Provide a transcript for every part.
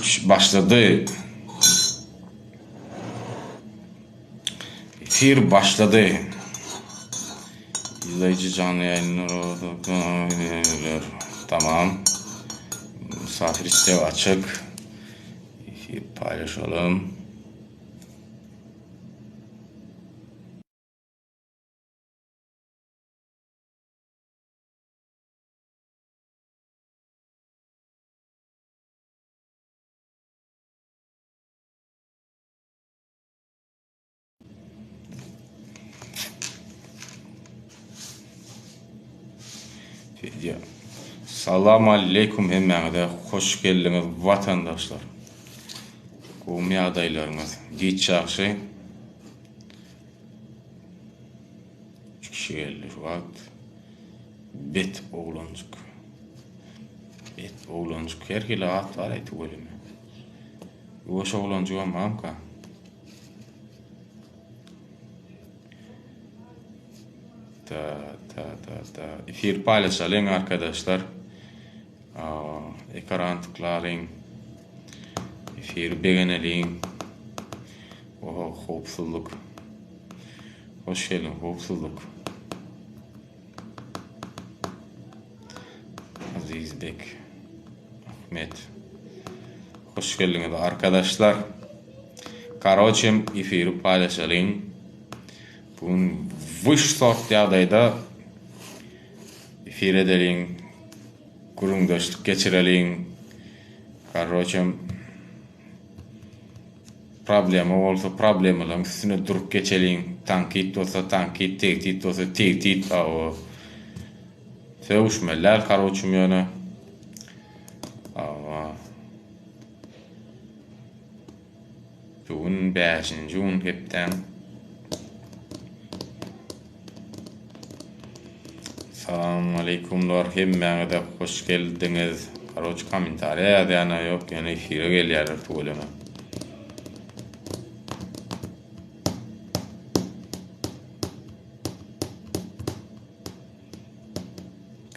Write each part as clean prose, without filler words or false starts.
Başlady. Efir başlady. İzleyici canlı yayınları Tamam. Misafir isteği açık. Efir paylaşalım. Salam aleýkum hemmäňize hoş geldiňiz watandaşlar. Gowmy ýagdaýlaryňyz? Giç ýagşy. Üç kişi geldi şu wagt. Bet oglanjyk. Bet oglanjyk her hili at bar aý tüweleme. Ýuwaş oglanjygam barmyka? Ta ta ta ta. Efir paýlaşalyň arkadaşlar. Ekran tıklalyň. Efiri begeneliň. Oho, howpsuzlyk. Hoş geldiň, howpsuzlyk. Azizbek Ahmet. Hoş geldiňiz arkadaşlar. Karoçem efiri paýlaşalyň. Bugün wyş sort ýagdaýda efir edeliň. Gürrüňdeşlik geçireliň. Karoçem Problema bolsa problemalaryň üstüne durup geçeliň. Tankyt bolsa tankyt, tegtit bolsa tegtit. Hawa. Sögüşmeli däl karoçim ýöne. Hawa. Bu gün bäşinji gün hepdäň. Salamaleýkumlar hemmäňize hoş geldiňiz. Karoç kommentariýa ýazýana ýok ýöne efire gelýärler tüweleme.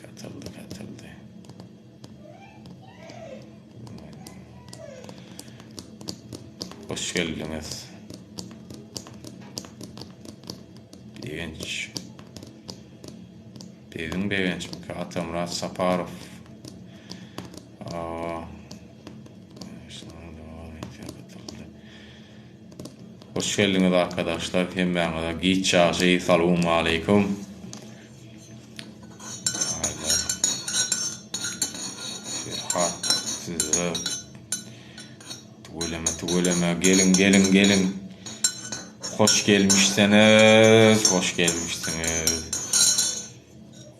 Katyldy katyldy. Hoş geldiňiz. Begenç. Begiň Begençmiki Atamyrat Saparow. Aa, Hoş geldiňiz arkadaşlar. Hemmäňize giç ýagşy. Salowmaleýkum. Ferhat size Tüweleme tüweleme geliň geliň geliň. Hoş gelmişsiniz, hoş gelmişsiniz.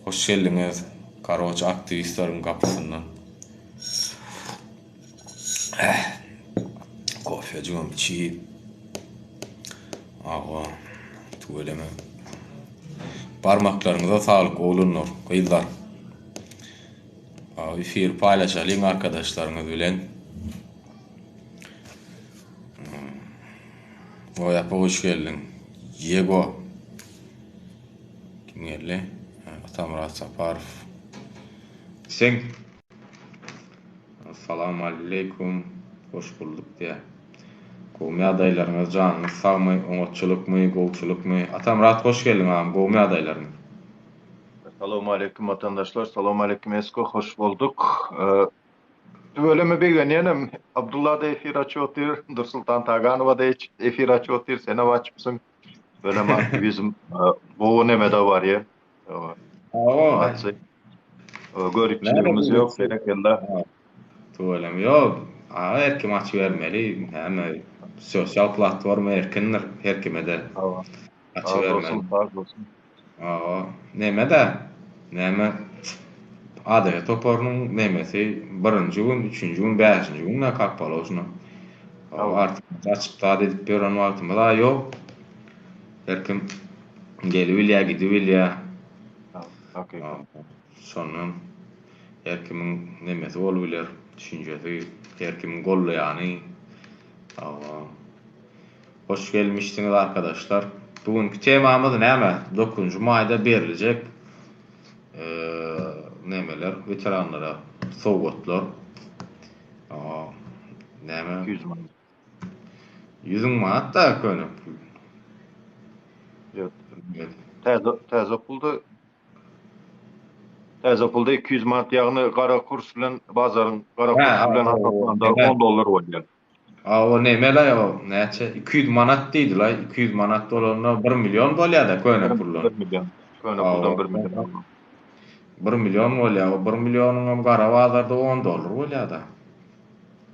Hoş geldiňiz. Karoç aktiwistleriň gapysyndan. Eh. Kofejigem içip. Awa, tüweleme. Barmaklaryňyza saglyk oglanlar, gyzlar. Efir paýlaşalyň arkadaşlaryňyz bilen. Oý apa hoş geldiň. Ýego. Kim geldi? Atamyrat Saparow. Sen Salam aleýkum. Hoş bulduk diýä. Gowmy ýagdaýlaryňyz, janyňyz sagmy, oňatçylykmy, gowçulykmy? Atamyrat hoş geldiň agam, gowmy ýagdaýlaryňyz? Salowmaleýkim watandaşlar, salowmaleýkim Esko, hoş bolduk. Tüweleme begenýänem, Abdulla-da efir açyp otyr, Nursultan Taganowa-da efir açyp otyr, senem açypsyň. Tüweleme aktiwizm gowy nemede barýa. Hawa. Göripçiligimiz ýok, berekella. Tüweleme ýok, aga her kim açybermeli, näme sosial platforma erkindir, her kime-de. Hawa. Açybermeli. Hawa, neme-dä, näme, ADG toparynyň nemesi birinji gün, üçünji gün, bäşinji gün-dä kak položno. Hawa, artyk açyp zat edip ýören wagtymyz-a ýok. Her kim gelibilýär, gidibilýär. Şondan her kimiň nemesi bolubiler, düşünjesi, her kimiň gollaýany. Hawa. Hoş gelmişsiňiz arkadaşlar. Bu günki temamyz näme? Dokuzynjy maýda beriljek nemeler, weteranlara sowgatlar. Näme? 200 manat. 100 müň manat da köne pul. Ýok. Täze täze pulda täze pulda 200 manat ýagny gara kurs bilen bazaryň gara kursy bilen hasaplanda 10 dollar bolýar. A o neme-laý o näçe 200 manat diýdi-laý 200 manat bolanda 1 million bolýar-da köne puldan. 1 million. Köne puldan 1 million. 1 million bolýar. O 1 millionyň hem gara bazarda 10 dollar bolýar-da.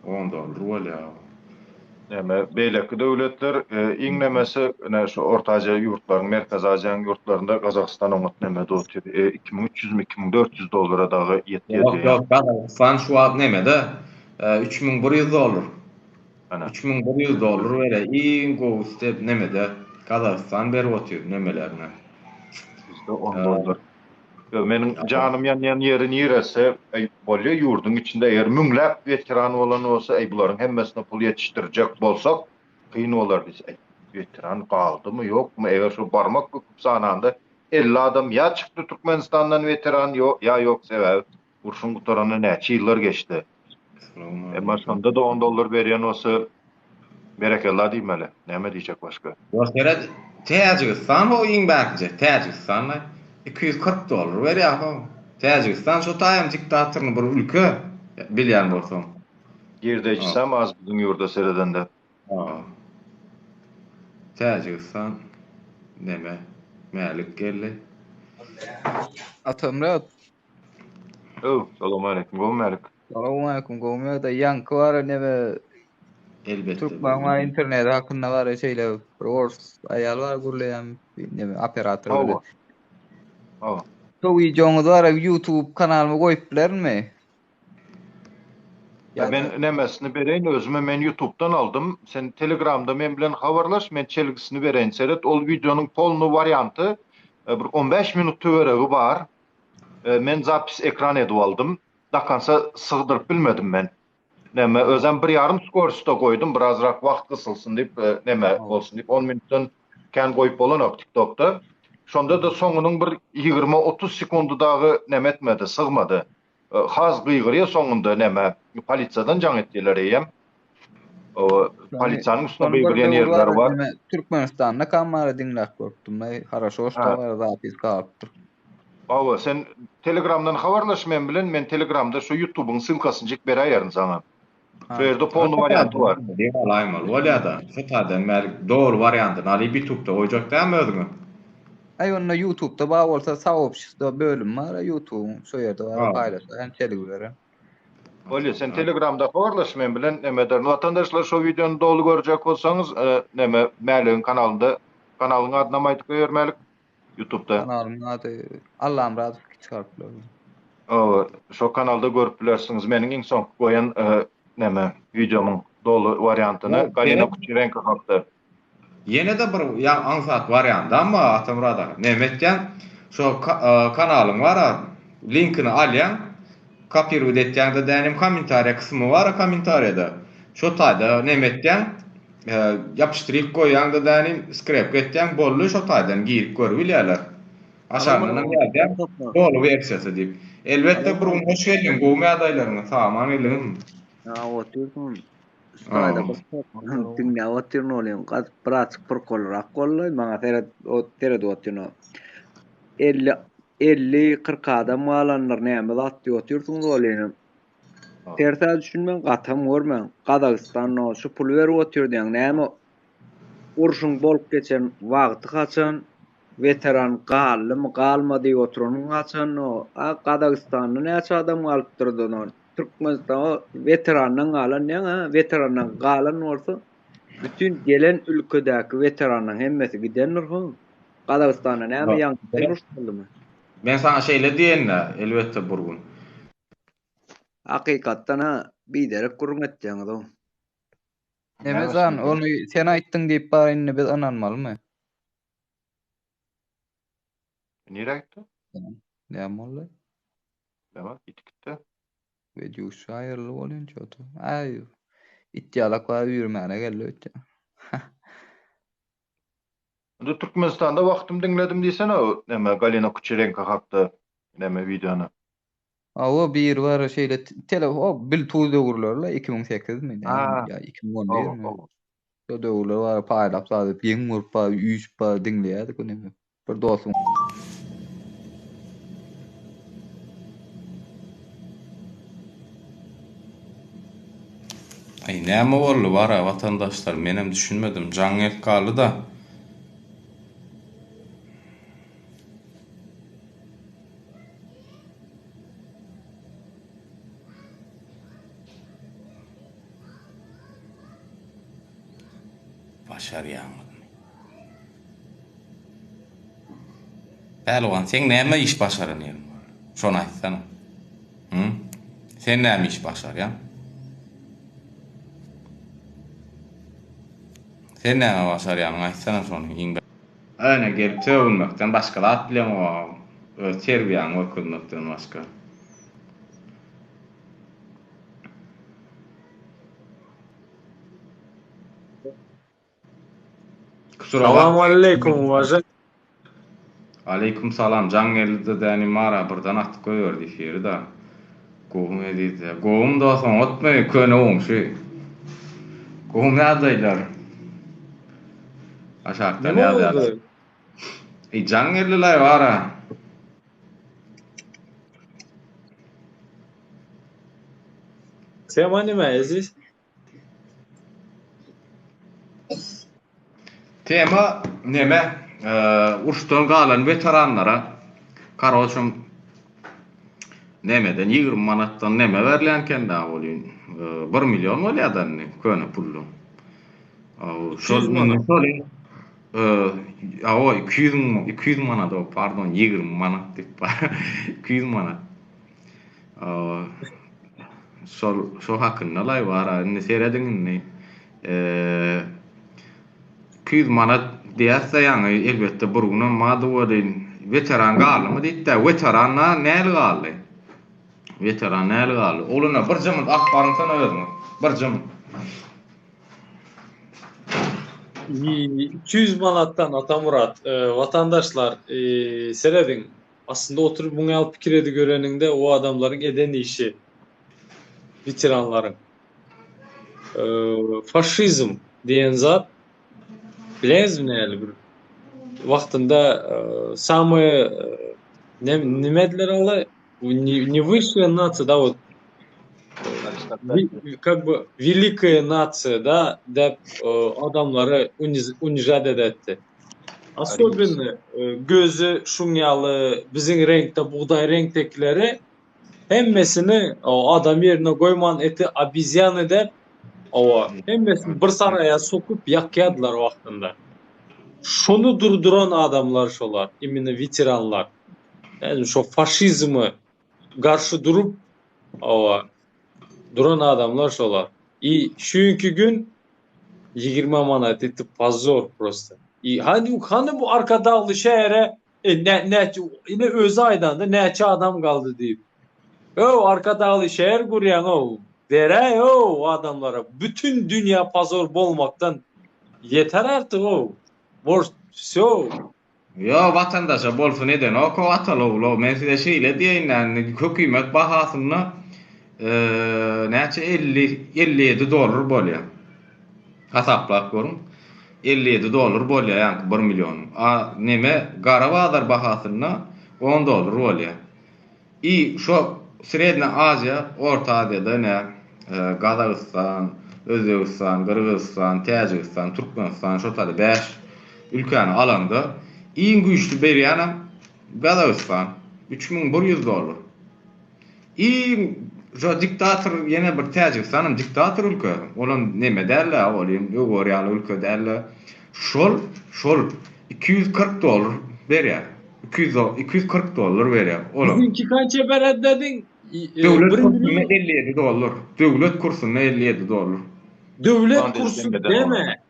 10 dollar bolýar. Näme, beýleki döwletler iň nemesi, ine şu Orta Aziýa ýurtlaryň, Merkezi Aziýanyň ýurtlarynda Gazagystan oňat nemede otyr. 2300-mi, 2400 dollara dagy ýetýär Ýok, ýok, Gazagystan şu wagt nemede, 3100 dollar. Ana. 3100 dollar berýär. Iň gowusy dep nemede, Gazagystan berip otyr nemelerine. Bizde 10 dollar. Ýok, meniň janym ýanýan ýeri niresi? Eý, bolýa ýurduň içinde eger müňläp weteran bolan bolsa, eý, bularyň hemmesine pul ýetişdirjek bolsak, kyn bolar diýse, eý, weteran galdymy, ýokmy, eger şu barmak büküp sananda 50 adam ýa çykdy Türkmenistandan weteran, ýo, ýa ýok, sebäbi urşuň gutaranyna näçe ýyllar geçdi. Emma şonda-da on dollar berýän bolsa, berekella diýmeli. Näme diýjek başga? Ýok seret, Täjigistan ho iň bärkije, Täjigistan 240 dollar berýär ho. Täjigistan şo taýam diktatorny bir ülke, bilýän bolsaň. Girdejisem az biziň ýurda seredende. Täjigistan neme Mälik geldi. Atamyrat. Öw, salowmaleýkim, gowy Mälik. Salowmaleýkim, gowy ýagdaý. Ýaňky bar neme Elbetde. Türkmen bar internet hakynda bar şeýle bir ors aýal bar gürleýän neme operator bilen. Hawa. Hawa. Şu wideoňyzy bar YouTube kanalyma goýup bilermi? Ya men nemesini bereýin özüme men YouTube'dan aldym. Sen Telegramda men bilen habarlaş, men çelgisini bereýin. Seret ol wideonyň polny warianty e, bir 15 minut töweregi bar. E, men zapis ekran edip aldym. Dakansa sygdyryp bilmedim men. Neme özem bir ýarym skorsta goýdum, birazrak wagt gysylsyn diýip, e, neme bolsun diýip 10 minutdan kän goýup bolanok TikTokda. Şonda-da soňunyň bir 20-30 sekundy dagy neme etmedi, sygmady. E, has gygyrýar soňunda neme, polisiýadan jaň etdiler eýýäm. O polisiýanyň üstüne gygyrýan ýerleri bar. Türkmenistanda kamera diňläp görüpdim. Haraşo şto bar zapis galypdyr. Hawa, sen Telegramdan habarlaş men bilen, men Telegramda şu YouTube'yň ssylkasyny jik beräýerin saňa. Şu ýerde polny warianty bar. Diýip alaýmaly bolýa-da. Şu taýdan bäri dogry wariantyny alyp YouTube'da goýjak dälmi özüňe? Aý onda YouTube'da bar bolsa soobşestvo bölümi bar YouTube'yň şo ýerde bar paýlaşaýyn çelgi beren. Bolýa sen Telegramda habarlaş men bilen neme ederin. Watandaşlar şo wideony doly görjek bolsaňyz neme Mäligiň kanalynda kanalyň adynam aýdyp goýber Mälik. Ýutubda. Kanalyň ady Allamyradow kiçi harplar bilen. Hawa, şo kanalda görüp bilersiňiz meniň iň soňky goýan neme wideomyň doly wariantyny Galina Kuçerenko hakda. Ýene-de bir ýa aňsat wariandam bar Atamyrat aga. Neme etýäň? Şo kanalyň bar-a, linkini alýaň, kopirowat etýäň-de dänim kommentariýa kysymy bar-a kommentariýada. Şo taýda neme etýäň? Ýapyşdyryp goýýaňda dänim skrepka etýäň boldy şo taýdan girip görübilýärler. Aşagyndanam ýazýaň doly wersiýasy diýip. Elbetde bir gün hoş geldiň gowumy ýagdaýlaryňyz sag-aman geldiňizmi? Sag otyrsyň. Şu taýda bir diňläp otyryn olyň gaz birazjyk prkolrak boldy maňa seret seredip otyryn o. 50 50 40 adam galandyr näme zat diýip otyrsyňyz olyň. Tersä düşünmäň, gatam görmäň. Gazagystan şu puly berip otyr diýýäň. Näme urşuň bolup geçen wagty haçan, weteran galdymy, galmady diýip oturanyň haçan, a Gazagystanda näçe adam galypdyr donan. Türkmenistan weterandan galan diýýäň, a weterandan galan bolsa bütin gelen ülkedäki weteranlaryň hemmesi gidendir ho. Gazagystanda näme ýaňky uruş boldumy? Men saňa şeýle diýende, elbetde bir gün. Hakykatdan-a biderek gürrüň etýäňiz-ow. Nemejan, ony sen aýtdyň diýip bar indi biz ynanmalymy? Nirä gitdi? Näme boldy? Näme? Ýitip gitdi. Wedýuşa aýryldy bolýan çoto. Aý, it ýalak bar üýrmäne geldi öýtýän. Indi Türkmenistanda wagtym diňledim diýsene, näme Galina Kuçerenko hakda näme wideony. Hawa biri bar şeýle tele o biltuz döwürleri 2008 mi ýa 2011 mi? Şo döwürler bar paýlap zat geň görüp bar üýşüp bar diňleýärdik ony. Bir dostum Aý näme boldy bara watandaşlar menem düşünmedim jaň gelip galdy-da. Başarýaňyzmy? Pälwan, seň näme iş başaran ýeriň bar? Şony aýtsana. Hı? Sen näme iş başarýaň? Sen näme başarýanyňy aýtsana şony iň Öne gelip sögünmekden başga zat bileňok. Öz terbiýäňi görkezmekden başga. Kusura Salam aleýkum uwaža. Aleýkum salam jaň geldi-de dänim mara birden atyp goýberdi efiri-da. Gowumy eziz Gowum dos oňatmy köne goňşy. Gowumy ýagdaýlar. Aşakdan Neme ýazýarlar. boldy? Eý jaň geldi-laý bara. Tema nime eziz? Tema neme? Uruşdan galan weteranlara karoçem nemeden 20 manatdan neme berilýän eken da welin 1 million bolýar-da indi köne puldan. Şol 200 manat. şol Awa 200 200 manat, pardon 20 manat diýip bar. 200 manat. Şol şo hakynda laý bar indi serediň indi. 200 manat diýäs-de ýaňy elbetde bir günem bardy welin weteran galdymy diýip-de weteran näli galdy? Weteran näli galdy? Ogluna bir jymyt alyp baryňsana özüňiz. Bir jymyt. 200 manatdan Atamyrat, watandaşlar serediň Aslynda oturyp muň ýaly pikir edi göreniňde o adamlaryň eden işi weteranlaryň faşizm diýen zat bilýäňizmi näli bir wagtynda samyý nime ediler ala ne wyşşая nasiýa da wot как бы великая nasiýa da dep adamlary unižat edetdi. Asobinny gözi şuň ýaly biziň reňkde bugdaý reňkdekileri hemmesini adam ýerine goýman eti obezýany dep owa hemmesini bir saraýa sokup ýakýadylar wagtynda. Şony durduran adamlar şolar imенно weteranlar. Ýagny şo faşizme garşy durup owa duran adamlar şolar. I şu günki gün 20 manat eti pozor prosta. I hany hany bu Arkadagly şähere e, ne, ne, ine özi aýdanda näçe adam galdy diýip. Öw Arkadagly şäher gurýaň ow. Beräý ow adamlara. Bütün dünýä pozor bolmakdan ýeter artyk ow. Может, всё. Ýo watandaşa bolsun edenok o ataly ogul men size şeýle diýeýin indi hökümet bahasynda näçe 50 57 dollar bolýar. Hasaplap görüň. 57 dollar bolýar ýaňky 1 million. A neme gara bazar bahasynda 10 dollar bolýar. I şo Srednä Aziýa, Orta Aziýada ine Gazagystan, Özbegistan, Gyrgyzystan, Täjigistan, Türkmenistan şo taýda 5 ülkäni alaňda iň güýçli berýänem Gazagystan 3100 dollar. Iň şo diktator ýene bir Täjigistanam diktator ülke. Olam neme däl-de, ol hem öwür ýaly ülke däl-de. Şol şol 240 dollar berýär. 200 240 dollar berýär. Olam. Biziňki kança berer dediň? Döwlet kursunda 57 dollar. Döwlet kursunda 57 dollar. Döwlet kursy deme.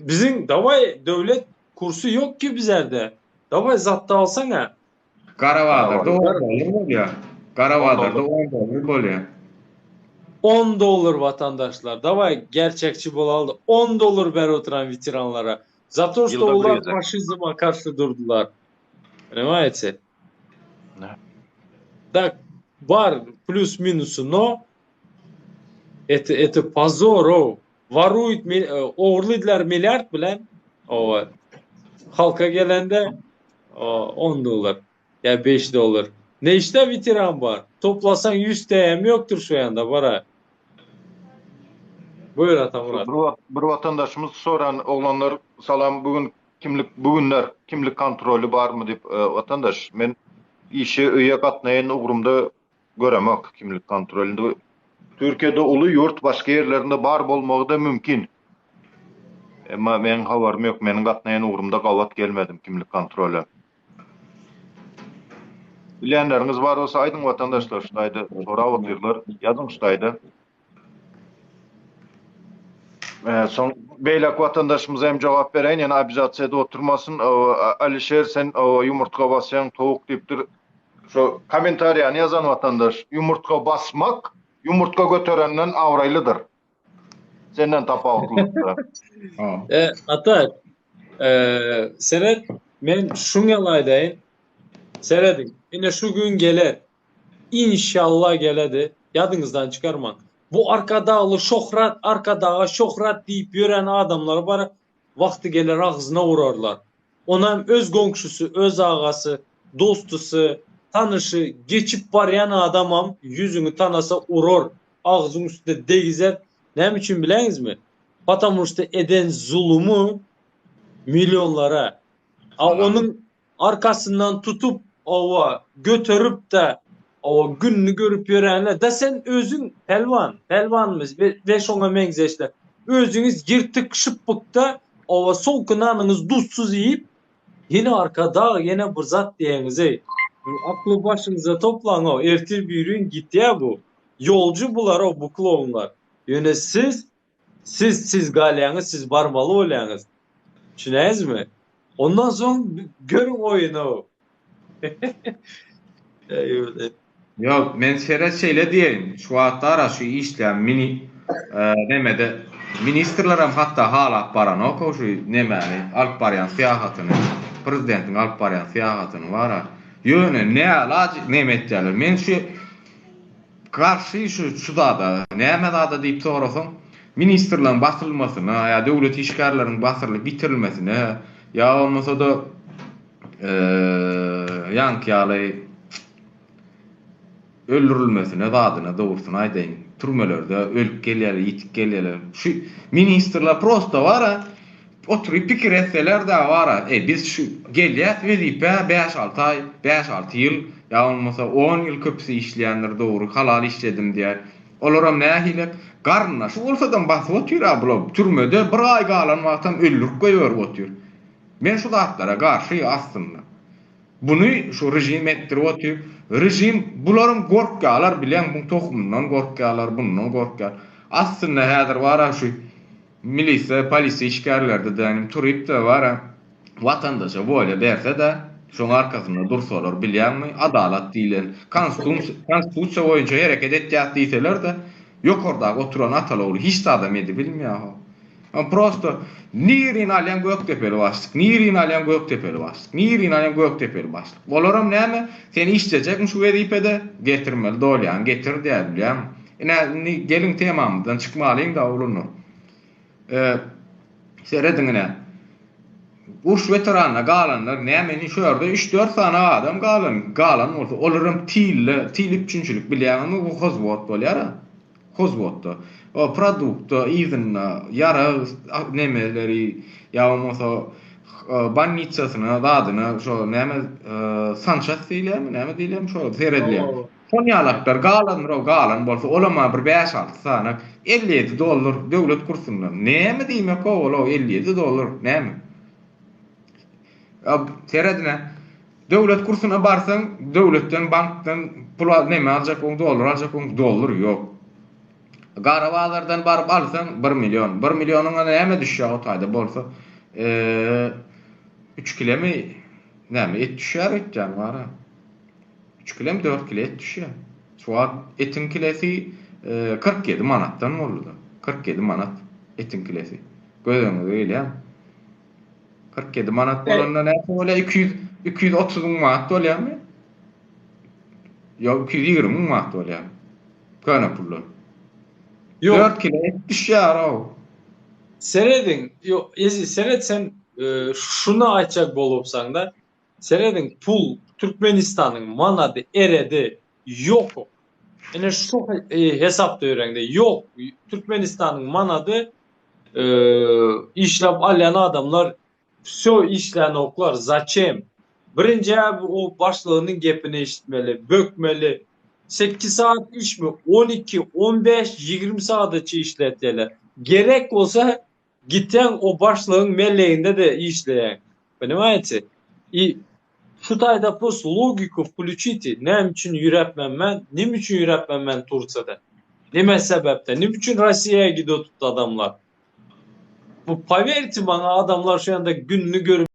Biziň daway döwlet kursy ýok ki bizerde. Daway zatda alsaňa. Gara bazarda 10 dollar bolýar. Gara bazarda 10 dollar bolýar. 10 dollar watandaşlar. Daway gerçekçi bolaly. 10 dollar berip oturan weteranlara. Za to, što olar faşizma garşy durdular. Понимаете? Da. Tak. Bar plýus minusy no это это pozor ow. Waruýt ogurlydylar milliard bilen owa. Halka gelende 10 dollar ýa 5 dollar. Neçde weteran bar? Toplasaň 100 TM ýokdur şu ýanda bara. Buýur Atamyrat. Bir, bir watandaşymyz soran oglanlar salam bu gün kimlik bu günler kimlik kontroly barmy diýip e, watandaş men işe öýe gatnaýan ugrumda göremok kimlik kontrolyny. Türkiýede uly ýurt başga ýerlerinde bar bolmagy-da mümkin. Emma meniň habarym ýok, meniň gatnaýan ugrumda gabat gelmedim kimlik kontrola. Bilýänleriňiz bar bolsa aýdyň watandaşlar şu taýda sorap otyrlar. Ýazyň şu taýda. Soň beýleki watandaşymyza hem jogap bereýin, ýöne obizasiýa edip oturmasyn. Alişer sen ýumurtga basýaň towuk diýipdir. Şu kommentariýany ýazan watandaş, ýumurtga basmak ýumurtga göterenden abraýlydyr. Senden tapawutlylykda. E, ata, e, seret, men şuň ýaly aýdaýyn. Serediň, ine şu gün geler. Inşallah geledi. Ýadyňyzdan çykarmaň. Bu Arkadagly şöhrat, Arkadaga şöhrat diýip ýören adamlar bar, wagty geler agzyna urarlar. Onam öz goňşusy, öz agasy, dostusy, tanyşy, geçip barýan adamam ýüzüňi tanasa urar, agzyň üstüne degizer. Näme üçin bileňizmi? Patamuşda eden zulumy millionlara. A onuň Arkasyndan tutup owa göterip-de owa gününi görüp ýörenler da sen özüň pälwan, pälwanmyş we şoňa meňzeşler. Özüňiz ýyrtyk şypbykda owa soňky nanyňyzy duzsuz iýip ýene arkadag ýene bir zat diýeňiz-eý. Akly başyňyza toplaň-ow ertir birigün gitýä bu. Ýolçy bular-ow bu klounlar. Ýöne siz Siz siz galýaňyz siz barmaly bolýaňyz. Düşünäýizmi? Ondan soň görüň oýuny. Ýok, men seret şeýle diýeýin, şu wagtlara şu işleýän mini nemede ministrlerem hatda halap baranok-ow şu nemäni alyp barýan syýahatyny, prezidentiň alyp barýan syýahatyny bara. Ýöne nälaç neme etýärler. Men şu Garşy şu şu zada, näme zada diýip sorasaň, ministrleriň basylmasyna ýa döwlet işgärleriniň basyrylyp ýitirilmesine ýa bolmasa-da ýaňky ýaly öldürilmesine zadyna dogrusyny aýdaýyn. Türmelerde ölüp gelýärler, ýitip gelýärler. Şu ministrler prosta bar-a, Oturyp pikir etseler-dä bar-a, eý, biz şu gelýäs wezipä bäş-alty aý, bäş-alty ýyl, ýa bolmasa on ýyl köpüsi işleýändir dogry, halal işledim diýer. Olaram nähili, garyndaşy bolsadam basyp otyr-a bular, türmede bir aý galan wagtam öldürip goýberip otyr. Men şu zatlara garşy aslynda. Buny şu režim etdirip otyr. Režim bularam gorkýarlar bilýäň, buň tohumyndan gorkýarlar, bundan gorkýar. Aslynda häzir bar-a şu Milisiýa, polisiýa işgärleri-de dänim turyp-da bar-a, watandaşa wolýa berse-de, şoň arkasynda dursalar, bilýäňmi, adalat diýlen, konstitusiýa boýunça hereket etýäs diýseler-de, ýokardaky oturan ataly-ogly hiç zadam edibilmeýär-how. Prosto, nirini alýaň Gökdepeli başlyk, nirini alýaň Gökdepeli başlyk, nirini alýaň Gökdepeli başlyk. Olaram näme, sen işlejekmi şu wezipede, getirmeli dolýaňy getir diýýär, bilýäňmi. Ine, indi geliň temamyzdan çykmalyň-da, oglanlar. Serediň ine. Uruş weteranyna galanlar näme indi şu ýerde üç-dört sany adam galan, galan bolsa, olaram tylda, tyl üpjünçilik bilýäňizmi, bu hozwod bolýar-a. Hozwodda. O produktda yzynda ýarag nemeleri ýa bolmasa bolnitsasyna, zadyna şo näme sanças diýilýärmi, näme diýilýärmi şo seredilýär. Şon ýalaklar galandyr-ow, galan bolsa, olam-a bir bäş-alty sany, 57 dollar döwlet kursundan. Näme diýmek-ow ol-ow, 57 dollar näme? Seredin-ä, döwlet kursuna barsaň, döwletden, bankdan pul al, neme aljak bolsaň, dollar aljak bolsaň, dollar ýok. Gara bazardan baryp alsaň, bir million. Bir millionyňa näme düşýär o taýda bolsa? Üç kilemi, näme, et düşýär öýtýän bar-a. Üç kilem dört kile et düşýär. Şu wagt etiň kilesi 47 manatdan boldy-da. 47 manat etiň kilesi. Göz öňüňize gelýärmi? 47 manat bolanda näçe bolýar? 200 230 müň manat bolýarmy? Ýok, 220 müň manat bolýar. Köne puldan. Ýok. 4 kilo et düşýär-ow. Serediň, ýok, Eziz, seret sen e, şuny aýtjak bolupsaň-da, serediň, pul Türkmenistanyň manady eredi, ýok. Ine şu e, hesapda ýöreňde, ýok. Türkmenistanyň manady e, işläp alýan adamlar Wsyo işlänoklar zaçem. Birinjä o başlygynyň gepini eşitmeli, bökmeli. Sekiz sagat işmi 12, 15, 20 sagadaça işletýäler. Gerek bolsa gitýäň o başlygyň melleginde-de işleýäň. Ponimaýete? I şu taýda prosto logiku wklýuçite, näme üçin ýüräpmen men, neme üçin ýüräpmen men Tursiýada? Neme sebäpden? Neme üçin Rossiýa gidip otupdy adamlar? Bu powerti maňa adamlar şu ýanda gününi görüp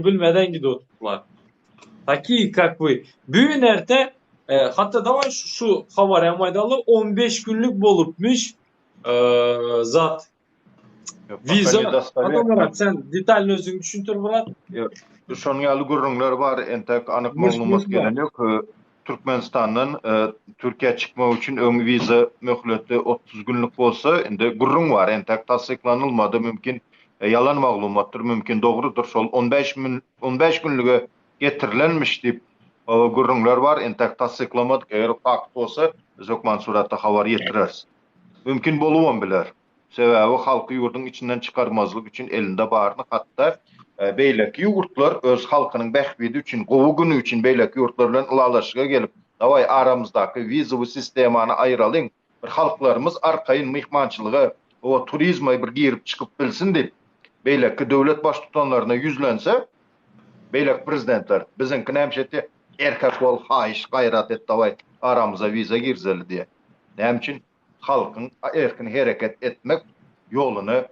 bilmeden gidip oturdylar. Такие как вы. Bugün erte e, hatta daway şu, şu habar hem aýdaly 15 günlük bolupmyş e, zat Wiza, Atamurat sen detalny özüň düşündir brat. Şonuň ýaly gürrüňler bar, entek anyk maglumat gelen ýok. Türkmenistandan Türkiýä çykmak üçin öň wiza möhleti 30 günlük bolsa, indi gürrüň bar, entek tassyklanylmady, mümkin ýalan maglumatdyr, mümkin dogrudyr, şol 15 15 günlüge getirilenmiş diýip gürrüňler bar, entek tassyklamadyk, eger fakt bolsa, biz hökman suratda habar ýetireris. Mümkin bolubam biler. Sebäbi halky ýurduň içinden çykarmazlyk üçin elinde baryny hatda beýleki ýurtlar öz halkynyň bähbidi üçin, gowy güni üçin beýleki ýurtlar bilen ylalaşyga gelip, dawaý aramyzdaky wizowy sistemany aýyralyň, bir halklarymyz arkaýyn myhmançylyga, oba turizme bir girip çykyp bilsin diýip, beýleki döwlet baştutanlaryna ýüzlense, beýleki prezidentler, biziňki näme etýär, erkek bol, haýyş, gaýrat et, dawaý aramyza wiza girizeli diýýär. Näme üçin? Halkyň erkin hereket etmek ýoluny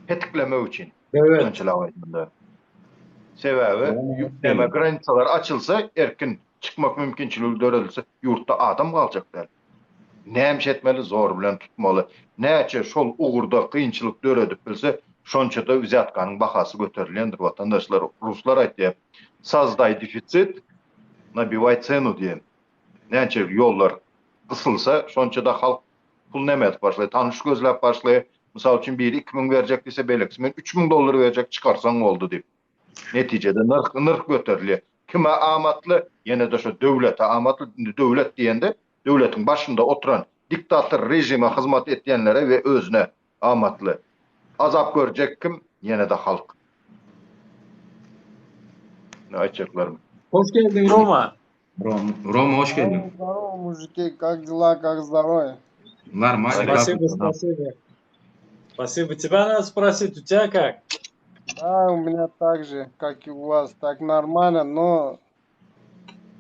petiklemek üçin. Türkmençeläp aýdanda. Sebäbi näme granisalar açylsa, erkin çykmak mümkinçiligi döredilse, ýurtda adam galjak däl. Näme etmeli? Zor bilen tutmaly. Näçe şol ugurda kynçylyk döredip bilse, şonça-da wzýatkanyň bahasy göterilýändir watandaşlar. Ruslar aýtýar, Sozdaý defisit, nabiwaý senu diýen. Näçe ýollar gysylsa, şonça-da halk pul näme edip başlaýar, tanyş gözläp başlaýar. Mysal üçin, biri 2000 berjek diýse, beýlekisi men 3000 dollar berjek, çykarsaň boldy diýip. Netijede nyrh nyrh göterilýär. Kime amatly? Ýene-de şo döwlete amatly. Indi döwlet diýende, döwletiň başynda oturan diktator režime hyzmat etýänlere we özüne amatly. Azap görjek kim? Ýene-de halk. Ne aýtjaklarym. Hoş geldiň Roma. Roma hoş geldiň. Здорово, мужики, как дела, как здоровье? Нормально. Спасибо, спасибо. Спасибо. Тебя надо спросить, у тебя как? Да, у меня так же, как и у вас, так нормально, но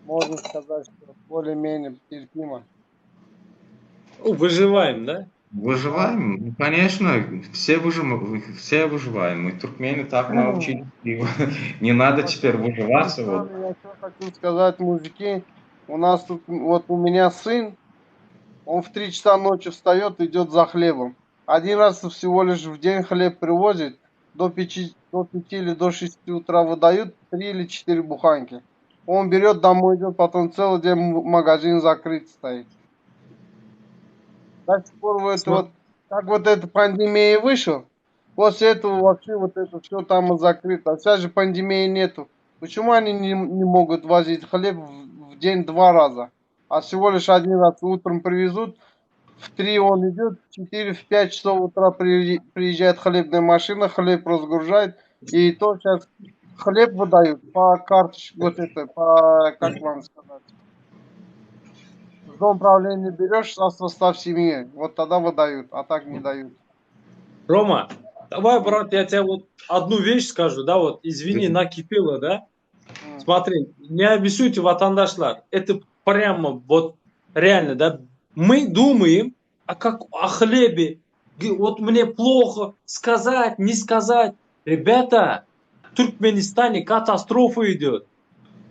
можно сказать, что более-менее терпимо. Ну, выживаем, да? Выживаем? Ну, конечно, все, выжим, все выживаем. Мы туркмены так научились. Не надо теперь выживаться. Вот. Я что хочу сказать, мужики, у нас тут, вот у меня сын, он в 3 часа ночи встает, идет за хлебом. Один раз всего лишь в день хлеб привозит, до 5, до 5 или до 6 утра выдают 3 или 4 буханки. Он берет, домой идет, потом целый день магазин закрыт стоит. До сих пор вот, вот, как вот эта пандемия вышла, после этого вообще вот это все там закрыто. А сейчас же пандемии нету. Почему они не, не могут возить хлеб в, в день два раза? А всего лишь один раз утром привезут, в три он идет, в 4, в 5 часов утра приезжает хлебная машина, хлеб разгружает, и то сейчас хлеб выдают по карточке, вот это, по, как вам сказать, в дом правления берешь а состав семьи, вот тогда выдают, а так не дают. Рома, давай, брат, я тебе вот одну вещь скажу, да, вот, извини, накипело, да? Смотри, не обессудьте, watandaşlar, это прямо вот реально, да, мы думаем о, как, о хлебе, вот мне плохо сказать, не сказать. Ребята, в Туркменистане катастрофа идет.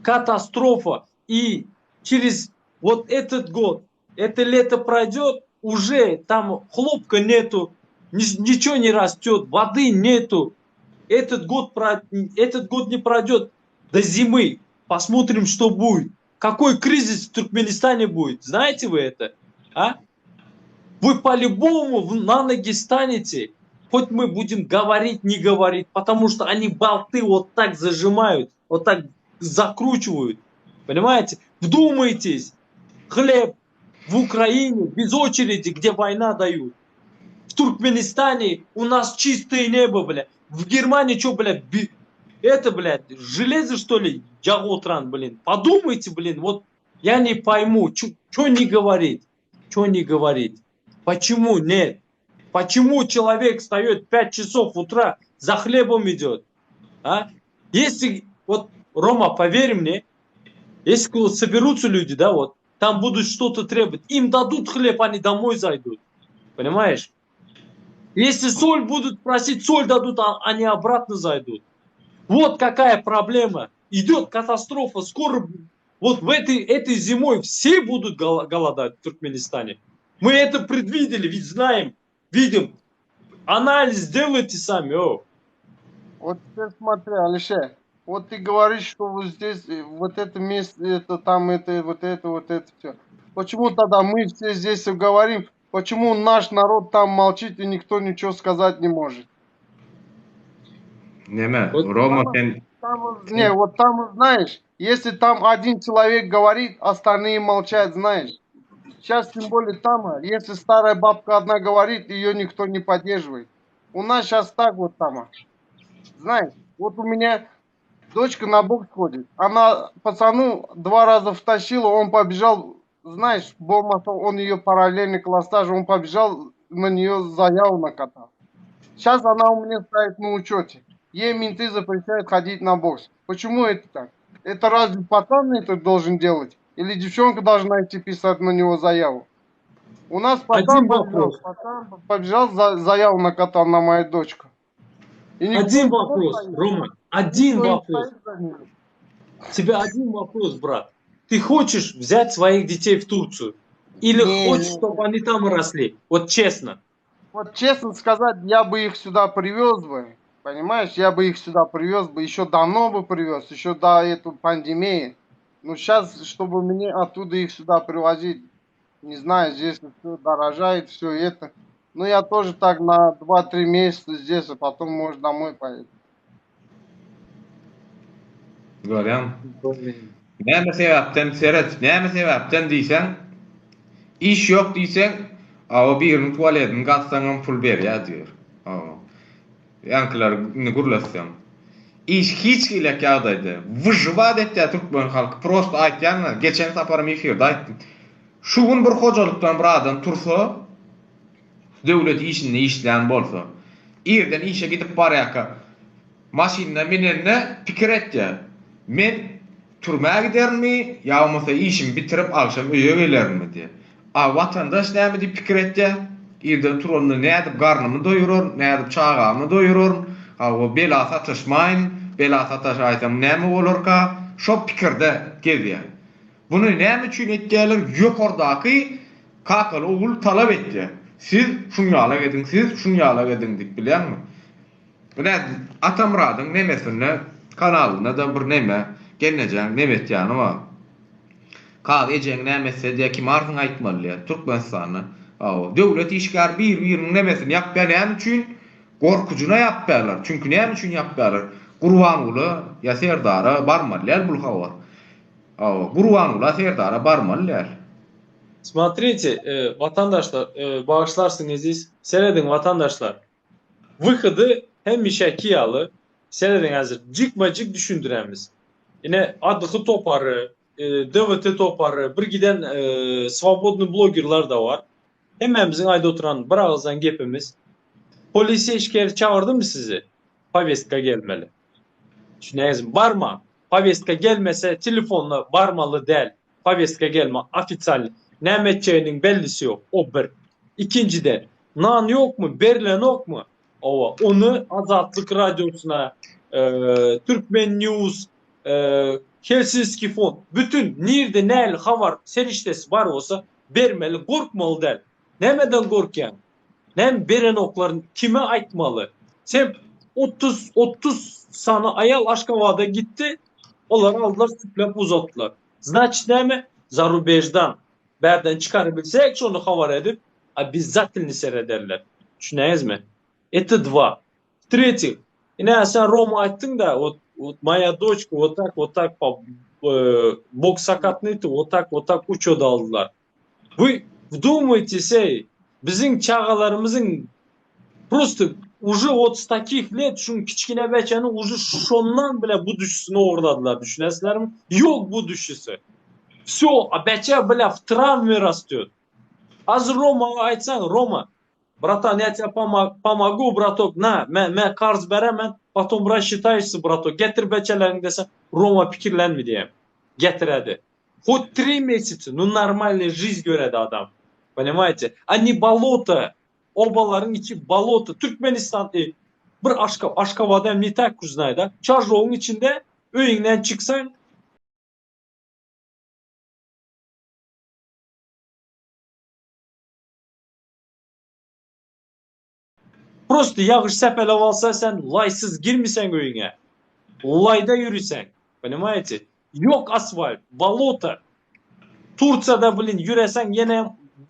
Катастрофа. И через вот этот год, это лето пройдет, уже там хлопка нету. Ничего не растет, воды нету. Этот год, этот год не пройдет до зимы. Посмотрим, что будет. Какой кризис в Туркменистане будет? Знаете вы это? А? Вы по-любому на ноги станете. Хоть мы будем говорить, не говорить, потому что они болты вот так зажимают, вот так закручивают. Понимаете? Вдумайтесь. Хлеб в Украине без очереди, где война дают. В Туркменистане у нас чистое небо, бля. В Германии что, бля, это, блядь, железо, что ли, Джаготран, блин. Подумайте, блин, вот я не пойму, что не говорить, что не говорить. Почему нет? Почему человек встает 5 часов утра, за хлебом идет? А? Если, вот, Рома, поверь мне, если соберутся люди, да, вот, там будут что-то требовать, им дадут хлеб, они домой зайдут. Понимаешь? Если соль будут просить, соль дадут, а они обратно зайдут. Вот какая проблема. Идет катастрофа. Скоро, вот в этой, этой зимой все будут голодать в Туркменистане. Мы это предвидели, ведь знаем, видим. Анализ сделайте сами. О. Вот теперь смотри, Алишер, вот ты говоришь, что вот здесь, э, вот это место, это там, это, вот это, вот это все. Почему тогда мы все здесь говорим, почему наш народ там молчит и никто ничего сказать не может? Näme, Roma sen... Там, не, вот там, знаешь, если там один человек говорит, остальные молчат, знаешь. Сейчас тем более там, если старая бабка одна говорит, ее никто не поддерживает. У нас сейчас так вот там. Знаешь, вот у меня дочка на бокс ходит. Она пацану два раза втащила, он побежал, знаешь, Болмаса, он ее параллельный класс он побежал, на нее заяву накатал. Сейчас она у меня стоит на учете. Ей менты запрещают ходить на бокс. Почему это так? Это разве пацан это должен делать? Или девчонка должна идти писать на него заяву? У нас пацан побежал, пацан побежал за, заяву накатал на мою дочку. И один вопрос, Рома, один вопрос. Тебе один вопрос, брат. Ты хочешь взять своих детей в Турцию? Или не, хочешь, не, чтобы они там росли? Вот честно. Вот честно сказать, я бы их сюда привез бы. Понимаешь, я бы их сюда привез бы, еще давно бы привез, еще до этой пандемии. Но сейчас, чтобы мне оттуда их сюда привозить, не знаю, здесь все дорожает, все это. Ну, я тоже так на 2-3 месяца здесь, а потом, может, домой поеду. Görýäň. Näme sebäpden seret, näme sebäpden diýseň, iş ýok diýseň, awa biriniň tualedini gazsaňam pul berýär diýer. Awa. Ýaňkylar indi gürletseň. Iş hiç hilek ýagdaýda. Wyžywat etýär türkmen halky. Prosto aýtýan, geçen saparam efirde aýtdym. Şu gün bir hojalykdan bir adam tursa, döwlet işinde işlän bolsa, irden işe gidip barýarka, maşynyna minende pikir etýär, Men türmä giderinmi ýa bolmasa işimi bitirip agşam öýe gelerinmi diýip. A watandaş näme diýip pikir etýär? Irden turanda nädip garnymy doýuraryn, nädip çagamy doýuraryn, hawa bela sataşmaýyn, bela sataşaýsam näme bolarka, şo pikirde gezýär. Buny näme üçin etýärler? Ýokardaky kakaly ogul talap etýär. Siz şuň ýalak ediň, siz şuň ýalak ediň diýip bilýäňmi? Ine Atamyradyň nemesinde kanalynda-da bir neme gelnejäň neme etýäni bar. Kazy ejeň näme etse diýýär kim arsyň aýtmaly diýýär Türkmenistanda. Hawa döwlet işgäri bir biriniň nemesini ýapýar näme üçin? Gorkujyna ýapýarlar. Çünki näme üçin ýapýarlar? Gurbangula ýa Serdara barmaly däl bul habar. Hawa Gurbangula Serdara barmaly däl. Smotrite, watandaşlar, bagyşlarsyň eziz, serediň watandaşlar. Wyhody hemişeki ýaly, serediň häzir jikme-jik düşündiremiz. Ine, ADH topary, DWT topary, bir giden swobodnyý blogerler-de bar. Hemmämiziň aýdyp oturan bir agyzdan gepimiz, Polisiýa işgäri çagyrdymy sizi? Powestka gelmeli. Düşünýäňizmi? Barma. Powestka gelmese, telefonla barmaly däl. Powestka gelme, ofitsialnyý. Näme etjeginiň bellisi ýok. O bir. Ikinjiden, nan ýokmy, berlenokmy? Hawa, ony Azatlyk Radiosyna, Türkmen News, Helsinski fond, bütin nirde nähili habar serişdesi bar bolsa bermeli, gorkmaly däl. Nämeden gorkýaň? Näme berenoklar kime aýtmaly? Sen 30 30 sany aýal Aşgabada gitdi, olar aldylar süpläp uzatdylar. Znaçit näme? Zarubeždan bärden çykarybilsek şony habar edip obezatelny serederler. Düşünýäňizmi? Это dva. V tretih, ine sen Roma aýtdyň-da, вот вот moýa doçka вот tak вот tak po bok sakatnydy, вот tak вот tak uçoda aldylar. Вы вдумайтесь, ey, biziň çagalarymyzyň prosto uje вот s takih let şuň kiçgine beçeni uje şondan bile buduşysyny ogurladylar, düşünesizlermi? Ýok buduşysy. Vsyo, a beçe bile w trawme rastýot. Hazir Romaga aýtsaň, Roma, bratan, ýa tebya pomogu, bratok, na, me, me karz beremen, potom rasçitaýşsy, bratok, getir beçeleriňi dese, Roma pikirlenmi diýýän. Getiredi. Hut tri mesяца, nu normalnyý жизнь göredi adam. Понимаете? A ne bolota. Obalaryň içi bolota. Türkmenistan e, bir Aşga, Aşgabady hem ne tak uznay da. Çarjowyň içinde öýüňden çyksaň Prosto ýagyş sepelep alsa sen laýsyz girmiseň öýüňe. Laýda ýüriseň. Poнимаете? Ýok asfalt, bolota. Tursiýada blin ýüreseň ýene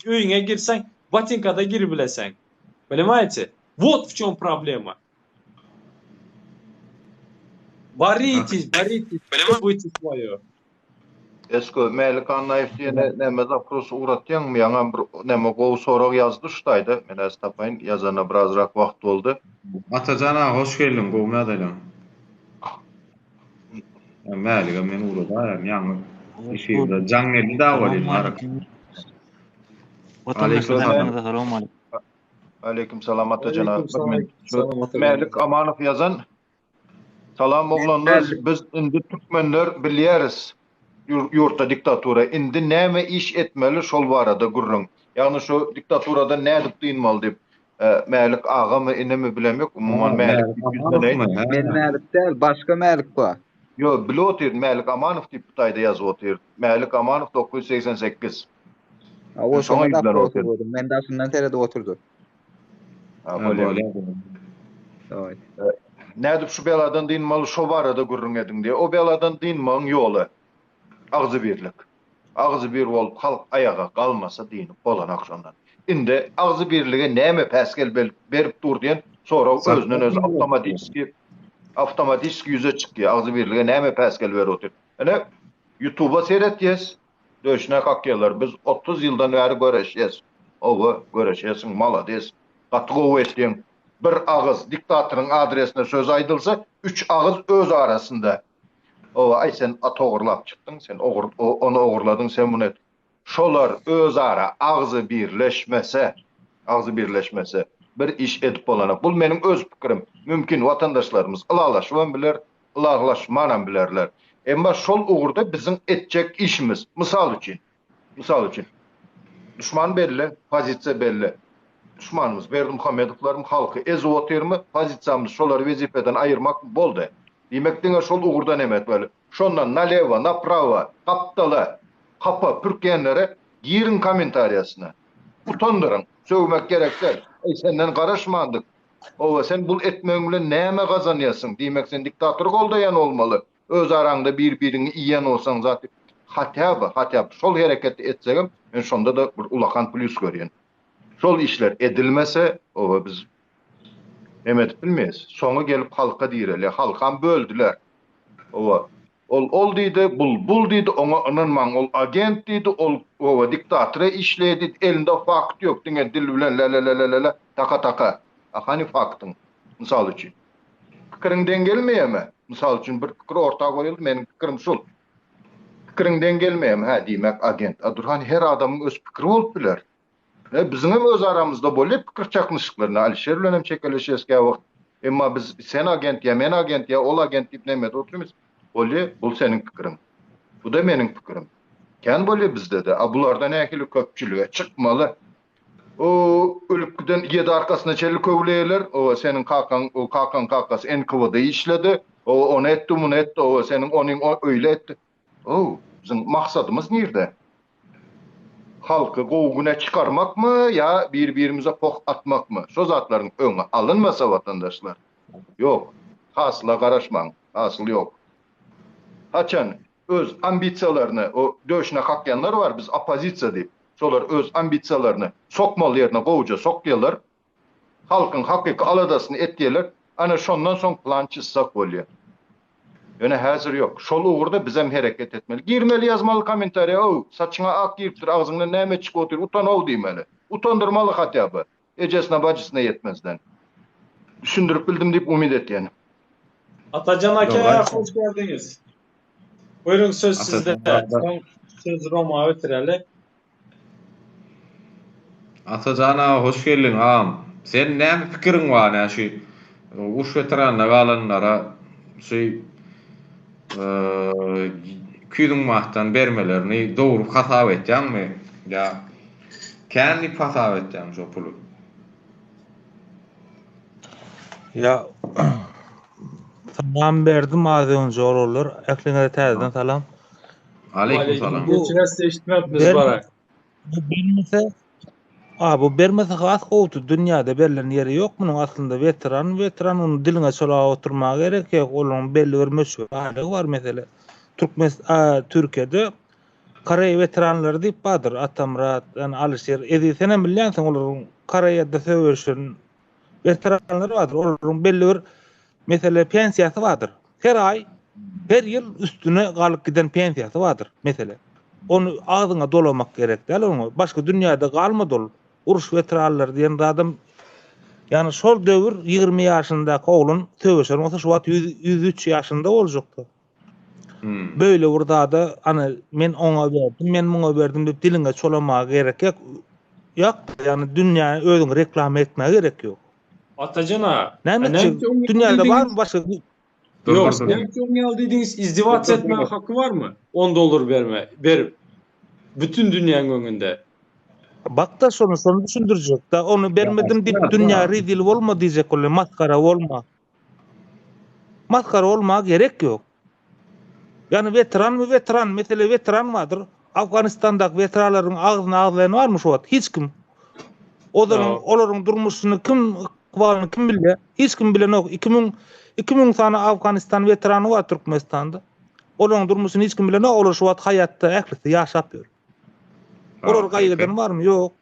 öýüňe girseň botinkada giribileseň. Poнимаете? Wot w çom problema. Boritis, boritis, trебуйте svoýo. Esko Mälik Annaýew diýene näme zapros ugratýaňmy ýaňam bir näme gowy sorag ýazdy şu taýda men häzir tapaýyn ýazanyna birazrak wagt boldy. Atajan aga hoş geldiň gowmy ýagdaýlaň. Mälige men ugradaýan ýaňy efirde jaň geldi da welin Watandaşlar hemmäňize salam Aleýkum salam Atajan aga. Mälik Amanow ýazan Salam oglanlar biz indi türkmenler bilýäris ýurtda diktatura indi näme iş etmeli şol barada gürrüň ýagny şu diktaturadan nädip dynmaly diýip Mälik agamy inimi bilemok umuman Mälik diýip ýüzleneýin. Men Mälik däl başga Mälik bar. Ýok bilip otyryn Mälik Amanow diýip bu taýda ýazyp otyr Mälik Amanow 988. Hawa şoňa ýüzlenip otyryn men daşyndan seredip oturdym. Ha, bolýar. Nädip şu beladan dynmaly şo barada gürrüň ediň diýýär. O beladan dynmagyň ýoly agzybirlik. Agzybir bolup halk aýaga galmasa dynyp bolanak şondan. Indi agzybirlige näme päsgel berip dur diýen sorag özünden özi awtomatiski awtomatiski ýüze çykýar. Agzybirlige näme päsgel berip otyr. Ine Ýutuba seretýäs. Döşüne kakýarlar. Biz 30 ýyldan bäri göreşýäs. Owa, göreşýärsiň, malades. Gaty gowy etdiň. Bir agyz diktatoryň adresine söz aýdylsa, üç agyz öz arasynda. Owa, aý sen at ogurlap çykdyň, sen ogur, ony ogurladyň, sen muny et. Şolar özara agzy birleşmese, agzy birleşmese, bir iş edip bolanok. Bul meniň öz pikirim. Mümkin watandaşlarymyz ylalaşybam biler, ylalaşmanam bilerler. Emma şol ugurda biziň etjek işimiz, mysal üçin, mysal üçin, duşman belli, pozisiýa belli. Duşmanymyz Berdimuhamedowlaryň halky ezip otyrmy, pozisiýamyz şolary wezipeden aýyrmak boldy. Diýmek diňe şol ugurdan hem etmeli. Şondan nalewo, naprawo, gapdala hapa pürkýänlere giriň kommentariýasyna. Utandyryň. Sögmek gerek däl. Eý senden garaşmandyk. Owa sen bul etmegiň bilen näme gazanýarsyň? Diýmek sen diktatory goldaýan bolmaly. Öz araňda bir biriňi iýen bolsaň zat hatya by hatya by şol hereketi etsegem men şonda-da bir ulakan plýus görýän. Şol işler edilmese owa biz neme edip bilmeýäs. Soňy gelip halka direlýär. Halkam böldüler. Owa ol ol diýdi, bul bul diýdi, oňa ynanmaň, ol agent diýdi, ol owa diktatora işleýär diýdi, elinde fakt ýok, diňe dil bilen lälälälälä taka taka. A hany faktyň? Mysal üçin. Pikiriň deň gelmeýärmi? Mysal üçin bir pikir orta goýuldy, meniň pikirim şul. Pikiriň deň gelmeýärmi? Hä, diýmek agent. A dur hany her adamyň öz pikiri bolup biler. E, biziňem öz aramyzda bolýar pikir çaknyşyklar. Ine, Alişer bilen hem çekeleşýäs käwagt. Emma biz sen agent ýa men agent ýa ol agent diýip näme edip oturmyz. Bolýar, bul seniň pikiriň. Bu-da meniň pikirim. Kän bolýar bizde-de. A bularda nähili köpçülige çykmaly. O ölüp giden ýedi arkasyna çenli köwleýärler. O seniň kakaň, o kakaň kakasy NKWD işledi. O ony etdi, muny etdi. O seniň onyň öýle etdi. O biziň maksadymyz nirde? Halky gowy güne çykarmakmy ýa bir-birimize poh atmakmy? Şo zatlaryň öňi alynmasa watandaşlar, ýok, hasyla garaşmaň, hasyl ýok. Haçan öz ambisiýalaryny o döşüne kakýanlar bar biz oppozisiýa diýip, şolar öz ambisiýalaryny sokmaly ýerine gowuja sokýalar, halkyň hakyky aladasyny etýäler, ana şondan soň plan çyzsak bolýar. Ýöne häzir ýok. Şol ugurda bizem hereket etmeli. Girmeli ýazmaly kommentariýa ow, saçyňa ak giripdir, agzyňdan näme çykyp otyr, utan-ow diýmeli. Utandyrmaly hatýa by. Ejesine bajysyna ýetmezden. Düşündirip bildim diýip umyt etýän. Atajan aka hoş geldiňiz. Buyurun söz sizde. Soň söz Roma ötüreli. Atajan aga hoş geldiň agam. Sen näme pikiriň bar nä şu uruş weteranyna galanlara şu 200 müň manatdan bermelerini dogry hasap etýäňmi ýa kän diýip hasap etýäňmi şo puly? Ýa salam berdim az önce oglanlar. Ähliňize täzeden salam. Aleýkum salam. Bu Geçen eşitmepmiz barak. Bu bermese A bu bermese has gowudy. Dünýäde berlen ýeri ýok munuň aslynda weteran weteran ony diliňe çolap oturmaga gerek ýok. Olaryň belli bir möçber aýlygy bar mesele. Türkmen Türkiýede Koreýa weteranlary diýip bardyr. Atamyrat, ýani Alyşir, Eziz senem bilýänsiň olaryň Koreýada söweşen weteranlar bardyr. Olaryň belli bir mesele pensiýasy bardyr. Her aý, her ýyl üstüne galyp giden pensiýasy bardyr, mesele. Ony agzyňa dolamak gerek däl oňa. Başga dünýäde galmady ol. Uruş weteranlary diýen zadam ýani şol döwür 20 ýaşyndaky oglan söweşen bolsa şu wagt 103 ýaşynda boljakdy. Hmm. Böyle bir zada ana men oňa berdim, men muňa berdim diýip diliňe çolamaga gerek ýok. Ýok, ýani dünýäni özüň reklama etmäge gerek ýok. Atajan aga. Näme üçin dünýäde barmy başga Ýok, näme üçin ýaly diýdiňiz, izdiwasiýa etmäge haky barmy? 10 dollar berme, berip. Bütün dünýäň öňünde. Bakda şony, şony düşündirjek. Da ony bermedim diýip dünýä rezil bolma diýjek bolýar, masgara bolma. Masgara bolmaga gerek ýok. Ýani weteranmy weteran, mesele weteran bardyr. Afganistandaky weteranlaryň agzyny agzlaýan barmy şu wagt? Hiç kim. Olaryň olaryň durmuşyny kim ykbalyny kim bilýär? Hiç kim bilenok. 2000 2000 sany Afganistan weterany bar Türkmenistanda. Olaryň durmuşyny hiç kim bilenok. Olar şu wagt haýatda ählisi ýaşap ýör. Olar gaýgy eden barmy? Ýok.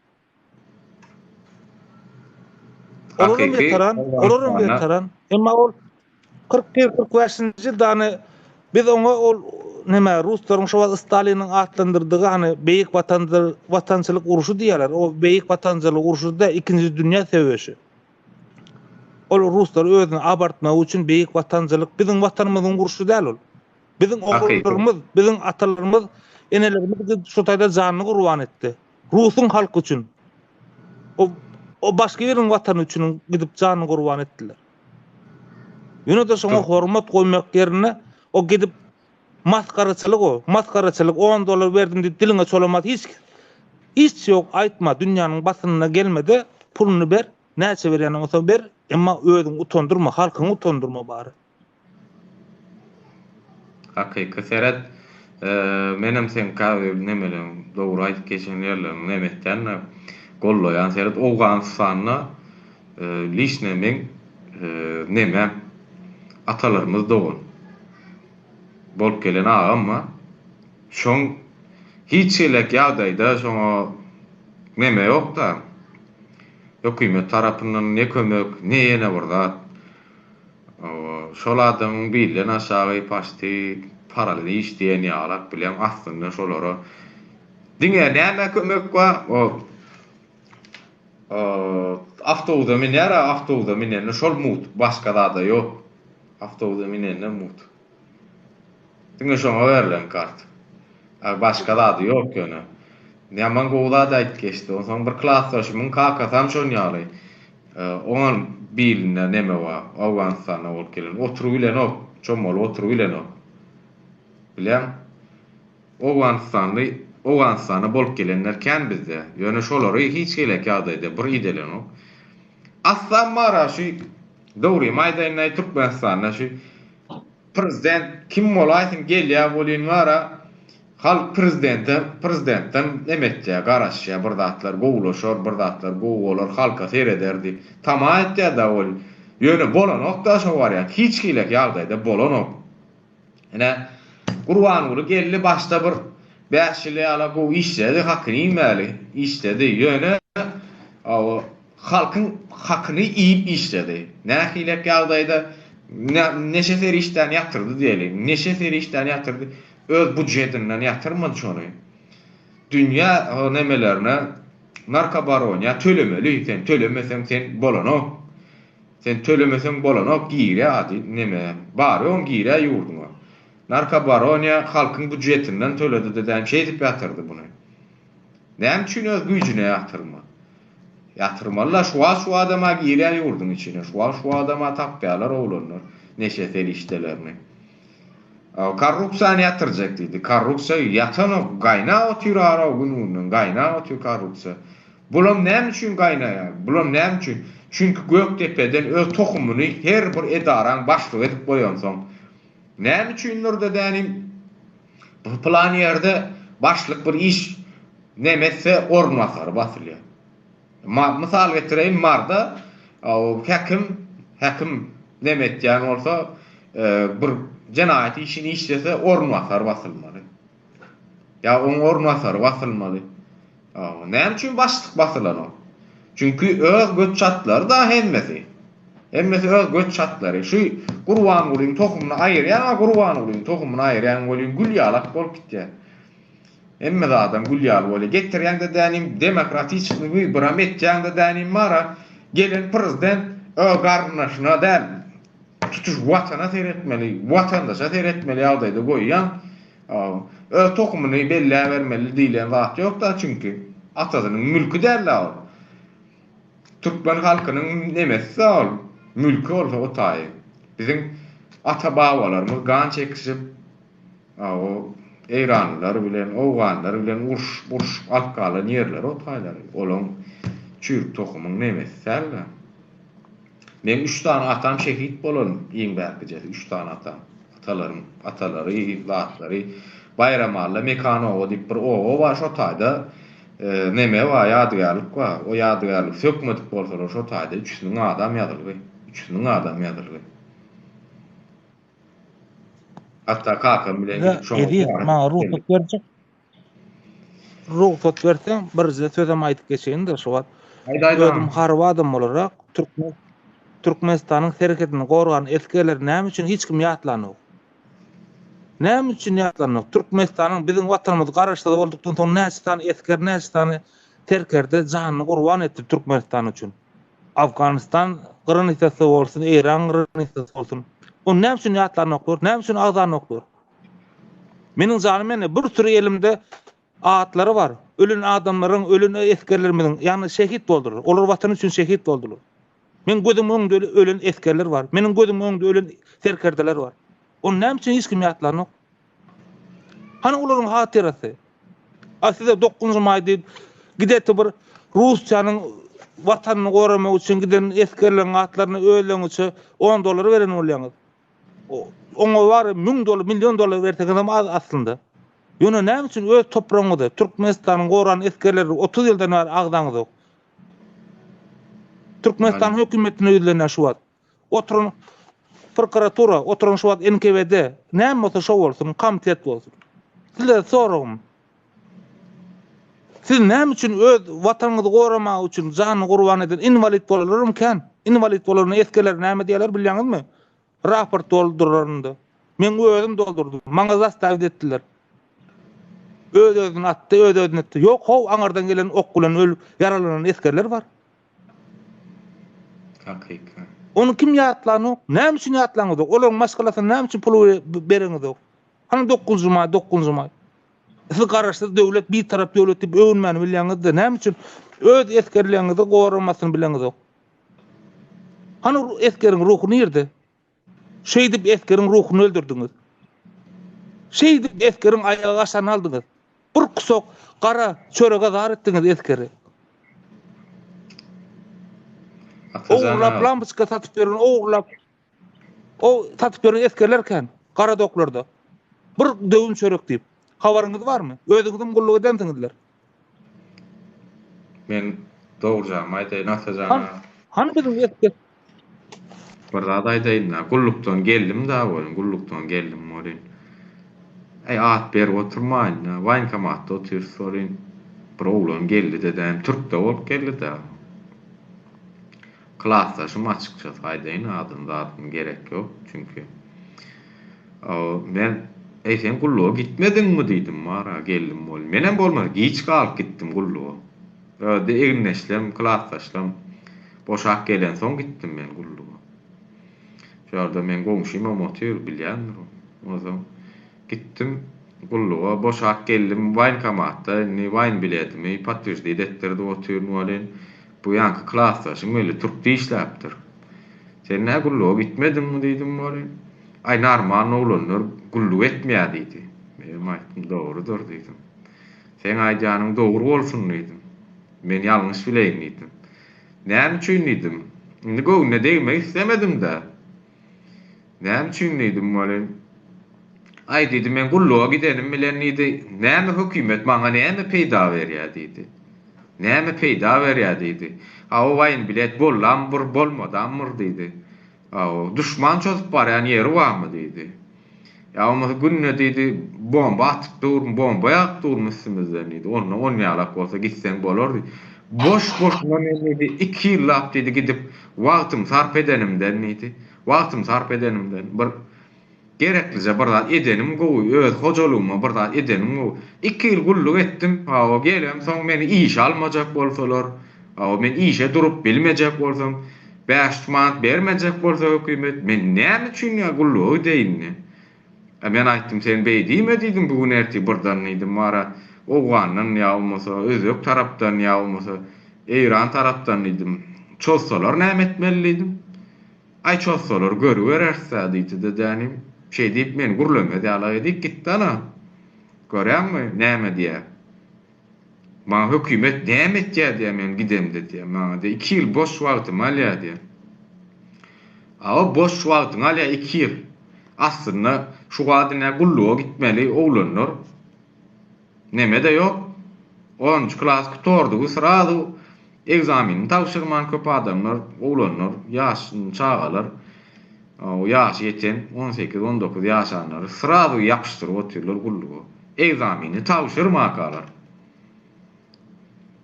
Olaram veteran, olaram veteran. Emma ol 41-45-nji ýylda hany biz oňa ol neme ruslaryň şo wagt Staliniň atlandyrdygy hany Beýik Watandyr watançylyk urşy diýýärler. O Beýik Watançylyk urşy da ikinji dünýä söweşi. Ol ruslar özüni abartmak üçin Beýik Watançylyk biziň watanymyzyň urşy däl ol. Biziň ogullarymyz, biziň atalarymyz, enelerimiz şu taýda janyny gurban etdi. Rusuň halky üçin. O, o başga biriniň watany üçin gidip janyny gurban etdiler. Ýöne-de şoňa hormat goýmak ýerine o gidip masgaraçylyk o, masgaraçylyk 10 dollar berdim diýip diliňe çolamaz hiç hiç ýok aýtma dünýäniň basynyna gelmede puluny ber näçe berýäniň bolsa ber emma özüňi utandyrma halkyňy utandyrma bary. Hakyky seret menem seň käbir nemeleň dogry aýdyp geçen ýerleriňi neme etýän-de gollaýan seret Owganystanda liçne meň nemem atalarymyz dogan bolup gelen agam bar şoň hiç hili ýagdaýda şoňa neme ýokda hökümet tarapyndan ne kömek ne ýene bir zat Şol adamyň bilden aşagy paşti paraliç diýen ýalak bilen aslynda şolara diňe näme kömek bar o awtobusa münýär awtobusa münende şol mugt başga zada ýok awtobusa münende mugt diňe şoňa berlen kart başga zady ýok ýöne ýaman gowy zat aýdyp geçdi onsoň bir klasdaşymyň kakasam şon ýaly Oňam bilinde neme bar, Owganystanda bolup gelen. Oturybilenok, çommalyp oturybilenok. Bilýäň? Owganystanly, Owganystanda bolup gelenler kän bizde. Ýöne şolary hiç gelek ýagdaýda bir idelenok. Aslam bar-a şu, dogrymy aýdaýyn-da, Türkmenistanda şu prezident kim bolaýsyn gelýär welin bar-a, Halk prezidente prezidentden neme etýär garaşýar bir zatlar gowulaşar bir zatlar gowy bolar halka sereder diýip tama etýär-da ol ýöne bolanok-da şo wariant hiç hilek ýagdaýda bolanok. Ine Gurbanguly geldi başda bir 5 ýyl ýala gowy işledi hakyny iýmäli işledi ýöne halkyň hakyny iýip işledi. Nähilek ýagdaýda neşe serişdäni ýatyrdy diýeli neşe serişdäni ýatyrdy öz budjetinden ýatyrmady şony. Dünýä nemelerine narkobaroniýa tölemeli sen tölemeseň sen bolanok. Sen tölemeseň bolanok girýä ady neme bary oň girýä ýurduňa. Narkobaroniýa halkyň budjetinden töledi dedäm şeýdip ýatyrdy buny. Näme üçin öz güýjüne ýatyrma. Ýatyrmalyda şu wagt şu adama girýä ýurduň içine şu wagt şu adama tapýalar oglanlar neşe serişdelerini. Korrupsiýany ýatyrjak diýdi. Korrupsiýa ýatanok gaýnap otyr ara gün günden gaýnap otyr korrupsiýa. Bulam näme üçin gaýnaýar? Bulam näme üçin? Çünki Gökdepeden öz tohumyny her bir edaraň başlygy edip goýansoň. Näme üçindir-de dänim, pylan ýerde başlyk bir iş neme etse orunbasary basylýar. Mysal getireýin, Marda häkim, häkim neme etýän bolsa, bir jenaýat işini işlese orunbasary basylmaly. Ýa oň orunbasary basylmaly. Näme üçin başlyk basylanok? Çünki öz göt çatlary-da hemmesi. Hemmesi öz göt çatlary. Şu Gurbangulyň tohumyny aýyrýaň-a Gurbangulyň tohumyny aýyrýaň welin gül ýalak bolup gitýär. Hemme zadam gül ýaly bolýar. Getirýäň-de dänim demokratiçnyý wyboram etýäň-de dänim bar-a. Gelen prezident öz garyndaşyna däl, tutuş watana seretmeli, watandaşa seretmeli ýagdaýda goýýaň. Öz tohumyny belläbermeli diýlen zat ýok-da çünki. Atasynyň mülki däl-dä ol. Türkmen halkynyň nemesi-dä ol. Mülki bolsa o taýy. Biziň ata-babalarymyz gan çekişip, o eýranlylar bilen, owganlar bilen urşup, urşup alyp galan ýerleri o taýlary. Olaň çüýrük tohumyň nemesi däl-dä. Meň üç sany atam şehit bolan iň bärkijesi üç sany atam. Atalarym, atalary, zatlary Baýramalla Mekan oba diýip bir oba bar şo taýda neme bar ýadygärlik bar. O ýadygärligi sökmedik bolsalar şo taýda üçüsiniň adam ýazylgy. Üçüsiniň adam ýazylgy. Hatda kakam bilen gidip şoňa Eziz, maňa rugsat berjek. Rugsat berseň, birje sözem aýdyp geçeýin-de şu wagt. Aýt, aýt, Özüm harby adam bolarak, Türkmen Türkmenistanyň serhedini gorgan esgerleri näme üçin hiç kim ýatlanok? Näme üçin ýatlanok? Türkmenistanyň biziň watanymyz garaşsyz boldukdan soň näçe sany esger, näçe sany serkerde janyny gurban etdi Türkmenistan üçin? Afganistan granisasy bolsun, Eýran granisasy bolsun. Ony näme üçin ýatlanoklar? Näme üçin agzanoklar? Meniň janym ene bir süri elimde atlary bar. Ölen adamlaryň, ölen esgerlerimiziň, ýagny şehit boldular. Olar watan üçin şehit boldular. Meň gözümiň öňünde ölen esgerler bar. Meniň gözümiň öňünde ölen serkerdeler bar. Ony näme üçin hiç kim ýatlanok? Hany olaryň hatyrasy? A size 9 maý diýip gideti bir Russiýanyň watanyny goramak üçin giden esgerleriň atlaryny özleriňiçe 10 dollar beren bolýaňyz. Oňa bar 1000 dollar, million dollar berseňizem az aslynda. Ýöne näme üçin öz topragyňyzy, Türkmenistanyň goran esgerleri 30 ýyldan bäri agzaňyzok? Türkmenistan hökümetine ýüzlenýär şu wagt. Oturan prokuratura, oturan şu wagt NKWD, näme bolsa şo bolsun, komitet bolsun. Size soragym. Siz näme üçin öz watanyňyzy goramak üçin janyny gurban eden inwalid bolanlaram kän. Inwalid bolan esgerler näme diýerler bilýäňizmi? Raport doldurarynda. Men özüm doldurdym. Maňa zastavit etdiler. Öz özüni atdy, öz özüni etdi. Ýok, how aňardan gelen ok bilen ölüp ýaralanan esgerler bar. Hakykat. Ony kim ýatlanok? Näme üçin ýatlaňyzok? Olaryň maşgalasyna näme üçin pul bereňizok? Hany 9 maý, 9 maý. Siz garaşsyz döwlet, bitarap döwlet diýip öwünmäni bilýäňiz-de, näme üçin öz esgerleriňizi goramasyny bileňizok? Hany esgeriň ruhy nirde? Şeýdip esgeriň ruhuny öldürdiňiz. Şeýdip esgeriň aýagy aşagyna aldyňyz. Bir kusok gara çörege zar etdiňiz esgeri. Ogurlap lampoçka satyp ýören, ogurlap O satyp ýören esgerler kän, gara doklarda. Bir döwüm çörek diýip. Habaryňyz barmy? Özüňizem gulluk edensiňizler. Men dogrujamy aýdaýyn Atajan aga. Hany biziň esger. Bir zat aýdaýyn-da, gullukdan geldim-dä welin, gullukdan geldim welin. Äý, at berip oturmaýyn-da, woýenkomatda otyrys welin, bir oglan geldi-de, däm, türkde bolup geldi-dä. Klasdaşym açykçasy aýdaýyn, adyny zadyny gerek ýok, çünki. Men, Eý, sen gulluga gitmediňmi diýdim, bar-a, geldim welin. Menem bolmasa giç galyp gitdim gulluga. Özi egindeşlem, klasdaşlam boşap gelensoň gitdim men gulluga. Şu ýerde meň goňşymam otyr, bilýändir o. Onsoň gitdim gulluga, boşap geldim woýenkomatda, indi woýenbiletimi podtwерждit etdirdik otyryn welin, bu ýaňky klasdaşym geldi, türkde işläpdir. Sen nä gulluga gitmediňmi diýdim welin, Aý narmalny oglanlar gulluk etmeýär diýdi. Menem aýtdym, dogrudyr diýdim. Seň aýdýanyň dogry bolsun diýdim. Men ýalňyş bileýin diýdim. Näme üçin diýdim. Indi göwnüne degmek islemedim-dä. Näme üçin diýdim welin, Aý diýdi, men gulluga gidenim bilen diýdi, näme hökümet maňa näme peýda berýär diýdi. Näme peýda berýär diýdi. Hawa waýnbilet bollam bir, bolmadam bir diýdi. Hawa, duşman çozup barýan ýeri barmy diýdi. Ýa bolmasa günde diýdi, bomba atyp durmy, bomba ýagyp durmy üstümizden diýdi. Onda onýalak bolsa gitseň bolar diýdi. Boş-boşuna men diýdi, iki ýyllap diýdi gidip wagtymy sarp edenimden diýdi. Wagtymy sarp edenimden bir Gereklije bir zat edenim gowy, öz hojalygyma bir zat edenim gowy. Iki ýyl gulluk etdim, hawa, gelemsoň meni işe almajak bolsalar, hawa, men işe durup bilmejek bolsam, 500 manat bermejek bolsa hökümet, men näme üçin ýa gulluga gideýin indi? A men aýtdym, sen beý diýme diýdim, bu gün ertir birden diýdim, wara, Owgandan ýa bolmasa özbek tarapdan ýa bolmasa Eýran tarapdan diýdim, çozsalar näme etmeli diýdim. Aý çozsalar görübereris-dä diýdi-de dänim. Şeý diýip meni gürlemez ýalak edip gitdi ana. Görýäňmi, näme diýýär. Maňa hökümet näme etýär diýýär men gidemde diýýär. Maňa diýýär iki ýyl boş wagtymy alýar diýýär. A o boş wagtyňy alýar iki ýyl. Aslynda şu wagt ine gulluga gitmeli oglanlar. Neme-de ýok. Onunjy klas gutardygy srazu egzaminini tabşyrman köp adamlar, oglanlar, ýaş çagalar, ýaşy ýeten on sekiz, on dokuz ýaşanlary srazu ýapyşdyryp otyrlar gulluga. Egzamini tabşyrmakalar.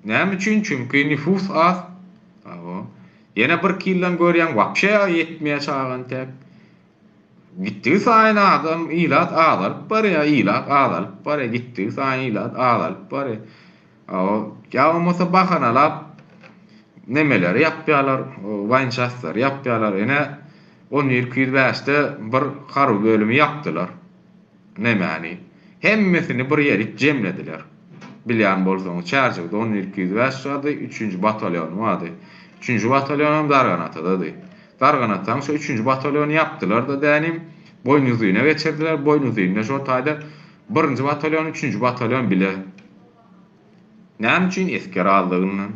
Näme üçin? Çünki nüfus az. Ýene birki ýyldan görýäň wapşe ýetmeýär çaga entäk. Gitdigi saýyn adam, ilat azalyp barýar, ilat azalyp barýar, gitdigi saýyn ilat azalyp barýar. Ýa bolmasa bahanalap nemeleri ýapýarlar, waýnçaslary ýapýarlar. Ine, on bir 205-de bir harby bölümi ýapdylar. Nemäni? Hemmesini bir ýerik jemlediler. Bilýän bolsaňyz, Çärjewde on bir 205 bardy, üçünji batalýony bardy. Üçünji batalýonam Darganatadady. Darganatanyň şo üçünji batalýony ýapdylar-da dänim, Boýnuzyna geçirdiler, Boýnuzynda şo taýda birinji batalýon, üçünji batalýon bile. Näme üçin? Esger azlygyndan.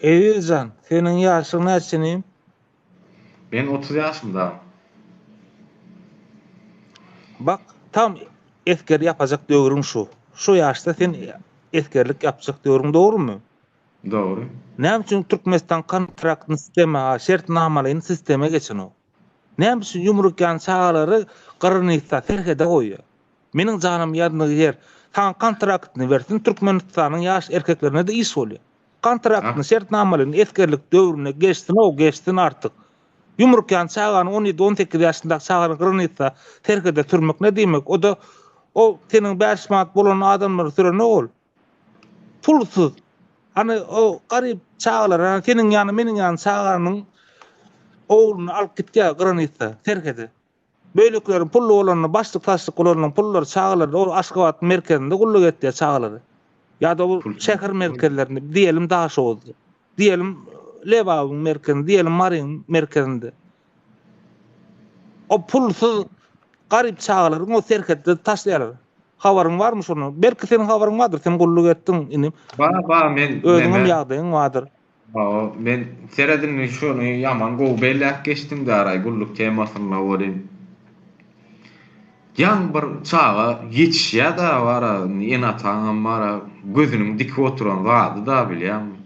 Ezizjan, seniň ýaşyň näçe inim? Men 30 ýaşymda. Bak, tam esger ýapajak döwrüň şu. Şu ýaşda sen esgerlik ýapjak döwrüň dogrumy? Dogry. Näme üçin Türkmenistan kontraktny sistema, şertnamalaýyn sistema geçenok? Näme üçin ýumrukýan çagalary granitsa, serhede goýýar? Meniň janym ýaznygy ýer. Saňa kontraktny bersin, Türkmenistanyň ýaş erkeklerine-de iş bolýar. Kontraktny, şertnamalaýyn esgerlik döwrüne geçsin-ow, geçsin artyk. Ýumrukýan çagany on ýedi, on sekiz ýaşyndaky çagany granitsa, serhede sürmek ne diýmek? O-da, o seniň bäş manat bolan adamlary sürenok ol. Pulsuz. Hany o garyp çagalar, hany seniň ýany, meniň ýany çaganyň ogluny alyp gitýär granitsa, serhede. Bölekleriň pully bolanyny, başlyk saçlyk bolanynyň pullary çagalarda ol Aşgabat merkezinde gulluk etýär çagalary. Ýa-da ol şäher merkezlerinde, diýelim Daşoguzda, diýelim Lebabyň merkezinde, diýelim Maryň merkezinde. O pulsuz garyp çagalaryň o serhetde taşlaýarlar. Habaryň barmy şondan? Belki seniň habaryň bardyr, sen gulluk etdiň inim. Bar, bar, men Özüňem ýagdaýyň bardyr. Hawa, men seredin şony ýaman gowy belläp geçdiň daraý gulluk temasynda welin. Ýaňy bir çaga ýetişýä-da bara, indi ene-ataňam bara gözüniň dikip oturan zady-da bilýäňmi.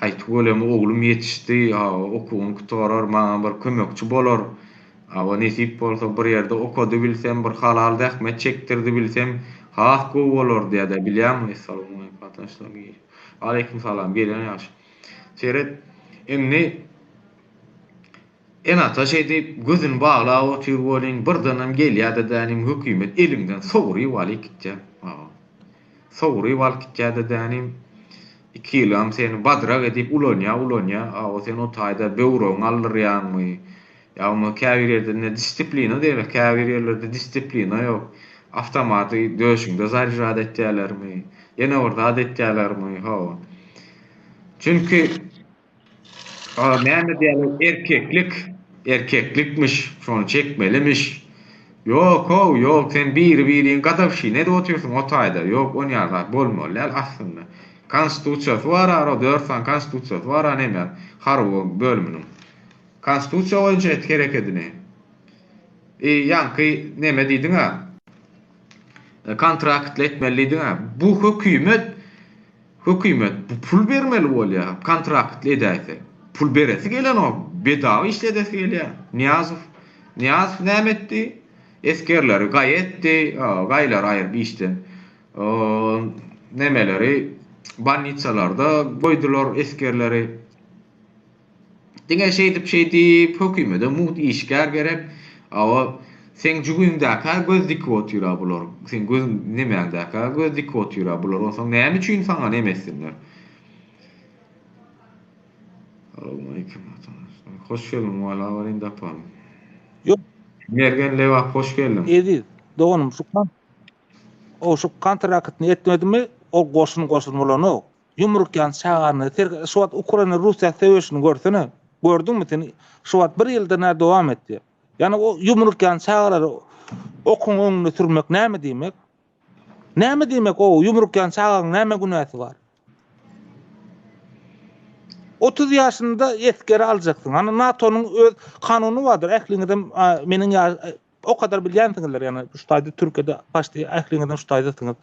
Aý tüweleme oglum ýetişdi, hawa okuwyny gutarar, maňa bir kömekçi bolar. Hawa nesip bolsa bir ýerde okadybilsem, bir halal zähmet çekdirdibilsem has gowy bolar diýýä-dä bilýäňmi. Essalawmaleýkum watandaşlar. Aleýkum salam gelen ýagşy. Seret indi Ene-ata şeýdip gözüni baglap otyr welin, birdenem gelýär-de dänim hökümet eliňden sogryp alyp gitýär. Hawa. Sogryp alyp gitýär-de dänim, iki ýylam seni badrak edip ulanýar, ulanýar. Hawa, sen o taýda böwregiňi aldyrýaňmy? Ýa bolmasa käbir ýerde indi disiplina diýerler, käbir ýerlerde disiplina ýok. Awtomaty döşüňde zarýad etýärlermi? Ýene bir zat etýärlermi? Hawa. Çünki A näme diýýärler erkeklik, erkeklikmiş, şony çekmelimiş. Ýok-ow, ýok, sen biri-biriň gadawşyny edip otyrsyň o taýda. Ýok, onýa zat bolmaly däl aslynda. Konstitusiýasy bar ara, dört sany konstitusiýasy bar a näme, harby bölüminiň. Konstitusiýa boýunça et herekedini. E, ýaňky neme diýdiň-ä? Kontraktly etmeli diýdiň-ä. Bu hökümet Hökümet bu pul bermeli bolýa kontraktly edäýse. Pul beresi gelenok, bedawa işledesi gelýä. Nyýazow Nyýazow näme etdi? Esgerleri gaý etdi, gaýlary aýryp işden. Nemeleri bolnitsalarda goýdular esgerleri. Diňe şeýdip şeýdip hökümede mugt işgär gerek. Awa seň jübiňdäkä göz dikip otyra bular. Seň göz nemäňdäkä göz dikip otyra bular. Onsoň näme üçin saňa neme etsinler. Salowmaleýkim watandaşlar. Hoş geldiň Wala Warinda apam. Ýok. Mergen Lebap hoş geldiň. Eziz doganym şu o şu kontraktny etmedimi ol goşun goşun bolanok. Ýumrukýan çagany ser şu wagt Ukraina Russiýa söweşini görsene. Gördüňmi sen? Şu wagt bir ýylda nä dowam etdi. Ýani o ýumrukýan çagalary okuň öňünde sürmek näme diýmek? Näme diýmek o ýumrukýan çagaň näme günäsi bar? 30 ýaşynda esgeri aljaksyň. Hany NATO-nyň öz kanuny bardyr. Ähliňizem meniň ýa O kadar bilýänsiňizler, ýagny şu taýda Türkiýede paşti ähliňizem şu taýdasyňyz.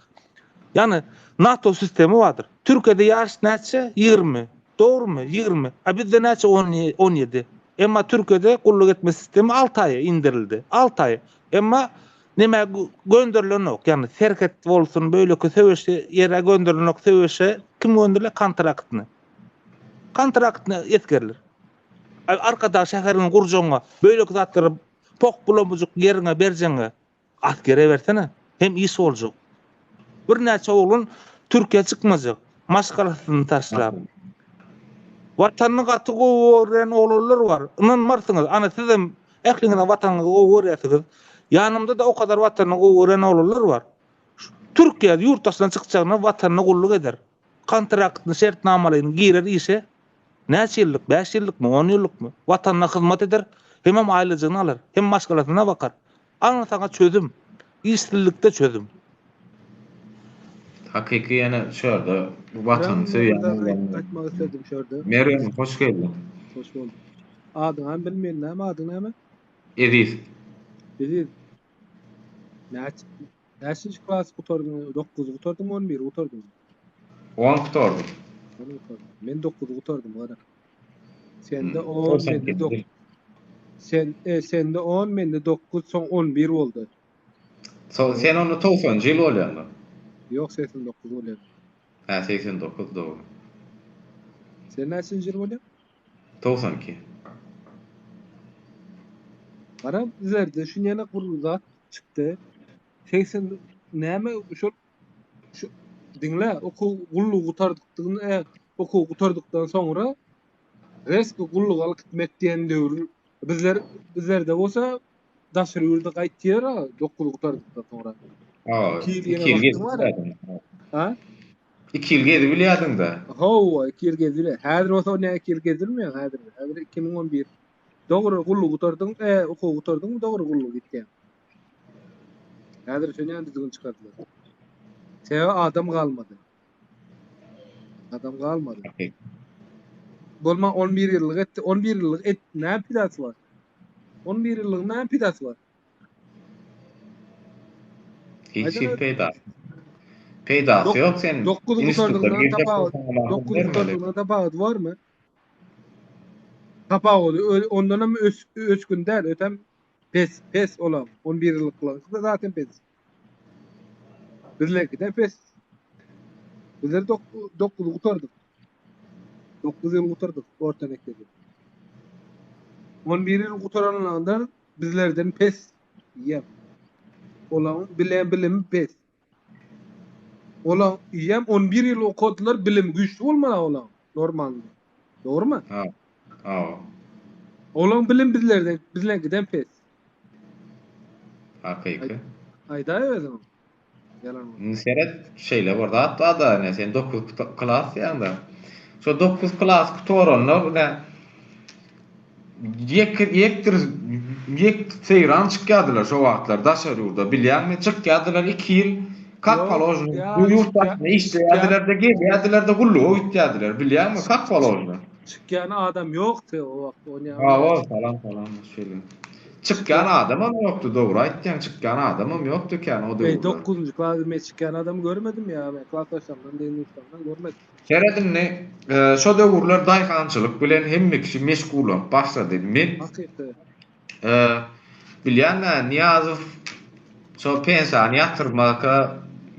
Ýagny NATO sistemi bardyr. Türkiýede ýaş näçe? 20. Dogrumy? 20. A bizde näçe? 17. Emma Türkiýede gulluk etme sistemi 6 aýa indirildi. 6 aý. Emma neme gönderilenok. Ýagny serhet bolsun, beýleki söweş ýere gönderilenok. Söweşe kim gönderilýär? Kontraktny. Kontraktny esgerler. Arkadag şäherini gurjagyňa, beýleki zatlary Pok bulamujyk ýeriňe berjeňe asgere bersene hem iş boljak. Birnäçe oglan Türkiýä çykmajak maşgalasyny taşlap. Watanyny gaty gowy görýän oglanlar bar. Ynanmarsyňyz ana sizem ähliňizem watanyňyzy gowy görýärsiňiz. Ýanymda-da o kadar watanyny gowy görýän oglanlar bar. Türkiýä ýurt daşyna çykjagyna watanyna gulluk eder. Kontraktny şertnamalaýyn girer işe Näçe ýyllyk, bäş ýyllykmy, on ýyllykmy, Watanyna hyzmat eder, hemem aýlyjygyny alar, hem maşgalasyna bakar. Ana saňa çözüm. Işsizlikde çözüm. Hakyky ýene şu ýerde Watanyny söýýän oglanlar. Aýtmak isledim şu ýerde. Mergen hoş geldiň. Hoş bolduk. Adyňam bilmeýin näme adyň näme? Eziz. Eziz. Näçe Näçinji klas gutardyň? Dokuzy gutardyňmy, on biri gutardyňmy? On gutardym. On gutardym. Men dokuzy gutardym gara. Sende on, mende dok. Sen e, sende on, mende dokuz, soň on bir boldy. So, sen onda togsanjy ýyl bolýaňda. Ýok, 89 bolýan. Hä, 89 dogry. Sen näçinji ýyl bolýaň? 92. Gara, bizlerde şun ýaly bir zat çykdy. 80 näme şol şu diňle okuw gullugy gutardykdan e, okuw gutardykdan soňra reski gulluga alyp gitmek diýen döwür bizler bizlerde bolsa daşary ýurda gaýtýar 9 gutardykdan soňra. Ha, 2 ýyl ýene bar. Ha? 2 ýyl gezip bilýärdiň-dä. Hawa, 2 ýyl gezip. Häzir bolsa o näme 2 ýyl gezilmeýär häzir. Häzir 2011. Dogry gullugy gutardyň, e, okuwy gutardyňmy dogry gulluga gitýäň. Häzir şonýan düzgün çykardylar. Sebäbi adam galmady. Adam galmady. Bolma 11 ýyllyk etdi. 11 ýyllyk et näme peýdasy bar? 11 ýyllygyň näme peýdasy bar? Hiç hili peýdasy. Peýdasy ýok sen. 9 gutardygyňdan tapawut, 9 gutardygyňdan tapawudy barmy? Tapawudy ondan hem ösgün däl, ötem pes, pes olam. 11 ýyllyklar zaten pes. Bizlerkiden pes. Bizler 9 gutardyk. 9 ýyl gutardyk orta mekdebi. 11 ýyl gutaranlardan bizlerden pes. Ýa. Olaň bilen bilimi pes. Olaň ýa 11 ýyl okadylar, bilimi güýçli bolmaly olaň normalny. Dogrymy? Ha. Ha. Olaň bilim bizlerden bizlerkiden pes. Hakyky. Aýdaý özüň. Ýalan bolsa. Indi seret, şeýle bir zat bar-da, ine sen 9 klas diýýäň-de. Şo 9 klas gutaranda ine ýek ýekdir ýek seýran çykýardylar şo wagtlar daşary ýurda bilýäňmi? Çykýardylar 2 ýyl kak Ýok, položno ýa bu ýurt çykýa daşynda çykýa işleýärdiler-de, gelýärdiler-de gulluga gitýärdiler bilýäňmi? Kak položno. çykýan adam ýokdy o wagt onýa Hawa, salam salam şeýle. Çykýan adamam ýokdy dogry aýtýaň çykýan adamam ýokdy kän o Eý döwürler. dokuzynjy klasda men çykýan adamy görmedim ýa men klasdaşlarymdan deň-duşlarymdan görmedim. Seret indi şo döwürler daýhançylyk bilen hemme kişi meşgullanyp başlady. Men Hakyky. bilýän-ä Nyýazow şo pensiýany ýatyrmaka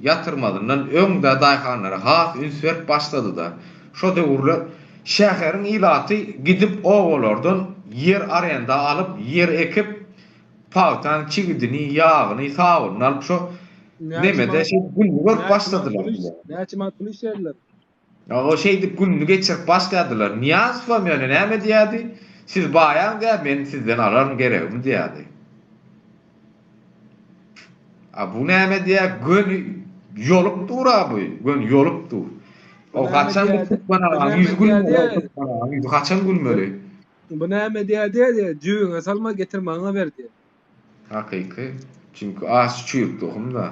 ýatyrmazyndan öň-de daýhanlara has üns berip başlady-da. Şo döwürler şäheriň ilaty gidip obalardan ýer arenda alyp, ýer ekip, pagtaň çigidini, ýagyny, sabynyny alyp şo Näçe nemede manat şeýdip gününi görüp näçe manat başladylar. pul iş näçe manat pul işlediler. O şeýdip gününi geçirip başladylar. Nyýazowam ýöne näme diýýärdi? Siz baýaň diýýär, men sizden alaryn geregimi diýýärdi. A bu näme diýýär? Göni ýolup dur-a bu. Göni ýolup dur. Bu O näme haçan bu diýýärdi? türkmen Bu agaň näme ýüzi gülmeli, diýýärdi? türkmen agaň ýüzi haçan gülmeli? Bu näme diýýärdi diýýär, jübüňe salma, getir maňa ber diýýär. Hakyky. Çünki aç çüýrük tohum-da.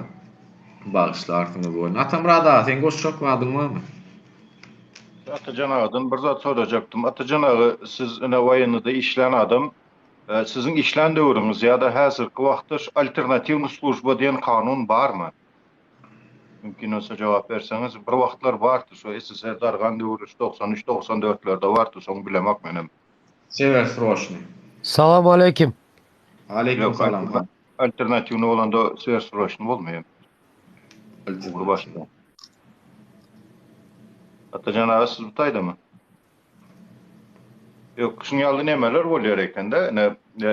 Bagyşlarsyňyz welin. Atamyrat aga, seň goşjak zadyň barmy? Atajan agadan bir zat sorajakdym. Atajan aga, siz ine woýennyda işlän adam. Siziň işlän döwrüňiz ýa-da häzirki wagtda şu alternatiwnyý služba diýen kanun barmy? Mümkin bolsa jogap berseňiz. Bir wagtlar bardy şu SSR dargan döwri şu 93 94-lerde bardy, soň bilemok menem. Sewer sroçny. Salam aleýkim. Aleýkim Ýok, salam. alternatiwny bolanda swersroçny bolmaýar. Ugry başga. Atajan aga siz bu taýdamy? Ýok, şuň ýaly nemeler bolýar ekende, ine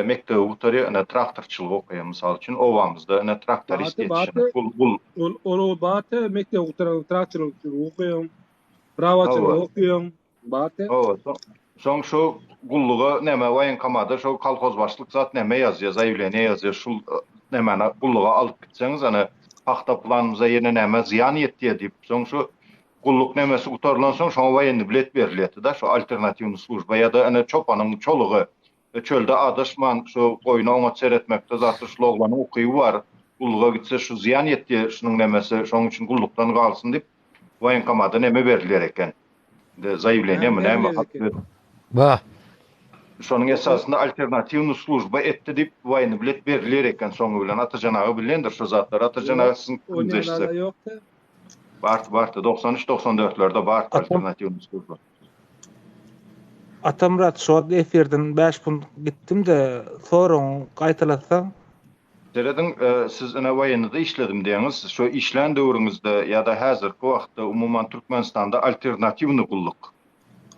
mekdebi gutarýar, ine traktorçylyk okaýar mysal üçin obamyzda ine traktorist Baty, ýetişen. baty, Gul gul. ol ol baty mekdebi gutaran traktorçylyk okaýar, prawaçylyk Hawa. okaýar. Baty. Hawa, soň şu gulluga neme woýenkomada şo kolhoz başlyk zat neme ýazýar, zaýawleniýe ýazýar, şul nemäni gulluga alyp gitseňiz ene pagta planymyza ýene näme zyýan ýetýär diýip, soň şu gulluk nemesi gutarylan soň şoňa woýennyý bilet berilýärdi-da, şo alternatiwnyý služba ýa-da ene çopanyň çolugy çölde adaşman şu goýna oňat seretmekde zatda şul oglanyň ukyby bar, gulluga gitse şu zyýan ýetýär şunuň nemesi, şonuň üçin gullukdan galsyn diýip woýenkomada neme berilýär eken. Zaýawleniýemi näme hat berip. Bah. Şonuň esasynda alternatiwnyý služba etdi diýip woýennyý bilet berilýär eken soňy bilen. Atajan aga bilýändir şo zatlary. Atajan aga siziň pikiriňizi eşitsek. Bardy bardy 93 94-lerde bardy alternatiwnyý služba. Atamyrat şu wagt efirden 5 punt gitdim-de soragyňy gaýtalasaň. Serediň, siz ine woýennyda işledim diýeňiz, şo işlän döwrüňizde ýa-da häzirki wagtda umuman Türkmenistanda alternatiwnyý gulluk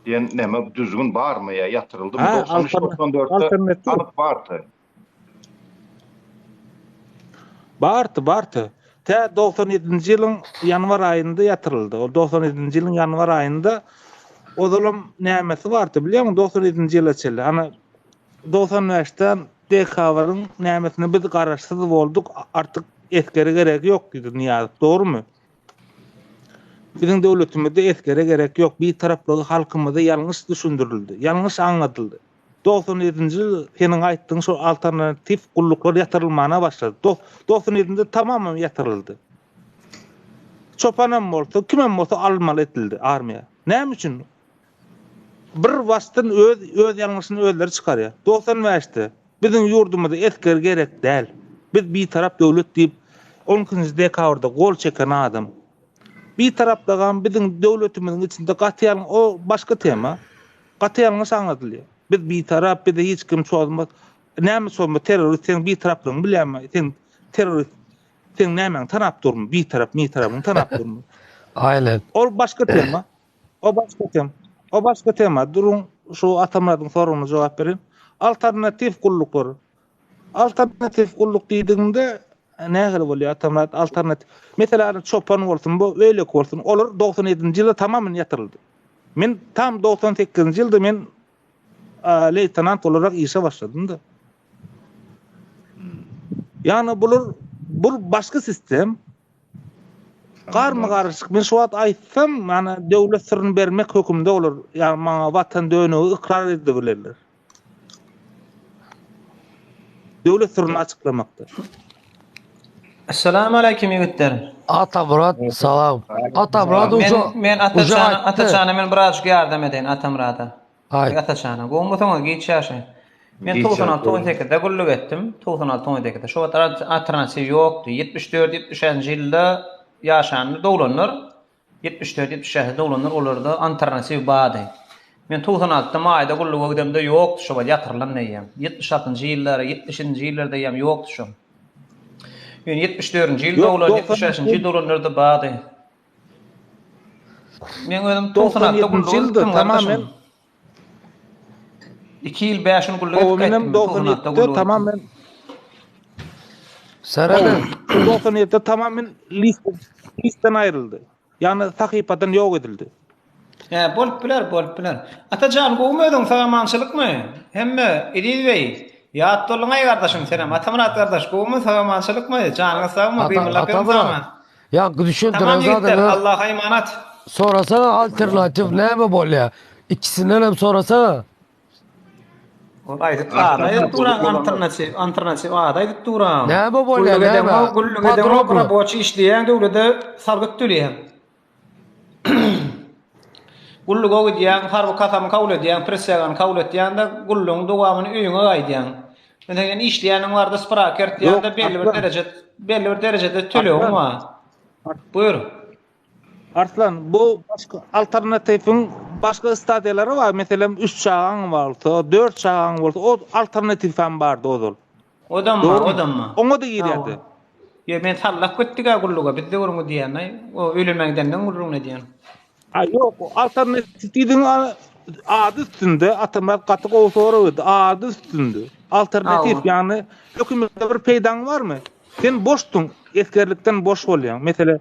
diýen neme düzgün barmy ýa ýatyryldymy? Hä, 93, 94-de alternatiw. anyk bardy. Bardy, bardy. Tä 97-nji ýylyň ýanwar aýynda ýatyryldy. Ol 97-nji ýylyň ýanwar aýynda ozalam nämesi bardy bilýäňmi 97-nji ýyla çenli. Ana 95-den dekabryň nämesinde biz garaşsyz bolduk, artyk esgere gerek ýok diýdi Nyýazow. Dogrumy? Biziň döwletimizde esgere gerek ýok. Bitaraplygy halkymyza ýalňyş düşündirildi, ýalňyş aňladyldy. 97-nji ýyl seniň aýtdygyň şol alternatiw gulluklar ýatyrylmana başlady. 97-nde tamamam ýatyryldy. Çopanam bolsa, kimem bolsa alynmaly edildi armiýa. Näme üçin? Bir başdan öz öz ýalňyşyny özleri çykarýar. 95-de biziň ýurdumyza esger gerek däl. Biz bitarap döwlet diýip. 12-nji dekabrda gol çeken adam. Bitaraplygam biziň döwletimiziň içinde gaty ýalňy o başga tema. Gaty ýalňyş aňladylýar. Biz bitarap, bize hiç kim çozmaz. Näme çozmaz? Terrorist seň bitaraplygyňy bilýärmi? Sen terrorist seň nämäňi tanap durmy? Bitarap, mitarabyňy tanap durmy? Aýnen. Ol başga tema. O başga tema. O başga tema. Duruň şu Atamyradyň soragyna jogap bereýin. Alternatiw gulluklar. Alternatiw gulluk diýdigiňde nähili bolýar Atamyrat? Alternatiw. Meselem, çopan bolsun, bu beýleki bolsun. Olar 97-nji ýylda tamamen ýatyryldy. Men tam 98-nji ýylda men leýtenant olarak işe başladym-da. Ýagny bular bu başga sistem. Garma-garyşyk. Men şu wagt aýtsam, ýagny döwlet syryny bermek hökümde olar, ýagny maňa watan dönügi ykrar edibilerler. Döwlet syryny açyklamakda. Essalamu aleýkum ýigitler. Atamyrat salam. Atamyrat Men men Atajana Atajana men birazjyk ýardam edeýin Atamyrada. Aý. Atajana gowmysyňyz giç ýaşaý. Men 96 18-de gulluk etdim. 96 18-de. Şo wagt alternatiw ýokdy. 74 75-nji ýylda ýaşanlar doglanlar 74 76 doglanlar olarda alternatiw bardy. Men 96-da maýda gulluga gidemde ýokdy şo wagt ýatyrylan eýýäm. 76-njy ýyllar, 77-nji ýyllarda eýýäm ýokdy şo. Ýöne 74-nji ýyl doglan, 75-nji ýyl doglanlarda bardy. Men özüm 96-da gulluga gitdim gardaşym. 2 ýyl 5 gün gulluk edip gaýtdym. 97-de tamamen Serede. 97-de tamamen list listden aýryldy. Ýagny sahypadan ýok edildi. Hä, bolup biler, bolup biler. Atajan gowumy özüň sagamançylykmy? Hemme, Eziz beý, ýat bolduňaý gardaşym senem. Atamyrat gardaş gowumy sagamançylykmy? Janyňyz sagmy? Gymyldap ýörüň sagma. Ýaňky düşündiren Tamam ýigitler, zadyňy Allaha emanat. sorasana alternatiw näme bolýa? Ikisinden hem sorasana. Ol aýdyp ady aýdyp duran alternatiw, alternatiw ady aýdyp duran. Näme bolýa Gulluk näme? edeňok, gulluk edeňok, Podrobno. raboçy işleýäň, döwlete salgyt töleýäň. Gulluga gidýäň, harby kasamy kabul edýäň, prisýagany kabul etýäň-de, gullugyň dowamyny öýüňe gaýdýaň. Meselem, sen işleýäniň barada spravka Ýok, eltýäň-de, belli bir Arslan. dereje, belli bir derejede tölegiň Arslan. bar. Buýur. Arslan, bu başga alternatiwiň başga stadiýalary bar. Meselem, üç çagaň bolsa, dört çagaň bolsa, o alternatiw hem bardy ozal. Odam bar, Dogrumy? odam bar. Oňa-da girýärdi. Hawa. Ýok, men sallap gitdik-ä gulluga, biz döwrüňi diýýän-aý. O öýlenmän gidenden gürrüňini edýän. A ýok, alternatiw diýdigiň ady üstünde, Atamyrat gaty gowy sorag berdi. Ady üstünde. Alternatiw, Hawa. ýagny hökümete bir peýdaň barmy? Sen boşduň, esgerlikden boş bolýaň. Mesele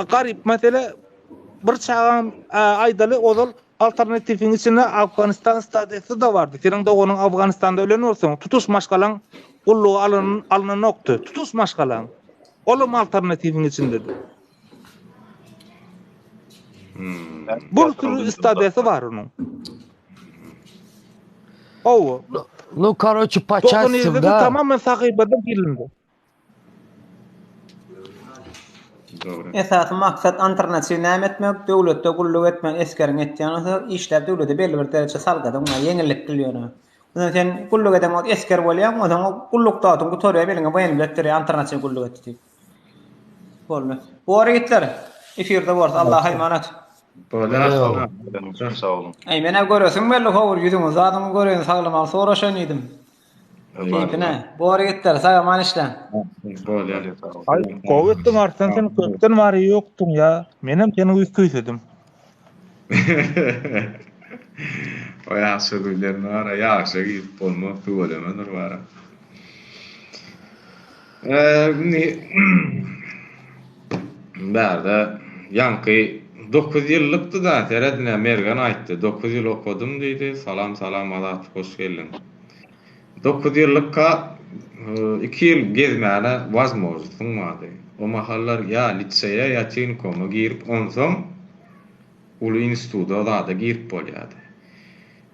garyp mesele bir çagaň aýdaly ozal alternatiwiň içinde Afganistan stadiýasy-da bardy. Seniň doganyň Afganistanda ölen bolsa, tutuş maşgalaň gulluga alyn alynanokdy. Tutuş maşgalaň. Olam alternatiwiň içindedi. Hmm. Bir sürü stadiýasy bar onuň. Hawa. Nu, karoçe, po 97-de частям, da. tamamen sahypadan silindi. Dogry. Esasy maksat alternatiw näme etmek, döwletde gulluk etmän esgeriň etýän bolsa, işläp döwlete belli bir dereje salgydyň bar, ýeňillikli ýöne. Onsoň sen gulluk eden wagt esger bolýaň, onsoň gulluk datyň gutarýar, eliňe woýenbilet berýär, alternatiw gulluk etdi diýip. Boldy. Bor ýigitler. Efirde borus. Allaha emanat. Bolýar. Sag boluň. Eý menä göresim geldi howur ýüzüňi zadyňy göreýin saglamaly soraşaýyn diýdim. Keýpine. Bor ýigitler sag aman işläň. Bolýar. Aý gowy etdiň Arslan sen köpden bari ýokduň ýa. Menem seni küýsedim. O ýagşy bilen bara ýagşa girip bolmaz tüwelemedir bara. Indi bärde ýaňky 9 ýyllykdy-da seredine Mergen aýtdy 9 ýyl okadym diýdi. Salam salam Azat hoş geldiň. 9 ýyllykka 2 ýyl gezmäne wazmožnostyň bardy. O mahallar ýa liseýe ýa tehnikuma girip onsoň uly instituda zada girip bolýardy.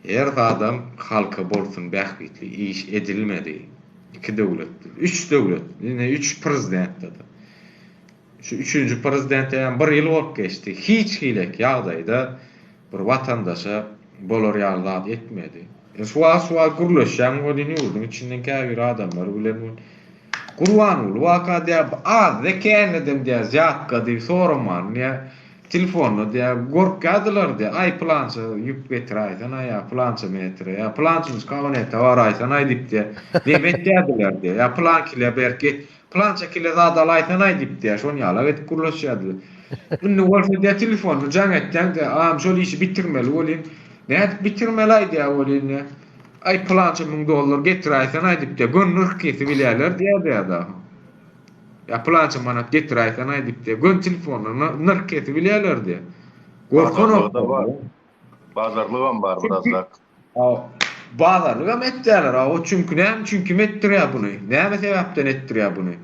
Her zadam halka bolsun bähbitli iş edilmedi. Iki döwletde, üç döwlet, ine üç prezidentde-de. Şu üçünji prezidente hem bir ýyl bolup geçdi. Hiç hilek ýagdaýda bir watandaşa bolar ýaly zat etmedi. E şu wagt şu wagt gürleşýäň welin ýurduň içinden käbir adamlar bilen. Gurbanguly waka diýýär, azda känedem diýýär, zýatka diýip soraman diýýär, telefonda diýýär, gorkýardylar diýýär, aý pylança ýüp getiräýsene ýa pylança metre, ýa pylançynjy kabinete baraýsana diýip diýýär, neme etýärdiler diýýär, ýa pylan kile berk Pylança kile zat alaýsanaý diýip diýýär, şony ýalak edip gürleşýärdiler. Indi bolsa diýýär, telefonda jaň etýäň diýýär, agam şol işi bitirmeli welin, nädip bitirmeli-aý diýýär welin diýýär. Aý pylança müň dollar getiräýsanaý diýip diýýär, göni nyrh kesip bilýärler diýýär diýýär dagy. Ýa pylança manat getiräýsanaý diýip diýýär, göni telefonda nyrh kesip bilýärler diýýär. Gorkanoklar. Bazarlygam bar birazrak. Bazarlygam etýärler a o çünki näme üçin kim etdirýär buny? Näme sebäpden etdirýär buny?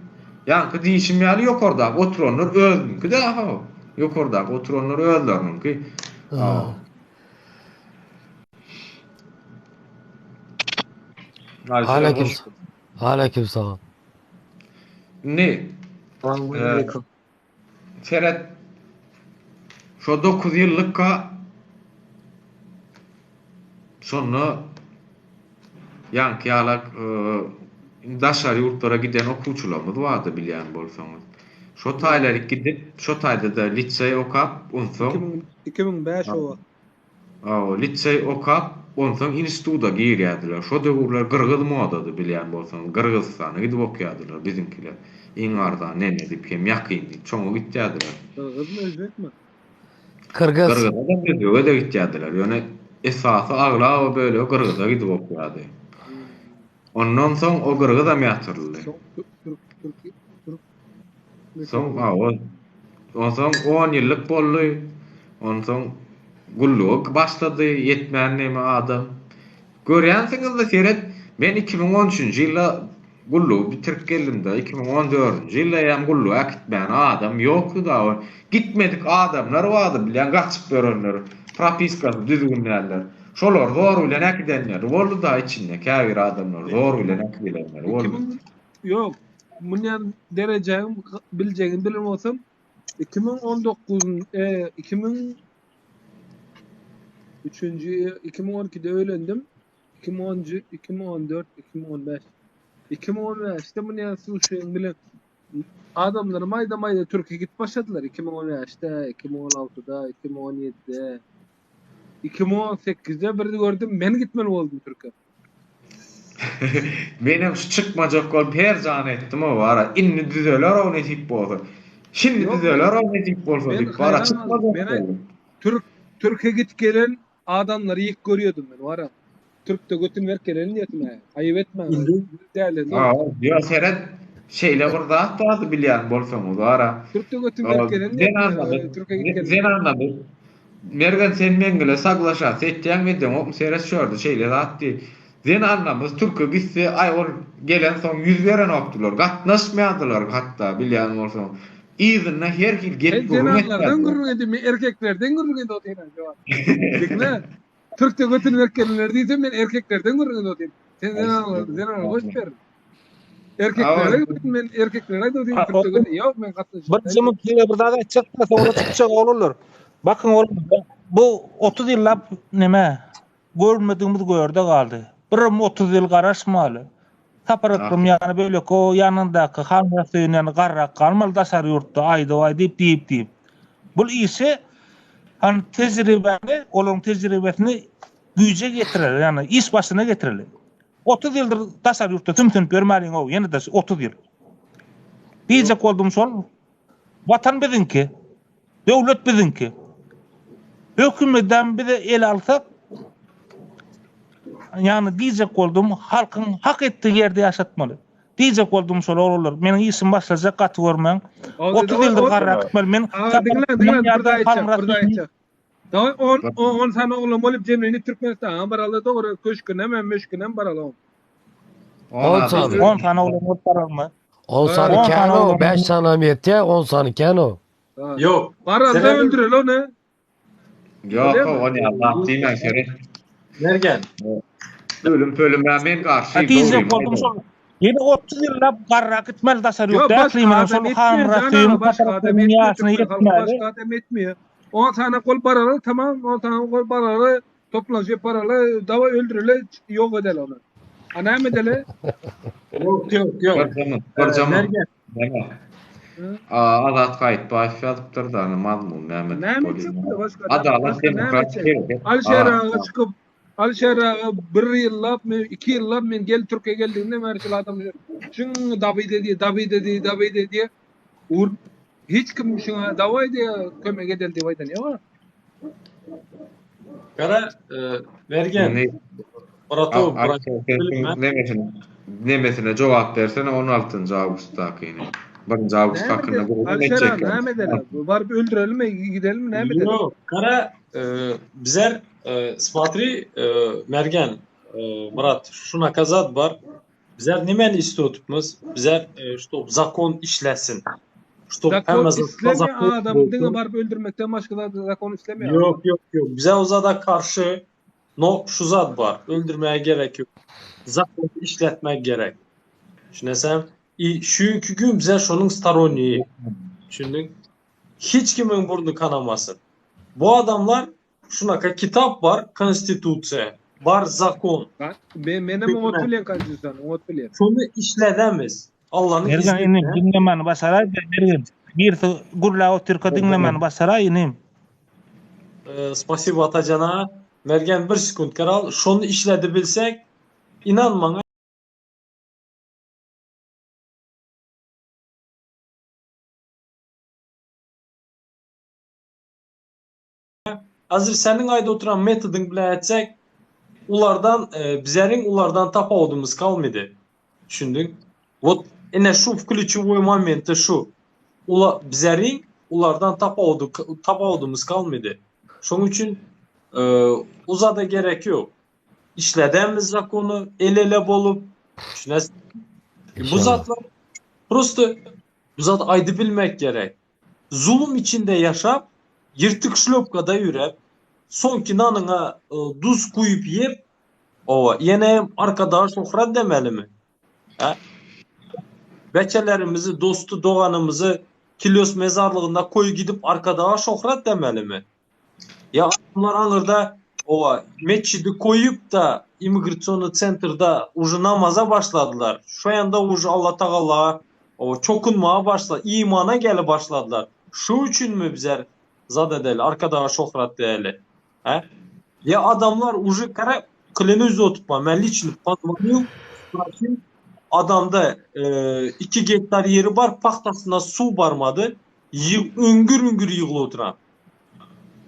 Ýaňky diýşim ýaly ýokardaky oturanlar özüniňki dä how. Ýokardaky oturanlar özleriniňki. Aleyküm. Aleyküm salam. Indi Seret, şo dokuz ýyllykka şonda ýaňky ýalak daşary ýurtlara giden okuwçylarymyz bardy bilýän bolsaňyz. Şo taýlaryk gidip, şo taýda-da liseý okap, onsoň 2005 o wagt. Hawa, liseý okap, onsoň instituda girýärdiler. Şo döwürler gyrgyz modady bilýän bolsaňyz, Gyrgyzystana gidip okýardylar biziňkiler. Iň arzan neme diýip hem ýakyn diýip şoňa gitýärdiler. Gyrgyzmy, özbekmi? Kyrgyz. Gyrgyza-da, özbege-de gitýärdiler. Ýöne esasy aglaba bölegi gyrgyza gidip okýardy. Ondan soň o gyrgyzam ýatyryldy. Soň türk, türk, türk Soň hawa. Onsoň on ýyllyk boldy. Onsoň gulluga başlady, ýetmän neme adam. Görýänsiňiz-de seret, men 2013-nji ýylda gullugy bitirip geldim-de, 2014-nji ýylda hem gulluga äkitmäne adam ýokdy dagy. Gitmedik adamlar bardy, bilýän, gaçyp ýörenler, propiskasy düzgün däller. Şolar zor bilen äkidenleri boldy-da içinde, käbir adamlar zor bilen äkidilenleri boldy. Ýok, mundan derejäň biljegini bilen bolsam, 2019 e, 2000 üçünji 2012-de öýlendim. 2010 2014 2015 2015-de mundan suşeýin bilen adamlar maýda maýda Türkiýe gidip başladylar 2015-de, 2016-da, 2017-de. 2018-de bir gördüm, men gitmeli boldum Türkiýe. Menem şu çykmajak bolup her jan etdim o bara. Indi düzeler o nesip bolsa. Şimdi Yok düzeler o nesip bolsa men diýip bara haýran galdym. çykmajak Men boldum. Türk Türke git gelen adamlary ýek görýärdim men bara. Türkde götün berip gelen diýetim hä. Aýyp etmäň. Indi Däl Ha, ýo seret şeýle bir zat bardy bilýän bolsaňyz bara. Türkde götün berip gelen diýetim. Zenanlar Türke git gelen. zenanlar Mergen sen meň bile saglaşasy etýäňmi edeňokmy seret şu ýerde şeýle zat diý. Zenanlarymyz türke gitse aý ol gelensoň ýüz berenokdylar gatnaşmaýardylar hatda bilýän bolsaň yzynda her hil gep Sen gürrüň zenanlardan etýärdiler. gürrüň edip men erkeklerden gürrüň edip otyryn şu wagt. Diňle. Türkde götüni berip gelenler diýsem men erkeklerden gürrüň edip otyryn. Sen zenanlar zenanlar goş ber. Erkeklere men erkeklere aýdyp otyryn türkde götüni ýok men gatnaşyp. Bir jymyk size bir zat aýtjak da soňra çykjak oglanlar. Bakyň oglanlar bu 30 ýyllap neme görmedigimiz görde galdy. Birim 30 ýyl garaşmaly. Sapar Ekrem ýany beýleki o ýanyndaky Hanmyrat Söýün ýany garrak galmaly daşary ýurtda aýdyp aýdyp diýip diýip. Bul işi hany tejribäni olaryň tejribesini güýje getireli ýany iş başyna getireli. 30 ýyldyr daşary ýurtda sümsünip ýörmäliň-ow, ýene-de 30 ýyl. Diýjek boldum şol, Watan biziňki, döwlet biziňki. Hökümedem bize ele alsak, ýagny diýjek boldum, halkyň hak etdigi ýerde ýaşatmaly. Diýjek boldum şol oglanlar, meniň işim başlajak gaty görmäň. 30 ýyldyr garrak gitmeli. Men Diňle, diňle, bir zat aýtjak, bir zat aýtjak. Dagy on, on sany oglan bolup jemlenip Türkmenistana baraly dogry köşgüne hem möşgüne baraly. 10 sany. 10 sany oglan bolup baralymy? 10 sany 10 kän sany o, oglan. 5 sany hem ýetýär, 10 sany kän o. Ýok. Baraly Sebäbi- öldüreli ony. Ýok, o ýa zat diýmäň seret. Mergen. Ölüm pölüme men garşy. Diýjek boldum şol. Ýene 30 ýyllap garrak gitmeli daşary Ýok, ýurtda. başga Ähliminiň adam şol etmeýär, Hanmyrat jan Söýüniň aga, başga adam Sapar etmeýär, ýaşyna türkmen halky ýetmeli. başga adam etmeýär. 10 sany gol baraly, tamam, 10 sany gol baraly, toplanşyp baraly, dawa öldüreli, ýok edeli ony. A näme edeli? Ýok, ýok, ýok. Birje minut. Näme? Azat Gaýytbaýew ýazypdyr da, mazmun näme diýip bolýar. Adalat demokrat hereket. Alişer aga çykyp, Alişer aga bir ýyllap, men iki ýyllap men gel Türkiýe geldigimden bäri şol adam şuň dabyd edýär, dabyd edýär, dabyd edýär. Ur hiç kim şuňa dawaý diýär, kömek edeli diýip aýdan ýok. Gara, Mergen. Bratow, nemesine, nemesine jogap bersene 16-njy awgustdakyny. 1-nji awgust hakynda gürrüň etjek. Näme edeli? Baryp öldürelimi, gidelimi, näme edeli? Ýok, gara, bizler smotri, Mergen, Myrat, şu nakazat bar. Bizler nämäni istiýotupmyz? Bizler ştob zakon işlesin. Ştob zakon islemeýär adamy diňe baryp öldürmekden başga zat zakon islemeýär. Ýok, ýok, ýok. Bize o zada karşy no şu zat bar. Öldürmäge gerek ýok. Zakony işletmek gerek. Düşüneseň? I şu gün bize şonuň storonniýi. Düşündiň? Hiç kimiň burny kanamasyn. Bu adamlar Şunaka kitap bar, konstitusiýa, bar zakon. Men menem oňat bilýän konstitusiýany, oňat bilýän. Şony işledemiz. Allanyň izni bilen. Mergen inim diňlemäni başaraý Mergen. Birisi gürläp otyrka diňlemäni başaraý inim. Spasibo Atajan aga. Mergen bir sekunt garal. Şony işledibilsek inan maňa. Hazir seniň aýdyp oturan metodyň bilen etsek, ulardan bizeriň ulardan tapawudymyz galmydy. Düşündiň? Wot ine şu klýuçewoý momenti şu. Ula bizeriň ulardan tapawudy tapawudymyz galmydy. Şoň üçin uzada gerek ýok. Işledemiz zakony el-ele bolup, düşünesiň? Bu zatlar prosto bu zat aýdyp bilmek gerek. Zulum içinde ýaşap, ýyrtyk şlýopkada ýüräp, soňky nanyňa duz guýup iýip, oba, ýeneem Arkadaga şöhrat demelimi? Hä? Beçelerimizi, dosty, doganymyzy Kilyos mezarlygynda koýup gidip Arkadaga şöhrat demelimi? Ýa adamlar aňyrda oba metjidi koýup-da immigrasionnyý sentrda uje namaza başladylar. Şo ýanda uje Allatagala oba çokunmaga başla, imana gelip başladylar. Şu üçinmi bizler zat edeli, Arkadaga şöhrat diýeli? Hä? Ýa adamlar uje kara klenoz otupma, men liçno pozwonil, sprosil, adamda iki gektar ýeri bar, pagtasyna suw barmady, öňgür-öňgür ýygylyp oturan.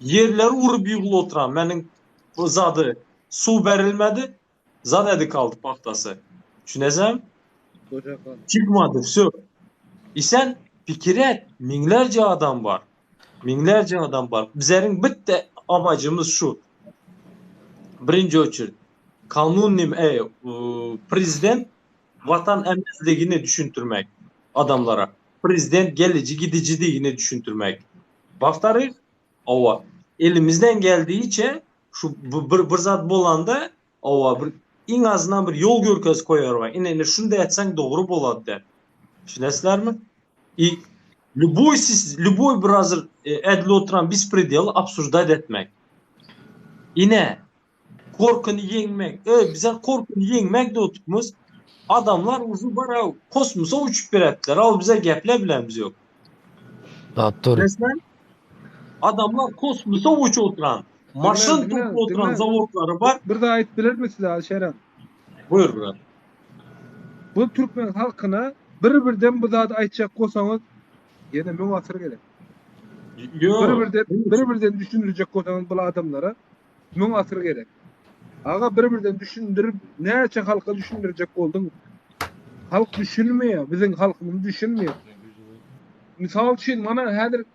Ýerleri urup ýygylyp oturan. Meniň bu zady suw berilmedi. Zat edi kaldy pagtasy. Düşüneseň? Çykmady, wsё. I sen pikir et, müňlerce adam bar. Müňlerce adam bar. Bizleriň bitte amacymyz şu. Birinji oçurt kanun nim e, prezident watan emezligini düşündirmek adamlara. Prezident geliji gidijidigini düşündirmek. Wawtoryh, hawa, elimizden geldigiçe şu bir bir zat bolanda, hawa, bir iň azyndan bir ýol görkezip goýarwa. Ine, ine şunda etseň dogry bolady diýip. Düşünesizlermi? I lýuboý siz lýuboý bir hazir edil oturan bespredel obsujdat etmek. Ine, Korkyny ýeňmek. Öý, bize korkyny ýeňmek dotupmyz. Adamlar uzy bara kosmosa uçup beretdiler. Al bize geple bilenimiz ýok. Dapdur. Resmen adamlar kosmosa uçup oturan, maşyn tutup oturan zawodlary bar. Bir zat aýdyp bilermi size Alişer Buyur brat. Bu türkmen halkyna bir-birden bu zady aýtjak bolsaňyz ýene müň asyr gerek. Ýok. Bir-birden bir-birden düşündirjek bolsaňyz bul adamlara Müň asyr gerek. Aga bir birden düşündirip näçe halka düşündirjek bolduň. Halk düşünmeýär. Biziň halkymyz düşünmeýär. Mysal üçin mana häzir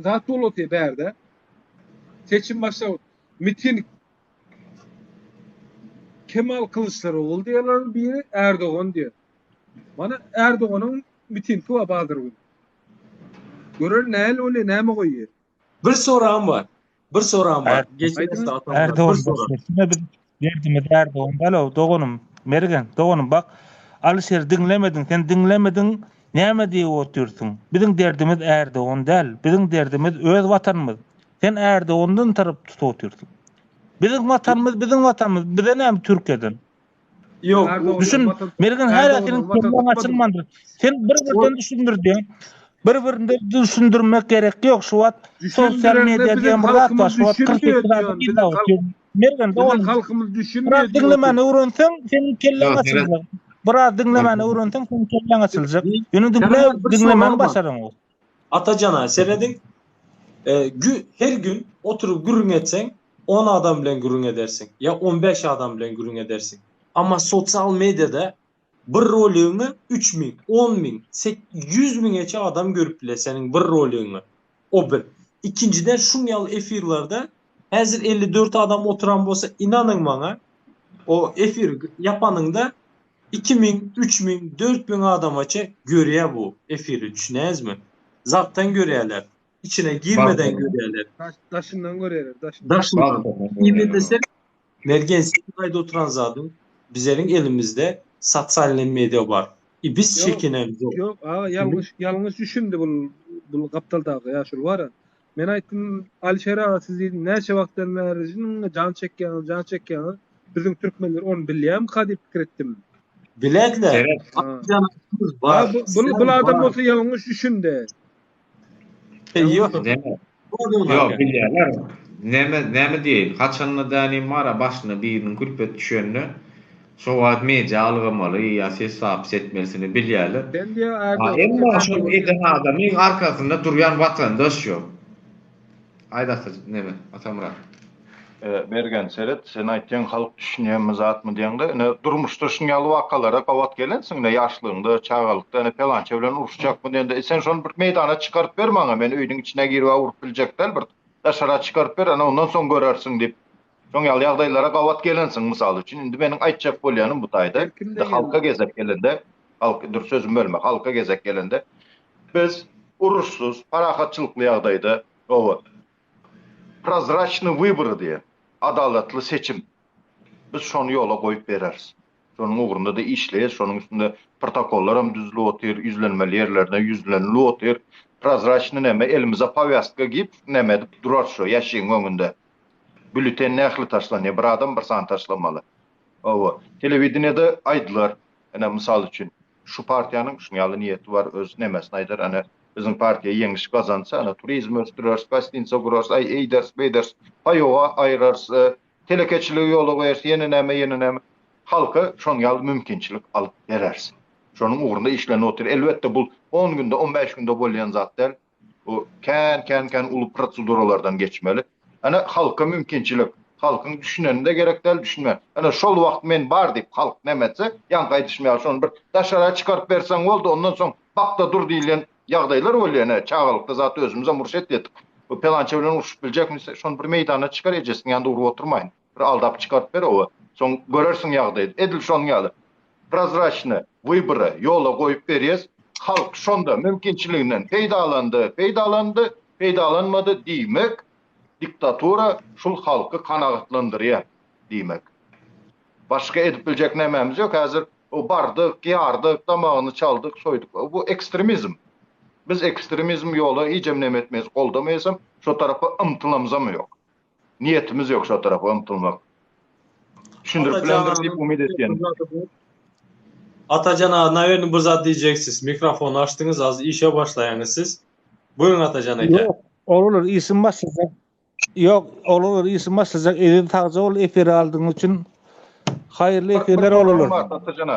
zat bolup otyr bärde. Seçim başlap miting Kemal Kılıçdaroğlu diýerler biri Erdogan diýer. Mana Erdoganyň mitingi bar bazar gün. Görer näl bolýar, näme goýýar. Bir soragym bar. Bir soragym bar. Erdogan biz derdimiz Erdogan däl doganym. Mergen doganym bak Alyşir diňlemediň sen diňlemediň näme diýip otyrsyň. Biziň derdimiz Erdogan däl. Biziň derdimiz öz watanymyz. Sen Erdogandan tarap tutup otyrsyň. Biziň watanymyz biziň watanymyz. Bize näme Türkiýeden? Ýok, düşün. Mergen hala seniň kelläň açylmandyr. Sen bir-birden düşündirdiň. Bir-birinde düşündirmek gerek ýok. Şu wagt sosial media diýen bir zat bar. Şu wagt 48 adam Mergen dogan halkymyz düşünmeýär. Biraz diňlemäni öwrenseň, seniň kelläň açyljak. Biraz diňlemäni öwrenseň, seniň kelläň açyljak. Ýöne diňle, diňlemäni başaraňok. Atajana serediň. Her gün oturyp gürrüň etseň, on adam bilen gürrüň edersiň ýa on bäş adam bilen gürrüň edersiň. Amma sosial mediada bir roligiňi 3000, 10000, 100 müňeçe adam görüp biler seniň bir roligiňi. O bir. Ikinjiden şuň ýaly efirlerde häzir 54 adam oturan bolsa inanyň maňa o efir ýapanyňda 2000, 3000, 4000 adamaça görýär bu efiri düşünýäňizmi? Zatdan görýärler. Içine girmeden görýärler. Daşyndan görýärler, daşyndan. Daşyndan. Ýene sen Mergen sen aýdyp oturan zadyň bizleriň elimizde sosialnyý media bar. I biz çekinemzok. Ýok, aga ýalňyş ýalňyş düşündi bul bul gapdaldaky ýaşuly bar-a. Men aýtdym, Alişer aga siz diýdim näçe wagtdan bäri jan çekýäňiz, jan çekýäňiz. Biziň türkmenler ony bilýärmika diýip pikir etdim. Bilerler. Bar. Bul bul adam bolsa ýalňyş düşündi. Ýok. Ýok, bilýärler. Näme, näme diýeýin, haçanda dänim bar-a başyna biriniň külpet düşende, şo wagt media algamaly ýa ses zapis etmelisini bilýärler. Sen diýýär Erdogan. Emma şol eden adamyň arkasynda durýan watandaş ýok. Aýt ata, neme, Atamyrat. Mergen seret, sen aýtýaň halk düşünýänmi zatmy diýeňde, ine durmuşda şuň ýaly wakalara gabat gelensiň ine ýaşlygyňda, çagalykda ine pelança bilen uruşjakmy diýende, e sen şony bir meýdana çykaryp ber maňa, men öýüniň içine girib-ä urup biljek däl, bir daşara çykaryp ber, ana ondan soň görersiň diýip, şoň ýaly ýagdaýlara gabat gelensiň mysal üçin. Indi meniň aýtjak bolýanym bu taýda, indi halka gezek gelende, halk, dur sözümi bölme, halka gezek gelende, biz uruşsyz, parahatçylykly ýagdaýda, oba, Prozraçnyý wybory diýen, adalatly seçim. Biz şony ýola goýup bereris. Şonuň ugrunda-da işleýäs, şonuň üstünde protokollaram düzülip otyr, ýüzlenmeli ýerlerine ýüzlenilip otyr. Prozraçnyý näme, elimize powýastka geýip, näme edip durarys şo ýaşigiň öňünde. Býulleten nähili taşlanýar, bir adam bir sany taşlamaly. Hawa, telewideniýede aýdylar, ine, mysal üçin, Şu partiýanyň şuň ýaly niýeti bar, öz nemesini aýdar, ana, biziň partiýa ýeňiş gazansa, ana, turizm ösdüreris, gostinisa gurarys, aý, eýderis, beýderis, paýoga aýyrarys, telekeçiligi ýola goýarys, ýene näme, ýene näme. Halka şoň ýaly mümkinçilik alyp bereris. Şonuň ugrunda işlenip otyr. Elbetde, bul on günde, on bäş günde bolýan zat däl. Bu kän kän kän uly proseduralardan geçmeli. Ana halka mümkinçilik. Halkyň düşüneni-de gerek däl, düşünmän. Ana şol wagt men bar diýip halk näme etse, ýaňky aýdyşym ýaly şony bir daşara çykaryp berseň boldy, ondan soň bak-da dur diýilýän ýagdaýlar bolýar. Ine çagalykda zat özümizem uruş etýärdik. Bu pelança bilen urşup biljekmi, şony bir meýdana çykar ejesiniň ýanynda urup oturmaýyn. Bir aldap çykaryp ber oba. Soň görersiň ýagdaýy. Edil şonuň ýaly. Prozraçny wybory ýola goýup berýäs. Halk şonda mümkinçiliginden peýdalandy, peýdalandy, peýdalanmady diýmek diktatura şul halky kanagatlandyrýar diýmek. Başga edip biljek nämämiz ýok. Häzir o bardyk, ýardyk, damagyny çaldyk, soýduk. Bu ekstremizm. Biz ekstremizm ýola hijem neme etmeýäs, goldamaýasam, şo tarapa ymtylamyzam ýok. Niýetimiz ýok şo tarapa ymtylmak. Düşündirip bilendir diýip umyt etýän. Atajan aga nawerno bir zat diýjeksiz. Mikrofony açdyňyz az işe başlaýaňyz siz. Buýruň Atajan eke. Ýok, olar işim başlajak. Ýok, olar işim başlajak. Eziz sagja bol efire aldygyň üçin. Haýyrly efirler olar.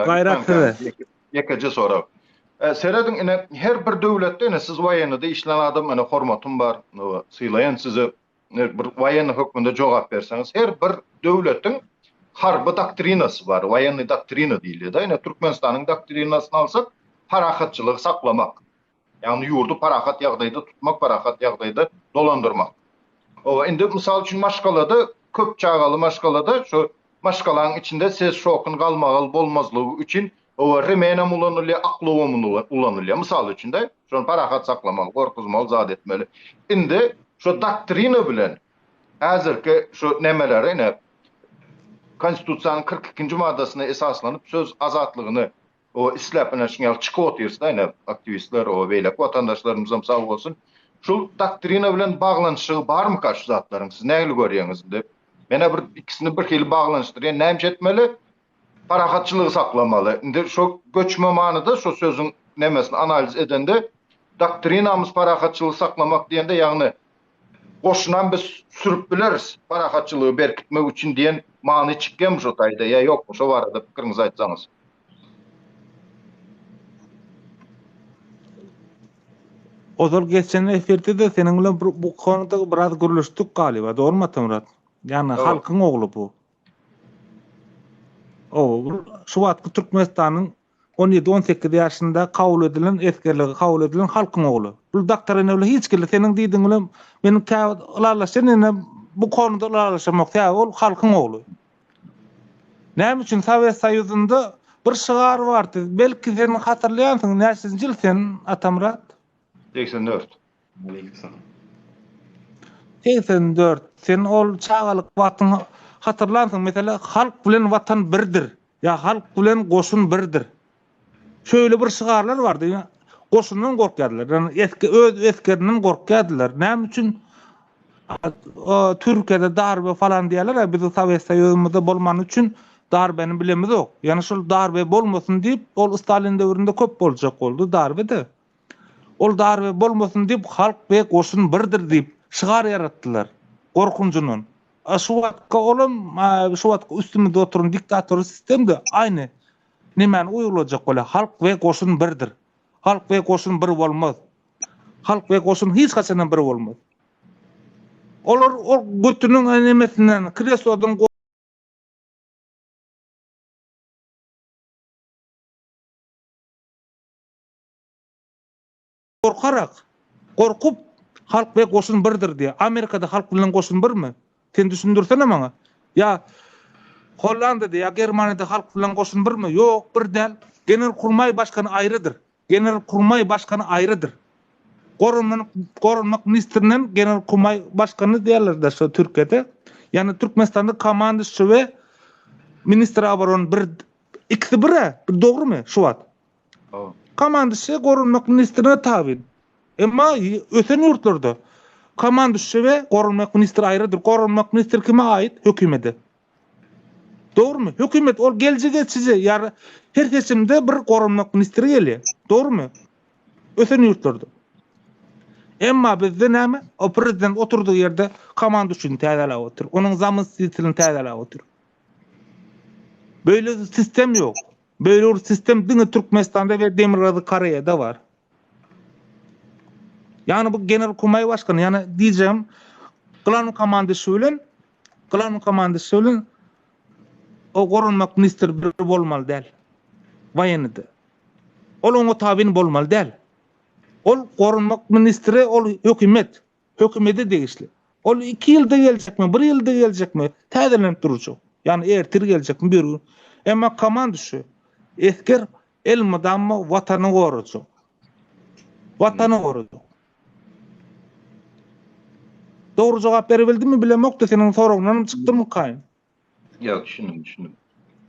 Gaýrat size. Ýekeje sorag. Serediň ine her bir döwletde ine siz woýennada işlän adam ine hormatym bar sylaýan sizi bir woýenny hökmünde jogap berseňiz, her bir döwletiň harby doktrinasy bar, woýennyý doktrina diýilýär-de. Ine, Türkmenistanyň doktrinasyny alsak, parahatçylygy saklamak. Ýagny ýurdy parahat ýagdaýda tutmak, parahat ýagdaýda dolandyrmak. Oba, indi mysal üçin maşgalada, köp çagaly maşgalada şu maşgalaň içinde ses şokun galmagal bolmazlygy üçin Oba remenem ulanylýar, aklawam ulanylýar. Mysal üçin-de, şony parahat saklamaly, gorkuzmaly zat etmeli. Indi şu doktrina bilen häzirki şu nemeleri ine Konstitusiýanyň 42-nji maddasyna esaslanyp söz azatlygyny o isläp ine şuň ýaly çykyp otyrys-da ine aktiwistler, o beýleki watandaşlarymyzam sag bolsun. Şul doktrina bilen baglanyşygy barmyka şu zatlaryň? Siz nähili görýäňiz indi? Men-ä bir ikisini bir hili baglanyşdyrýan. Näme etmeli? Parahatçylygy saklamaly. Indi şo göçme manyda şo sözüň nemesini analiz edende doktrinamyz parahatçylygy saklamak diýende ýagny goşunam biz sürüp bileris parahatçylygy berkitmek üçin diýen many çykýamy şo taýda ýa ýokmy şo barada pikiriňizi aýtsaňyz. Ozal geçen efirde-de seniň bilen bu konuda biraz gürleşdik galyba, dogrymy Atamyrat? Ýagny halkyň ogly bu. Oba, şu wagtky Türkmenistanyň on ýedi, 18 ýaşynda kabul edilen, esgerlige kabul edilen halkyň ogly. Bu doktrina bilen hiç hili seniň diýdigiň bilen meniň käwagt ylalaşýan ýöne bu konuda ylalaşamok. Sebäbi ol halkyň ogly. Näme üçin Sowet Soýuzynda bir şygar bardy. Belki sen hatyrlaýansyň, näçinji ýyl sen Atamyrat? 84. Aleykümselam. 84. Sen ol çagalyk wagtyň hatyrlansyň, mesela halk bilen watan birdir. Ýa halk bilen goşun birdir. Şöyle bir şygarlar bardy. Goşundan gorkýardylar. Ýani eski öz esgerinden gorkýardylar. Näme üçin Türkiýede darbe falan diýerler, bizi Sowet Soýuzymyzda bolmany üçin darbeni bilemizok. Ýani şol darbe bolmasyn diýip, ol Stalin döwründe köp boljak boldy darbe-de. Ol darbe bolmasyn diýip halk we goşun birdir diýip şygar ýaratdylar. Gorkunjyndan. A şu wagtky olam şu wagtky üstümizde oturan diktator sistemde aýny nemäni uýgulajak bolýar. Halk we goşun birdir. Halk we goşun bir bolmaz. Halk we goşun hiç haçanam bir bolmaz. Olar ol götüniň nemesinden kreslodan Gorkarak, gorkup, halk we goşun birdir diýýär. Amerikada halk bilen goşun birmi? Sen düşündirsene maňa. Ýa Hollandiýada ýa Germaniýada halk bilen goşun birmi? Ýok, bir däl. Genelkurmaý başkany aýrydyr. Genelkurmaý başkany aýrydyr. Goranmak, goranmak ministrinden Genelkurmaý başkany diýerler-de şo Türkiýede. Ýagny Türkmenistanda komanduşçy we ministr oborony bir ikisi bir-ä, bir dogrumy şu wagt? Komanduşçy goranmak ministrine tabyn. Emma ösen ýurtlarda komanduşçy we goranmak ministri aýrydyr. Goranmak ministri kime aýyt? Hökümete. Dogrumy? Hökümet ol gelji geçiji ýa her seçimde bir goranmak ministri gelýär. Dogrumy? Ösen ýurtlarda. Emma bizde näme? O prezident oturdygy ýerde komanduşçyny täzeläp otyr. Onuň zamestitelini täzeläp otyr. Beýle sistem ýok. Beýle bir sistem diňe Türkmenistanda we Demirgazyk Koreýada bar. Ýagny bu Genelkurmaý başgany, ýagny diýjegim Glavny komandişi bilen Glavny komandişi bilen o goranmak ministri bir bolmaly däl. Woýennyda. Ol oňa tabyn bolmaly däl. Ol goranmak ministri ol hökümet. Hökümete degişli. Ol 2 ýylda geljekmi, 1 ýylda geljekmi, täzelenip durjak. Ýagny ertir geljekmi, bir gün. Emma komanda şu. Esger elmydama watany gorajak. Watany gorajak. Dogry jogap berebildimmi bilemokda seniň soragyňdanam çykdymykaýyn? Ýok, düşündim, düşündim.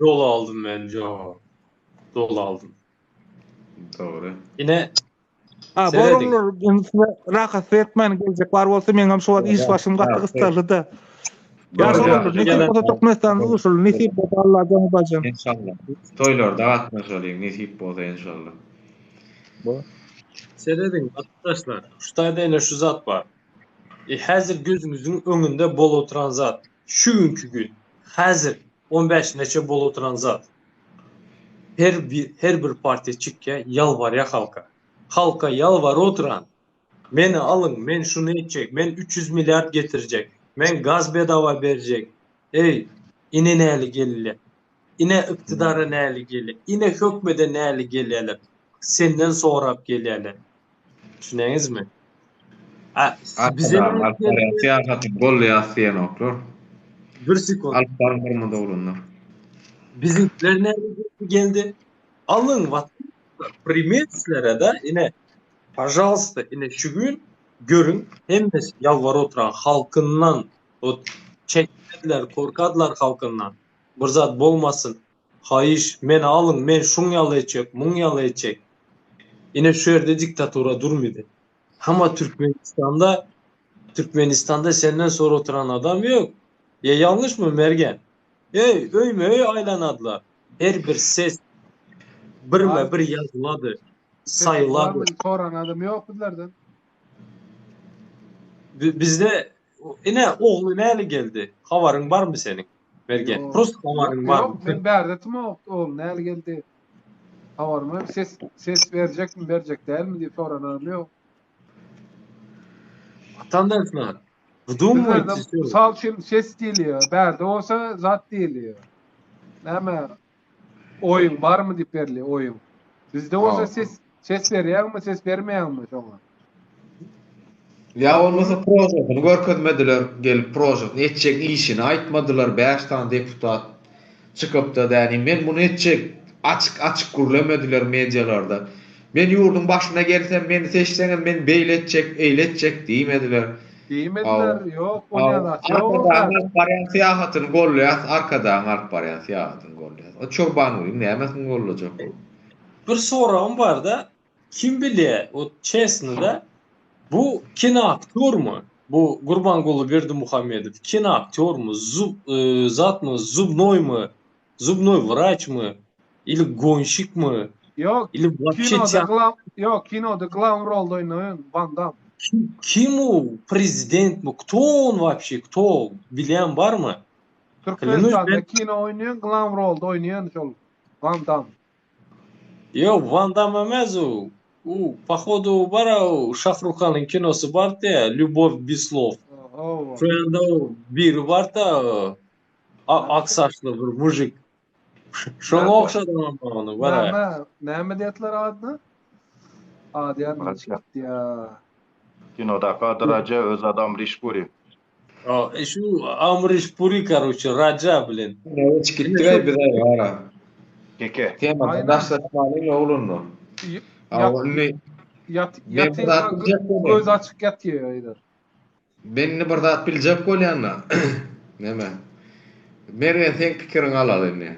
Doly aldym men jogaby. Doly aldym. Dogry. Ine Ha, Serediň. boroglar size rahat etmän geljek bar bolsa meň hem şu wagt iş başym gaty gyssaldy-da. Ýa Doğru. şol nesip bolsa Türkmenistanda duşuly, nesip bolsa Allajan bajan. Inşallah. Toýlarda gatnaşalyň nesip bolsa inşallah. Serediň watandaşlar, şu taýda ine şu zat bar. E, häzir gözüňiziň öňünde bolup oturan zat. Şu günki gün, häzir 15 neçe bolup oturan zat. Her bir her bir partiýa çykýa ýalbarýa halka. Halka ýalbaryp oturan, meni alyň, men şuny etjek, men 300 milliard getirjek, men gaz bedawa berjek. Eý, ine näli gelýä. Ine yktydara näli gelýä. Ine hökmede näli gelýäler. Senden sorap gelýäler. Düşünýäňizmi? A bize Arkadag alyp barýan syýasatyny goldaýas diýenoklar. Bir sekund. Alyp baryň hormatly oglanlar. Biziňkiler näme geldi? Alyň watan primet sizlere da ine pažalsta ine şu gün görüň hemmesi ýalbaryp oturan halkyndan ot çekinediler korkadylar halkyndan bir zat bolmasyn haýyş meni alyň men şuň ýaly etjek muň ýaly etjek ine şu ýerde diktatura durmydy Hama Türkmenistanda Türkmenistanda senden sonra oturan adam yok. Ya yanlış mı Mergen? Ey öýme öý aýlanadylar. Her bir ses birme-bir ýazylady, saýylady. Soran adam ýok bizlerden. Bizde ine ogly näli geldi? Habaryň barmy seniň? Mergen. Prosta habaryň barmy? Ýok, men bärde tymok, ogly näli geldi? Habarym ýok. Ses ses berjekmi, berjek dälmi diýip soran adam ýok. Watandaşlar, wdumwaytesýo. Mysal üçin ses diýilýär. Bärde bolsa zat diýilýär. Näme oýuň barmy diýip berilýär oýuň. Bizde bolsa ses ses berýäňmi, ses bermeýäňmi şoňa. Ýa bolmasa prožasyny görkezmediler, gelip prožasyny etjek işini aýtmadylar, 5 sany deputat çykypda däni men muny etjek açyk açyk gürlemediler medialarda. Men ýurduň başyna gelsem meni seçseňiz men beýle etjek eýle etjek diýmediler. Diýmediler ýok bolýan zat ýok. Arkadagyň alyp barýan syýahatyny gollaýas Arkadagyň alyp barýan syýahatyny gollaýas. O Çobangüliň nämesini gollajak ol. Bir soragym barda kim bilýä wot çesno da bu kino aktýormy bu Gurbanguly Berdimuhamedow kino aktýormy zub zatmy zubnoýmy Zubnoý wraçmy ili gonşikmi Ýok, ili wapşe kinoda teatr glaw ýok, kinoda glawn rolda oýnaýan Van Damm. Kim kim u prezidentmi kto on wapşe kto bilýän barmy? Klýanuş Türkmenistanda men kino oýnaýan glawn rolda oýnaýan şol Van Damm. Ýok Van Damm emes u u pohodu bara u Şahruhanyň kinosy bardy Lýubow bez slov Hawa. Şo ýanda u biri barda Ak saçly bir mujik. Şoňa ogşadam ony bara. Näme, näme diýdiler adyna? Ady ýadymdan çykypdy ýa. Kinodaky ady Raja, öz ady Amriş Puri. A, şu Amriş Puri karoçe, Raja bilen. Näme gitdik-aý biz aý bara. Keke. Temadan daşlaşmalyň oglanlar. Awa indi Ýat, ýatyrka gözi açyk ýatýar aýdar. Men indi bir zat biljek bolýan-da. Näme? Mergen seň pikiriňi alaly indi.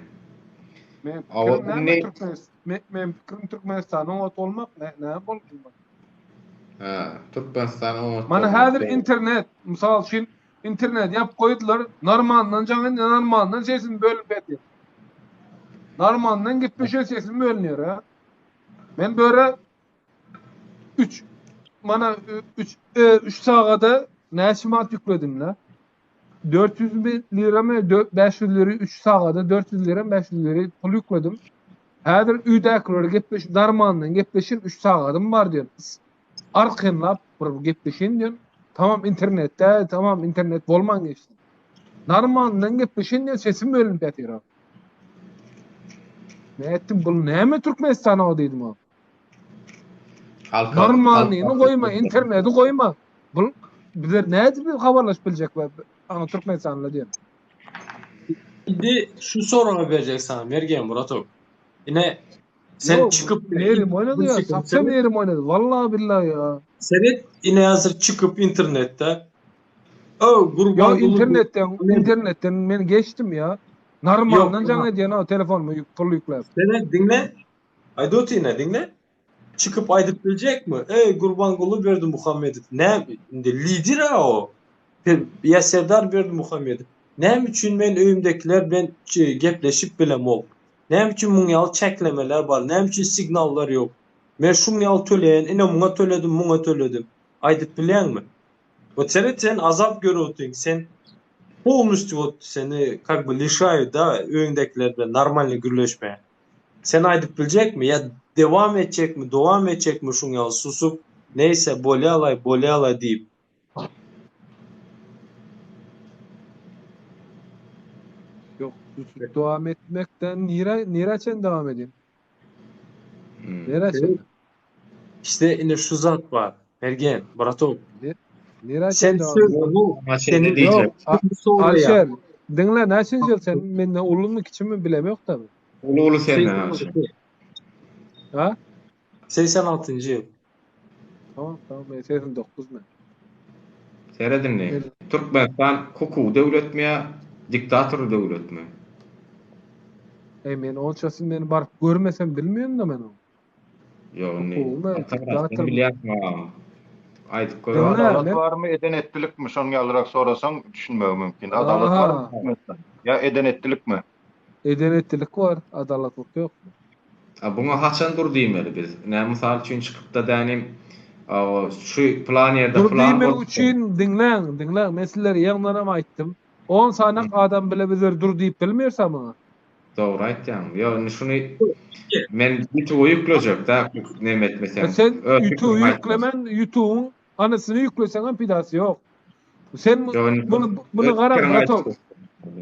Men pikirim näme Türkmenistan men pikirim Türkmenistanyň oňat bolmak ne näme bolsun? Ha, Türkmenistan oňat. Mana häzir internet, mysal üçin internet ýapyp goýdular, normaldan jaň edýär, normaldan sesini bölüp edýär. Normaldan gepleşen sesim bölünýär ha. Men böyle 3 mana 3 3 sagada näçe manat ýükledim la? 400 lira mı 500 lira 3 sagada 400 lira 500 lira pul ýükledim. Häzir öýdäkiler gepleşip darmandan gepleşin 3 sagadym bar diýen. Arkanlap bir gepleşin diýen. Tamam internetde tamam internet bolman geçdi. Narmandan gepleşin diýen sesim bölünip ýatyr. Ne etdim bu näme Türkmenistana o diýdim o. Normalnyny goýma, interneti goýma. Bu bizler nädip biz habarlaşyp biljek we aňa Türkmenistanly diýen. Indi şu soragy berjek sana Mergen Muratow. Ine sen Ýok, çykyp Merim oýnady ya, sapsa Merim oýnady. Vallahi billahi ya. Seret ine hazir çykyp internetde. O Ýok, Gurbanguly internetden, internetden men geçdim ya. Normaldan jaň edýän o telefonyma ýük, pul ýükläp. Seret diňle. Aýdot ine diňle. Çykyp aýdyp biljekmi? Eý Gurbanguly Berdimuhamedow näme indi lider-a o. Ýa Serdar Berdimuhamedow. Näme üçin men öýümdekiler bilen gepleşip bilemok? Näme üçin muň ýaly çäklemeler bar? Näme üçin signallar ýok? Men şuň ýaly töleýän, ine muňa töledim, muňa töledim. Aýdyp bilýäňmi? Wot seret sen azap görüp otyň, sen polnostýu wot seni kak by lişaýut da öýüňdekiler bilen normalnyý gürleşmäge. Sen aýdyp biljekmi ýa dewam etjekmi dowam etjekmi şuň ýaly susup neýse bolýalaý bolýalaý diýip. Ýok susup dowam etmekden nirä nirä çen dowam edýin? Nirä çen? İşte ine şu zat bar. Mergen, bratok. Nirä Sen çen dowam söz edýin? seni Ýok, Alişer, diňle näçinji ýyl sen menden ulumy kiçimi bilemok da. Uly uly senden Alişer. Ha? 86-njy ýyl. Tamam, tamam, men 89 men. Seret indi. Türkmenistan hukuky döwletmi ýa diktator döwletmi? Eý, men onçasy men baryp görmesem bilmeýän-de men ony. Ýok indi. Sen bilýärsiň agam. Aýdyp gör. Adalat barmy eden etdilikmi şoň ýalyrak sorasaň düşünmegi mümkin. Adalat barmy Türkmenistanda? Ýa eden etdilikmi? Eden etdilik bar, adalatlyk ýok. A buňa haçan dur diýmeli biz? Nä mysal üçin çykypda dänim şu pylan ýerde Dur pylan diýmek bolupdyr. üçin diňläň, diňläň men sizlere ýaňdanam aýtdym. On sanak adam bile bizler dur diýip bilmeris-a muňa. Dogry aýtýaň. Ýok indi şuny men ýutuba ýüklejek-dä neme etmeseň. Sen Öz ýutuba pikirimi aýtmaz. ýüklemen ýutubyň anysyny ýükleseňem pidasy ýok. Sen Ýok indi muny muny öz garaň pikiriňi bratok. aýtjak.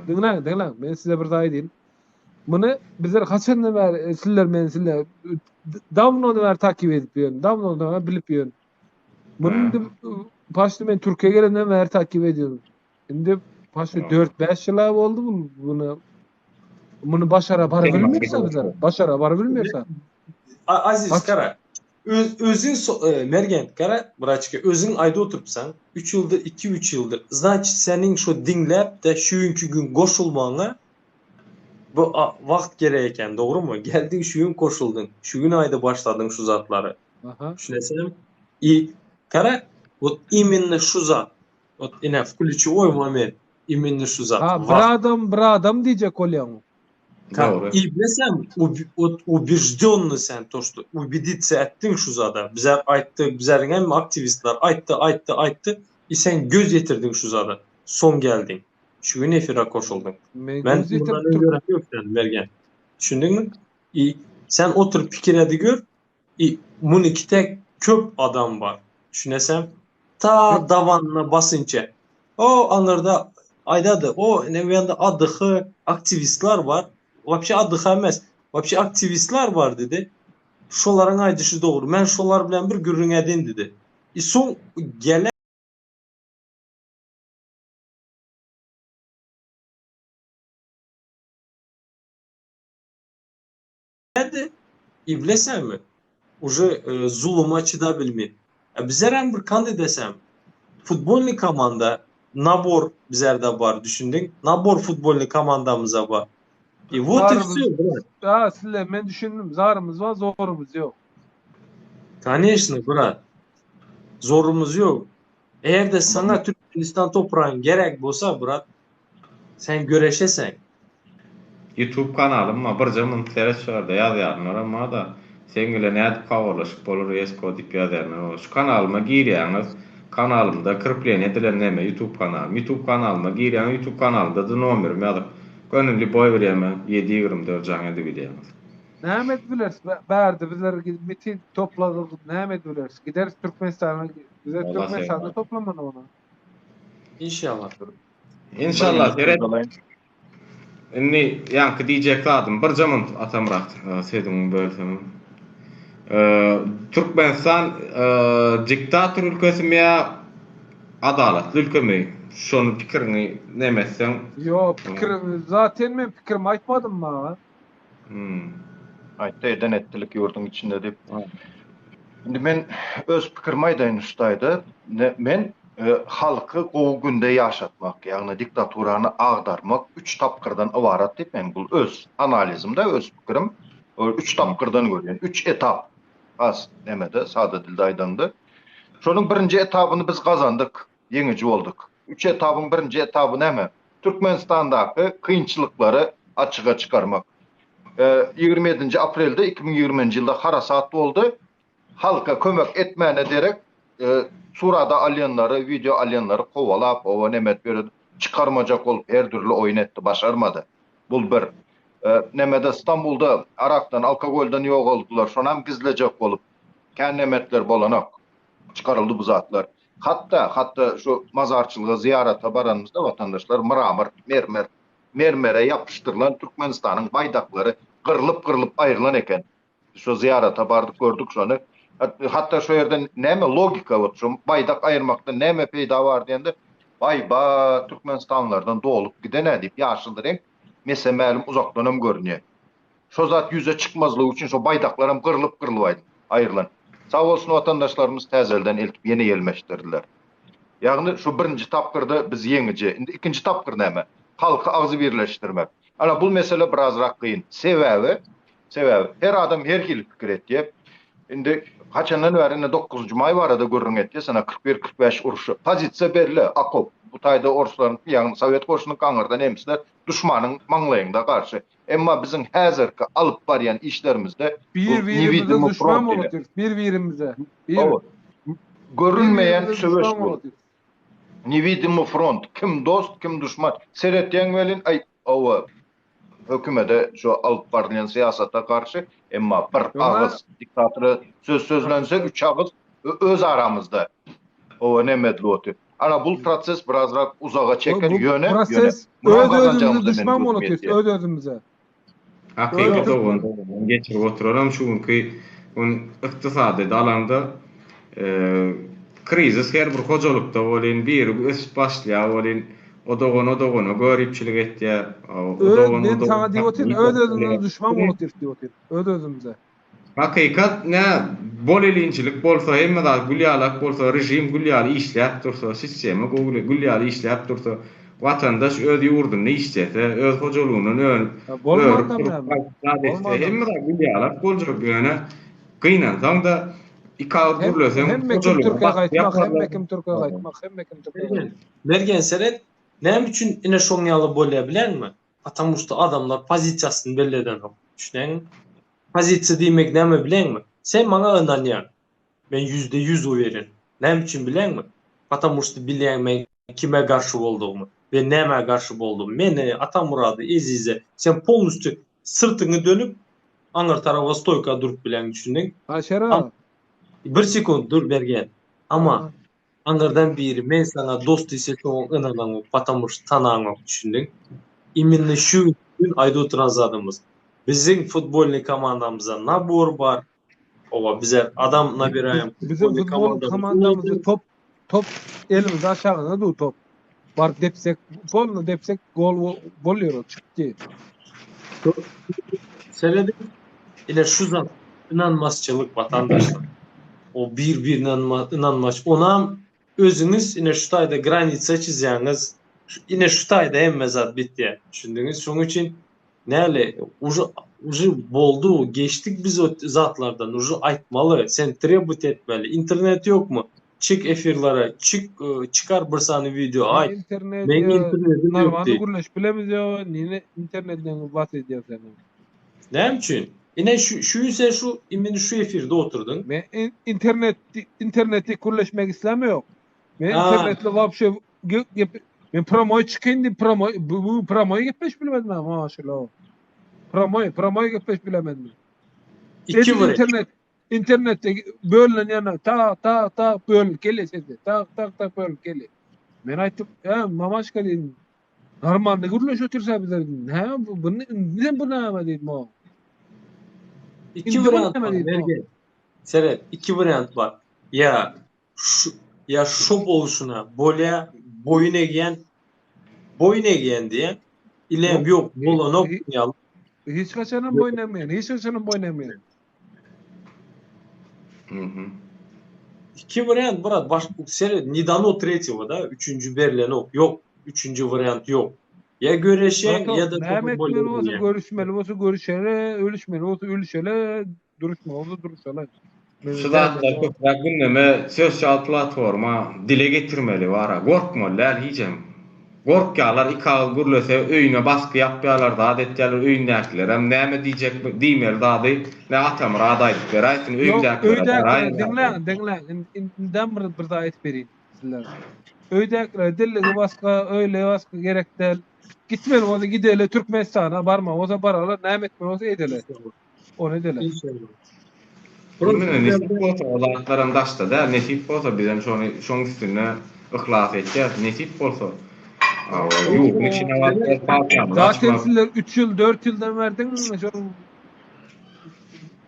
Diňläň, diňläň. Men size bir zat aýdayyn. Muny bizler haçandan bäri e, sizler men sizler dawnodan bäri takip edip ýörün. Dawnodan bäri bilip ýörün. Muny indi başda men Türkiýe gelenden bäri takip ediyorum. Indi başda 4-5 ýyl boldy bu muny muny başara bara bilmirse bizler. Başara bara bilmirse. Aziz gara. Öz özüň e, Mergen gara braçka özüň aýda oturypsaň 3 ýyldyr 2-3 ýyldyr. Значит seniň şu diňläp de şu günki gün goşulmagyňa bu wagt gerek eken dogrymy? Geldiň şu gün goşuldyň. Şu gün aýda başladyň şu zatlary. Aha. Düşüneseňmi? I gara вот именно şu zat. Ot ine ключевой moment imенно şu zat. Ha, bir adam bir adam diýjek bolýaň. Dogry. I bilesem ot ubejdenny sen to što ubedиться etdiň şu zada. Bizler aýtdy, bizleriň hemme aktiwistler aýtdy, aýtdy, aýtdy. I sen göz ýetirdiň şu zada. Soň geldiň. Şu gün efire goşuldyň. Men Men göz ýetirip bundan öň gören ýok sen Mergen. Düşündiňmi? I sen oturyp pikir edi gör. I munyky tek köp adam bar. Düşünesem ta dabanyna basynça. O aňyrda aýdady, o ine bu ýanda ADH aktiwistler bar. Wapşe ADH emes. Wapşe aktiwistler bar dedi. Şolaryň aýdyşy dogry. Men şolar bilen bir gürrüň edin dedi. I soň gelen Näde iblesämi uje zuluma çyda bilmi. E bizerem bir kandy desem futbolny komanda nabor bizerde bar düşündiň nabor futbolny komandamyza bar. I wot i wsyo brat. Ha sizle men düşündim zarymyz bar zorumyz ýok. Koneçno brat. Zorumyz ýok. Eger-de saňa Türkmenistan topragyň gerek bolsa brat Sen göreşeseň. Youtube kanalym bar birje munt seret şu ýerde ýazýanlaram barda seň bilen nädip habarlaşyp bolar esko diýip ýazýanlar bar şu kanalyma girýäňiz kanalymda kripleniýe edilen neme youtube kanalym youtube kanalyma girýäňiz youtube kanalymda-da nomerim ýazyp göni lýuboý birýeme 724 jaň edibilýäňiz. Näme edip bileris bärde bizler gidip miting topladyk näme edip bileris gideris Türkmenistana bizler Türkmenistanda toplamaly ony. Inşallah. Inşallah seret. Indi ýaňky diýjek zadym birje munt Atamyrat sözüňi bölsem. Türkmenistan diktator ülkesimi ýa adalatly ülkemi? Şony pikiriňi neme etseň. Ýok, pikirim zaten men pikirimi aýtmadym maňa. Hmm. Aýtdy eden etdilik ýurduň içinde diýip. Indi men öz pikirimi aýdaýyn şu taýda. Men e, halky gowy günde ýaşatmak, ýagny diktaturany agdarmak üç tapgyrdan ybarat diýip men bu öz analizimde öz pikirim üç tapgyrdan görýän. Üç etap. Has nemede sada dilde aýdanda. Şonuň birinji etabyny biz gazandyk. ýeňiji bolduk. Üç etabyň birinji etaby näme? Türkmenistandaky kynçylyklary açyga çykarmak. 27-nji aprelde 2020-nji ýylda harasat boldy. Halka kömek etmäne derek surada alýanlary, wideo alýanlary kowalap, oba neme edip ýöredi. Çykarmajak bolup her dürli oýun etdi, başarmady. Bul bir. Nemede Stambulda arakdan, alkogoldan ýogaldylar. Şonam gizlejek bolup kän neme etdiler, bolanok. Çykaryldy bu zatlar. Hatda, hatda şu mazarçylyga zyýarata baranymyzda watandaşlar mramor, mermer, mermere ýapyşdyrylan Türkmenistanyň baýdaklary gyrlyp-gyrlyp aýrylan eken. Şo zyýarata bardyk, gördük şony. Hatda şo ýerde näme logika bot, şo baýdak aýyrmakda näme peýda bar diýende, Baý-ba, türkmenistanlylardan dolup giden-ä diýip, ýaşyl reňk mese-mälim uzakdanam görünýär. Şo zat ýüze çykmazlygy üçin şo baýdaklaram gyrlyp-gyrlyp aýrylan. Sag bolsun watandaşlarymyz täzelden eltip ýene ýelmeşdirdiler. Ýagny şu birinji tapgyrda biz ýeňiji. Indi ikinji tapgyr näme? Halky agzybirleşdirmek. Ana bul mesele birazrak kyn. Sebäbi, sebäbi her adam her hili pikir etýär. Indi haçandan bäri indi dokuzynjy maý barada gürrüň etýäs, ana 41, 45 urşy. Pozisiýa belli, okop. bu taýda orslaryňky, ýagny sowet goşunyňky aňyrda nemisler duşmanyň maňlaýyňda garşy. Emma biziň häzirki alyp barýan işlerimizde bu Bir-birimize newidimy duşman front bolup diýlen. otyrys, bir-birimize. Bir Hawa. Görünmeýän bir-birimize söweş duşman bu. bolup otyrys. Newidimy front, kim dost, kim duşman. Seretýäň welin, aý, hawa, hökümede şu alyp barylýan syýasata garşy, emma bir Öňe agyz diktatora söz sözlense, üç agyz öz aramyzda hawa neme edilip otyr. Ana bul proses birazrak uzaga bu, çeker, bu ýöne, ýöne proses munam öz özümize gazanjagymyza meniň duşman gözüm bolup otyrys, ýetýär. öz özümize. Hakyky Öz dogan türkmen dogandan geçirip oturanam şu günki gün ykdysadyýeti alanda krizis her bir hojalykda bolyn biri ösüp başlaýar bolyn o dogan o dogana göripçilik etýär o öz dogan o men dogan saňa diýip otyryn, hakyny öz iýip özümize bolýar. duşman bolup otyrys diýip otyryn. Öz özümize. Hakykat nä bol-elinçilik bolsa hemme zat gül ýalak bolsa režim gül ýaly işläp dursa sistema gowy gül ýaly işläp dursa watandaş öz ýurdunda işlese öz hojalygyndan önüp Ya örüp bolmadam durup näme? gaýdyp zat etse Bolmadam. hemme zat gül ýalak boljak ýöne gynansaňda iki agyz Hem gürleseň hemme kim hojalygyňa türke basyp gaýtmak, ýaparlar. hemme kim türke gaýtmak, hemme kim türke Mergen, gaýtmak. Mergen seret, näme üçin ine şoň ýaly bolýa bileňmi? Потому что adamlar pozisiýasyny belli edenok. Düşünýäňmi? Pozisiýa diýmek näme bileňmi? Sen maňa ynanýaň. Men 100% uweren. Näme üçin bileňmi? Потому что bilýäň men kime garşy boldugymy we nämä garşy boldugymy. Meni, Atamurady, Ezize sen polnusty syrtyňy dönüp aňyr taraba stoýka durup bileň düşündiň? Aşer aga. Bir sekund dur Mergen. Ama Aňyrdan biri men saňa dost diýse şoňa ynanaňok patamuş tanaňok düşündiň. Iminno şu gün aýdyp oturan zadymyz. Biziň futbolnyý komandamyzda nabor bar. Owa bize adam nabiraýam Biziň futbolnyý futbol komandamyz komandamyzda top top elimizde aşagynda dur top. Baryp depsek polny depsek gol bolýar o çykdy. Serediň ine şu zat ynanmazçylyk watandaşlar. O bir birine ynanmaç. Onam özüňiz ine şu taýda granitsa çyzýaňyz. Ine şu taýda hemme zat bitýär. Düşündiňiz? Şonuň üçin näle uje uje boldy, geçdik biz o zatlardan. Uje aýtmaly, sen trebut etmeli. Internet ýokmy? Çyk efirlere, çyk çykar bir sany wideo aýt. Internet Meň internetim ýok Normalny diý. gürleşip bilemiz ýok, nine internetden bas edýär seni. Näme üçin? Ine şu şu gün sen şu imini şu efirde oturdyň. Men internet internetde gürleşmek islämok. Men Ha. internetli wapşe gep men promoý çykyň diýip promoý bu bu promoý gepleşip bilmedim ha maşallah. Promoý promoý gepleşip bilemedim. İki Edil wariant. internet internetde bölünen ýerine tak tak tak bölünip gelýär sesi. Tak tak tak bölünip gelýär. Men aýtdym, "Ä, mamaşka diýdim. Normalny gürleşip otursa bizler diýdim. Näme bu, bu indem bu näme diýdim o. İki Indi bu wariant näme bar diýdim o. Mergen. Seret, iki wariant bar. Ýa şu ýa şo bolşuna bolýa boýun egýän boýun egýän diýen ilem Ýok, ýok bolanok hi- ýaly. hiç haçanam boýun egmeýän, hiç haçanam boýun egmeýän. Mhm. İki wariant brat baş seret ne dano tretýego da üçünji berlenok ýok üçünji wariant ýok. Ýa göreşýäň Bratok, ýa-da näme etmeli bolsa görüşmeli bolsa görüşeli, ölüşmeli bolsa ölüşeli, duruşmaly bolsa duruşaly. Şu zatlar köpräk gündeme sosial platforma dile getirmeli bara gorkmaly däl hijem. Gorkýarlar iki agyz gürlese öýüne basgy ýapýarlar zat etýärler öýündäkilerem näme diýjek diýmeli zady nä Atamyrat aýdyp beräýsin Ýok, öýündäkilere öýdäkilere baraýyn diňläň, diňläň. Indem bir bir zat aýdyp berýin sizlere. Öýdäkilere dilligi basga, öýle basga gerek däl. Gitmeli bolsa gideli Türkmenistana, barmaly bolsa baraly, näme etmeli bolsa edeli. Ony edeli. Indi nesip bolsa o zatlaram daşda däl, nesip bolsa bizem şony şoň üstünde yhlas etýäs, nesip bolsa. Ýurduň içine barýas, partiýamyzy Zaten açmak. sizler 3 ýyl, 4 ýyldan bäri diňe şol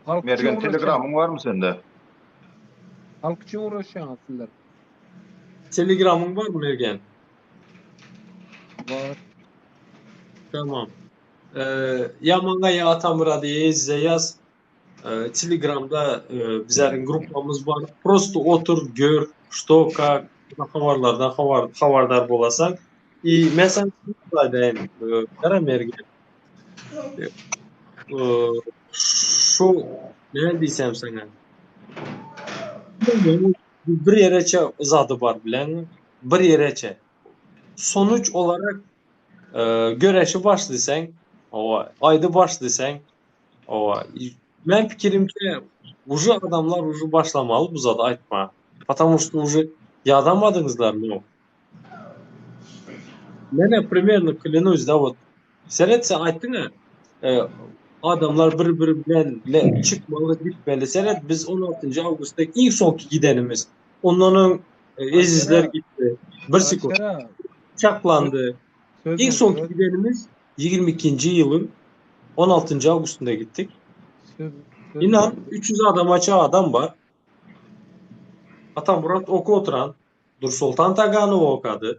halk üçin Mergen uğraşýaňyz. telegramyň barmy sende? Halk üçin uğraşýaňyz sizler. Telegramyň barmy Mergen? Bar. Tamam. Ýa maňa ýa Atamyrada ýa Ezize ýaz. Telegramda bizleriň gruppamyz bar. Prosto otur, gör, što, kak, habarlardan habar habardar bolasaň. I men saňa aýdaýyn, gara Mergen. Şu näme diýsem saňa. Bir ýereçe zady bar bileňmi? Bir ýereçe. Sonuç olarak göreşi başlasaň, owa, aýdy başlasaň, owa, men pikirimçe uje adamlar uje başlamaly bu zady aýtmaga. Потому что uje ýadamadyňyzlarmy? Mene primerno klянусь, da вот Seret sen aýtdyň-a, adamlar bir-biri bilen çykmaly, gitmeli. Seret biz 16-njy awgustda iň soňky gidenimiz. Ondan öň Ezizler gitdi. Bir sekund. Çaklandy. Iň soňky gidenimiz 22-nji ýylyň 16-njy awgustynda gitdik. Inan 300 adamaça adam bar. Atamurat oka oturan, Dursoltan Taganow okady.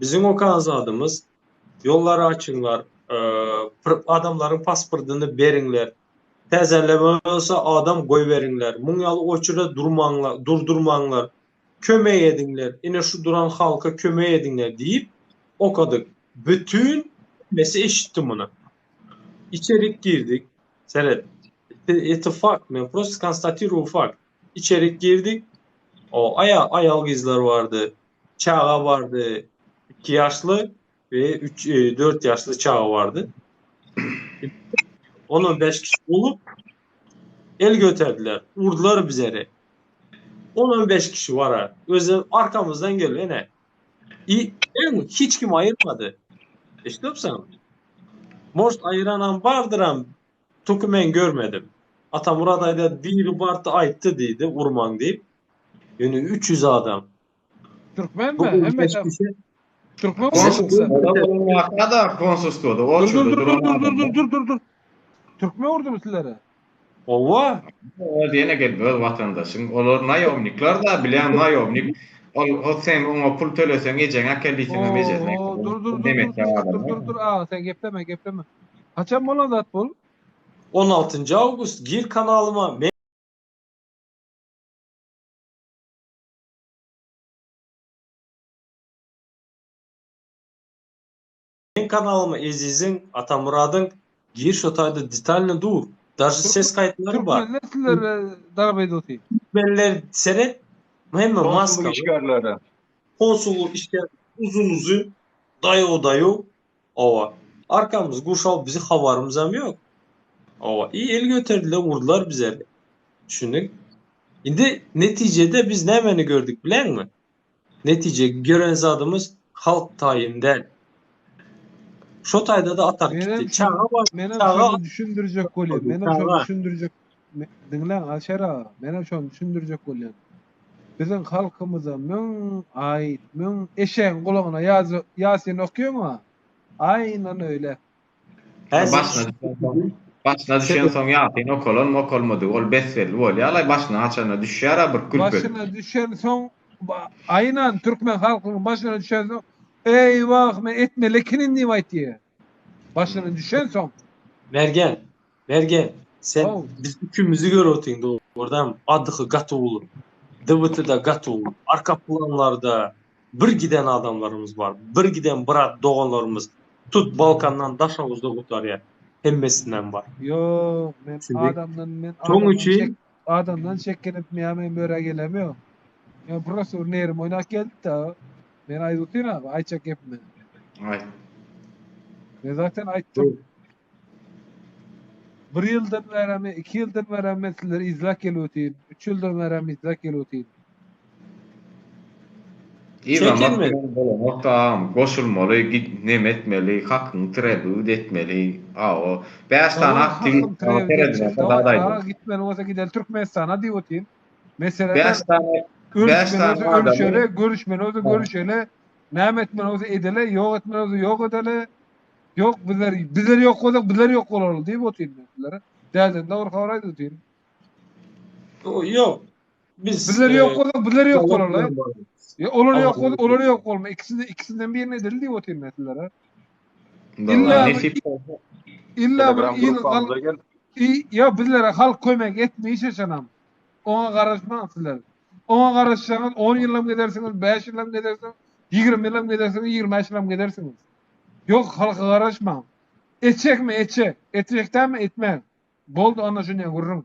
Biziň okan zadymyz Ýollary açyňlar, adamlaryň pasportyny beriňler. Täzeleme bolsa adam goýberiňler. Muň ýaly oçurda durmaňlar, durdurmaňlar. Kömek ediňler. Ine şu duran halka kömek ediňler diýip okadyk. Bütin hemmesi eşitdi muny. Içerik girdik. Seret. Eti fakt, men prosto konstatiruýu fakt. Içerik girdik. O aýal aýal gyzlar bardy. Çaga bardy. 2 ýaşly we 3 4 ýaşly çaga bardy. 10-15 kişi bolup el göterdiler. Urdular bizleri. 10-15 kişi var. Özi arkamyzdan geldi ene. I, en, hiç kim aýyrmady. Eşidipsiň? Может aýyranam bardyram, Tuky men görmedim. Atamyrat aýdýar biri bardy aýtdy diýdi urmaň diýip. Ýöne 300 adam. Türkmenmi? Hemmesi Türkmen Konsulstwoda konsulstwoda dur dur dur dur dur dur dur dur. Türkmen urdumy sizlere? Owa. Öz ýene gelip öz watandaşyň. Olar naýomniklar da bilýän naýomnik. Ol ol sen oňa pul töleseň ejeňi äkel diýseňem ejesini äkel. Dur dur dur dur dur dur aga sen gepleme gepleme. Haçan bolan zat bul? 16-njy awgust gir kanalyma men kanalyma Eziziň Atamyradyň gir şo taýda detalny dur. Daže ses gaýytlary bar. Türkmenler sizlere darap edip otyr. Türkmenler seret hemme Konsullyk maskaly. işgärleri. Konsullyk işgär uzyn uzyn daýaw daýaw Owa. Arkamyz gurşalyp bizi habarymyzam ýok. Owa. I el göterdiler urdular bize. Düşündiň? Indi netijede biz nämeni gördük bileňmi? Netije gören zadymyz halk taýyn däl. Şo taýda-da atar gitdi. Çaga bar, Menem çaga şony düşündirjek bolýan. Menem şony düşündirjek. Diňläň Alşer aga, menem şony düşündirjek bolýan. Biziň halkymyza müň aýt, müň eşegiň gulagyna ýasyn okýaň-a, aýnan öýle. Başyna düşensoň, başyna düşensoň ýasyn okalanmy okalmadygy ol bes-belli bolýar-laý, başyna haçanda düşýär-ä bir külpet. Başyna düşensoň, aýnan türkmen halkynyň başyna düşensoň, Eý-wah, men etmeli ekenim diýip aýtýar. Başyna düşensoň. Mergen, Mergen, sen biz üçümizi görüp otyň dogrudanam adyhy gaty uly. DBT-da gaty uly. Arka planlarda bir giden adamlarymyz bar. Bir giden brat doganlarymyz tut Balkandan Daşoguzda gutarýar. Hemmesinden bar. Ýok, men adamdan men adamdan çek adamdan çekinip men men böre gelemýok. Men prosto bir nerim oýnap geldik-de. Men aýdyp otyryn abi, aýtjak gepimi. Aýt. Men zaten aýtdym. Bir ýyldan bäremi, iki ýyldan bärem men sizleri yzlap gelip otyryn. Üç ýyldan bärem yzlap gelip otyryn. Yzlamak bilen bolanok agam, goşulmaly, git neme etmeli, hakyňy trebut etmeli. Awo, bäş sany aktiwist saňa seredip zat aýdar. Gitmeli bolsa gideli Türkmenistana diýip otyryn. Mesele Bäş sany bäş sany adamy ölüşeli, görüşmeli bolsa görüşeli, näme etmeli bolsa edeli, ýok etmeli bolsa ýok edeli. Ýok bizler bizler ýok bolsak bizler ýok bolaly diýip otyryn men sizlere. Dälden dogry habar aýdyp otyryn. Ýok. Biz Bizler ýok bolsak bizler ýok bolaly. Ýa olar ýok bolsa olar ýok bolma. Ikisini ikisinden birini edeli diýip otyryn men sizlere. Illa nesip bolsa. Illa bir il halk ýa bizlere halk kömek etmeýşe şanam. Oňa garaşmaň sizler. Oňa garaşsaňyz 10 ýylam gezersiňiz, 5 ýylam gezersiňiz, 20 ýylam gezersiňiz, 25 ýylam gezersiňiz. Ýok halka garaşmaň. Etjekmi etjek, etjek dälmi etmän. Boldy ana şu ne gürrüň.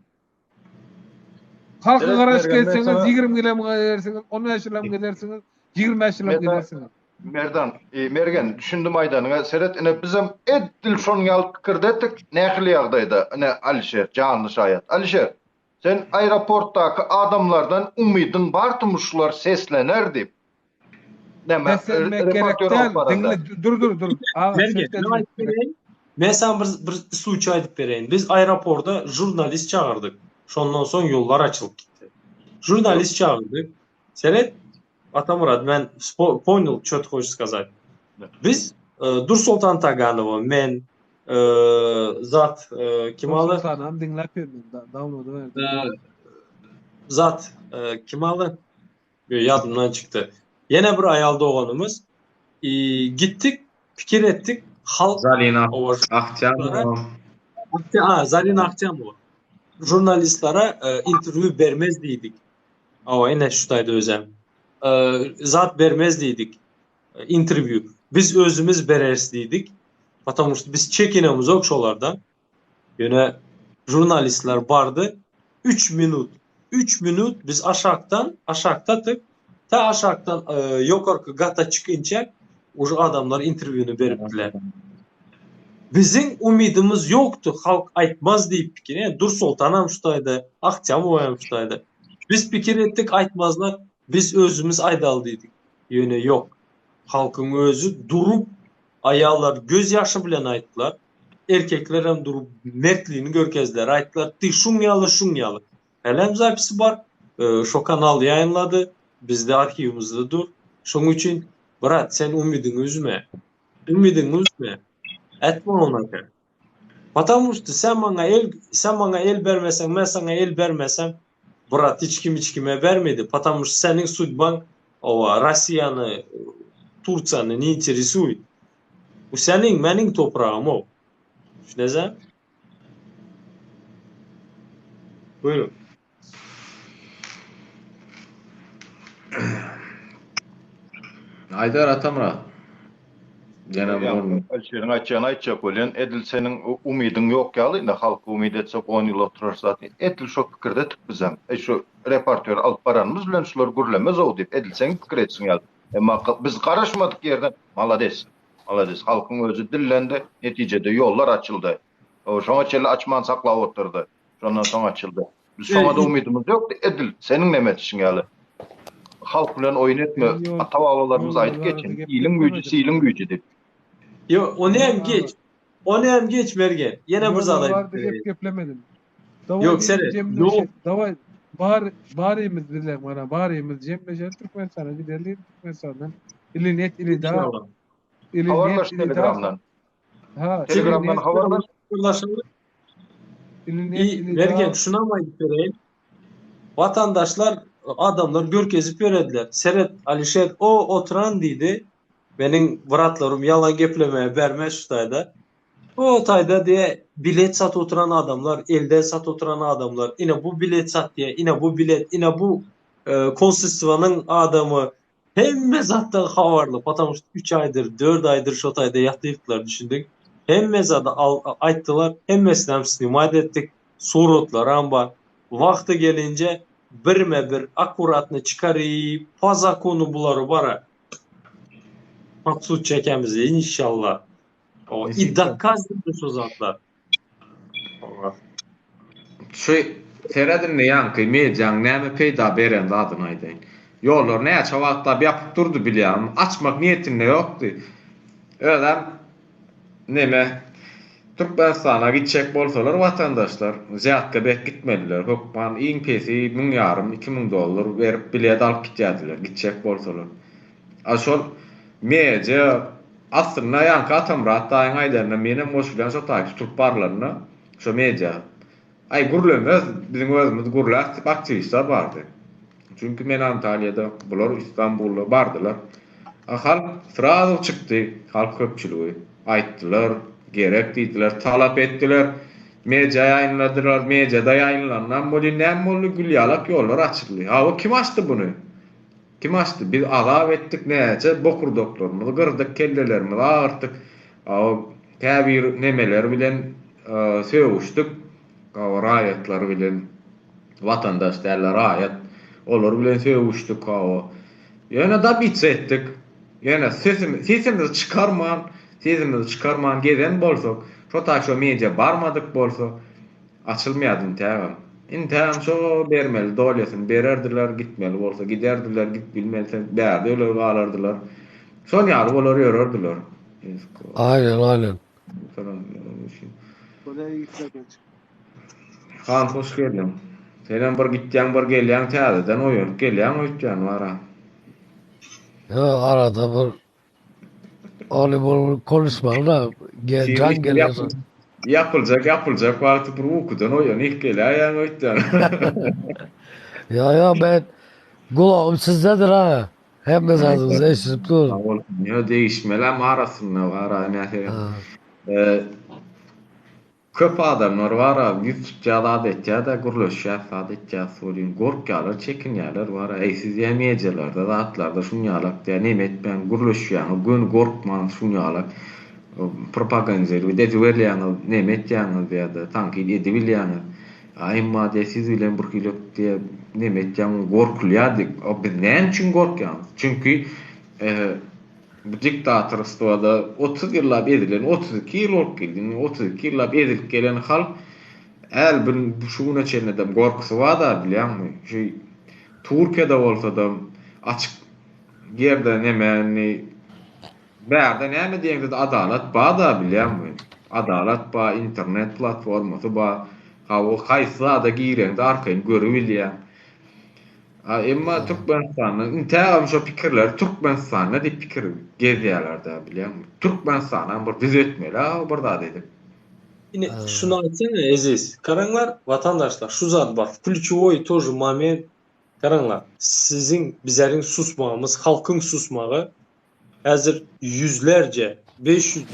Halka garaşyp gezseňiz 20 ýylam gezersiňiz, 15 ýylam gezersiňiz, 25 ýylam gezersiňiz. Merdan, Mergen, düşündim aýdanyňa. Seret, ine bizem edil şonuň ýaly pikirde etdik. Nähili ýagdaýda? Ine Alişer, janly şaýat. Alişer, sen aeroportdaky adamlardan umydyň bardymy şular seslener diýip? Näme, Seslenmek gerek däl. Diňle, dur dur dur. Aga, Mergen, men aýdyp bereýin. Men saňa bir bir sluçy aýdyp bereýin. Biz aeroporda žurnalist çagyrdyk. Şondan soň ýollar açylyp gitdi. Žurnalist çagyrdyk. Seret, Atamyrat, men понял, что ты хочешь сказать. Biz Dursoltan Taganowa, men zat kim aly? Dursoltanam diňläp ýörmen, downloady berdim. Zat kim aly? Ýadymdan çykdy. Ýene bir aýal doganymyz. Gitdik, pikir etdik, halk Zalina Ahtýamowa. Ha, Zalina Ahtýamowa. Žurnalistlere interwýu bermez diýdik. Hawa, ine şu taýda özem. Zat bermez diýdik. Interwýu. Biz özümiz bereris diýdik. Потому что biz çekinemizok şolardan. Ýöne žurnalistler bardy. 3 minut. 3 minut biz aşakdan, aşakdadyk. Ta aşakdan ýokarky gata çykynça уже adamlar interwýuny beripdiler. Biziň umydymyz ýokdy, halk aýtmaz diýip pikir. Ýa Dursoltanam şu taýda, Ahtýamowa hem şu taýda. Biz pikir etdik aýtmazlar, biz özümiz aýdaly diýdik. Ýöne ýok. Halkyň özi durup, aýallar göz ýaşy bilen aýtdylar. Erkekler hem durup mertligini görkezdiler. Aýtdylar, ty şuň ýaly, şuň ýaly. Hälem zapisi bar. Şo kanal ýaýynlady. Bizde arhiwimizde dur. Şoň üçin, brat, sen umydyňy üzme. Umydyňy üzme. Ätme onaka. Потому что sen maňa el sen maňa el bermeseň, men saňa el bermesem, brat hiç kim hiç kime bermedi. Потому что seniň sudbaň owa Rossiýany, Tursiýany ne interesuет. Bu seniň, meniň topragym o. Düşünezen? Buyurun. Aýdar Atamyrat. Ýene bir orun. Alişeriň aýtjagyny aýtjak welin, edil seniň umydyň ýok ýaly, indi halky umyt etsek on ýyl oturarys zat diýip, edil şo pikirde tik bizem. Eý şu reportýory alyp baranymyz bilen şular gürlemez-ow diýip, edil seň pikir etişiň ýaly. Emma biz garaşmadyk ýerden malades, malades, halkyň özi dillendi, netijede ýollar açyldy. Şoňa çenli açman saklap oturdy. Şondan soň açyldy. Biz şoňa-da umydymyz ýokdy, edil seniň neme etişiň ýaly. Halk bilen oýun etme, ata-babalarymyz aýdyp geçen, iliň güýji, siliň güýji diýip. Ýok, ony hem geç. Ony hem geç Mergen. Ýene bir zat aýdyp bereýin. Gep geplemedim. Ýok, seret. Ýok. Daway bar barymyz bizler mana barymyz jemleşeli Türkmenistana gideli Türkmenistandan ili net ili da. Ili net ili da. Ha, Telegramdan habarlaş. Mergen şunam aýdyp bereýin. Watandaşlar adamlar görkezip ýörediler. Seret Alişer o oturan diýdi. Meniň bratlarym ýalan geplemeye bermez şu taýda. O taýda diýe bilet satyp oturan adamlar, elden satyp oturan adamlar. Ine bu bilet sat diýe, ine bu bilet, ine bu konsulstwanyň adamy Hemme zatdan habarly, потому что üç aýdyr, dört aýdyr şo taýda ýatypdylar, düşündiň? Hemme zady aýtdylar, hemmesinem snimat etdik, suratlaram bar. Wagty gelinje birme-bir akkuratny çykaryp, po zakonu bulary bara pod sud çekemiz inşallah. I dokazanny şo zatlar. Şu seret indi ýaňky mediaň näme peýda beren zadyny aýdaýyn. Ýollar näçe wagtlap ýapyk durdy bilýäňmi? Açmak niýetinde ýokdy. Özem neme Türkmenistana gitjek bolsalar watandaşlar wzýatka berip gitmeliler. Hökman iň pesi müň ýarym, 2000 dollar berip bilet alyp gitýärdiler gitjek bolsalar. A şol media aslynda ýaňky Atamyrat daýyň aýdanyna menem goşulýan şo taý tutulyp barlanda şo media aý gürlemez biziň özümiz gürläs diýip aktiwistler bardy. Çünki men Antalýada bular Istanbulda bardylar. A halk srazu çykdy halk köpçüligi aýtdylar gerek diýdiler talap etdiler media ýaýynladylar mediada ýaýynlandan welin näme boldy gül ýalak ýollar açyldy. Hawa kim açdy buny? Kim açdy? Biz azap etdik näçe bokurdaklarymyzy gyrdyk, kellelerimizi agyrtdyk. Käbir nemeler bilen sögüşdik. Raýatlar bilen, watandaş däl-de raýat. Olar bilen sögüşdik. Ýöne dobitsa etdik. Ýöne sesimizi sesimizi çykarman, sesimizi çykarman gezen bolsak, şo taý şo media barmadyk bolsa, açylmaýardy intägem. Intägem şo bermeli dolýasyny bererdiler, gitmeli bolsa giderdiler, gidip bilmese bärde öler galardylar. Şon ýaly bolar ýörerdiler. Aýnen, aýnen. Han hoş geldiň. Senem bir gitýäň bir gelýäň täzeden oýanyp gelýäň öýtýän wara. Ýa arada bir ony bu konuşmaly da gel jan geler. Ýapyljak ýapyljak wagty bir ukudan oýanyp geläýýäň öýtýän. Ýa ýa men gulagym sizdedir ha. Hemme zadyňyzy eşidip dur. Sag bol. Ýa degişmelem arasynda bar näse. Köp adamlar bar-a, ýüz tutýar zat etýär-de, gürleşýär zat etýär welin gorkýarlar, çekinýärler bar-a, eý siz diýýär medialarda zatlarda şunýalak diýýär neme etmäň gürleşýäňiz göni gorkman şunýalak propagandirowat ediberýäňiz neme etýäňiz diýýär-de tankyt edibilýäňiz a emma diýýär siz bilen birhili diýýär neme etýäň gorkulýar diýip a biz näme üçin gorkýarys çünki Bu diktatorstwada 30 ýyllap ezilen, 32 ýyl bolup geldi, indi 32 ýyllap ezilip gelen halk äl bir şu güne çenlidem gorkusy bar-da bilýäňmi? Şu Türkiýede bolsadam açyk ýerde neme indi bärde näme diýeňde-de adalat bar-da bilýäňmi? Adalat bar, internet platformasy bar. Hawa haýsy zada gireňde arkaýyn görübilýäň. A emma Türkmenistanda intägem şo pikirleri Türkmenistanda diýip pikir gezýärler-dä bilýäňmi? Türkmenistanam bir düzetmeli-a bir zat edip. Ine şuny aýtsana Eziz. Garaňlar watandaşlar şu zat bar. Klýuçewoý тоже moment. Garaňlar siziň bizeriň susmagymyz halkyň susmagy häzir ýüzlerce 500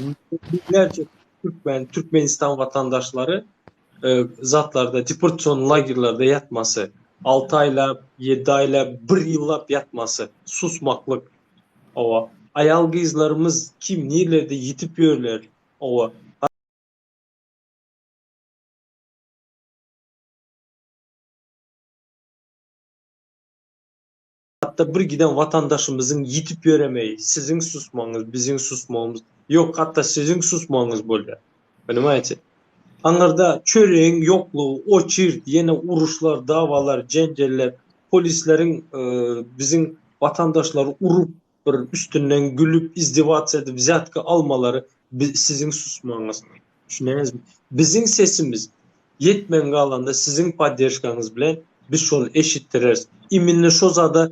müňlerçe türkmen Türkmenistan watandaşlary zatlarda deportasion lagerlerde ýatmasy, alty aýlap, ýedi aýlap, bir ýyllap ýatmasy, susmaklyk. Hawa, aýal-gyzlarymyz kim nirlerde ýitip ýörler. Hawa. Hatda bir giden watandaşymyzyň ýitip ýöremegi, siziň susmagyňyz, biziň susmagymyz, ýok, hatda siziň susmagyňyz bolýar. Ponimaýete? Aňyrda çöregiň ýoklugy, oçirt, ýene uruşlar, dawalar, jenjeller, polisleriň biziň watandaşlary urup, bir üstünden gülüp, izdewatsa edip, wzýatka almalary siziň susmagyňyz. Düşünýäňizmi? Biziň sesimiz ýetmän galanda siziň podderžkaňyz bilen biz şony eşitdireris. Iminno şo zada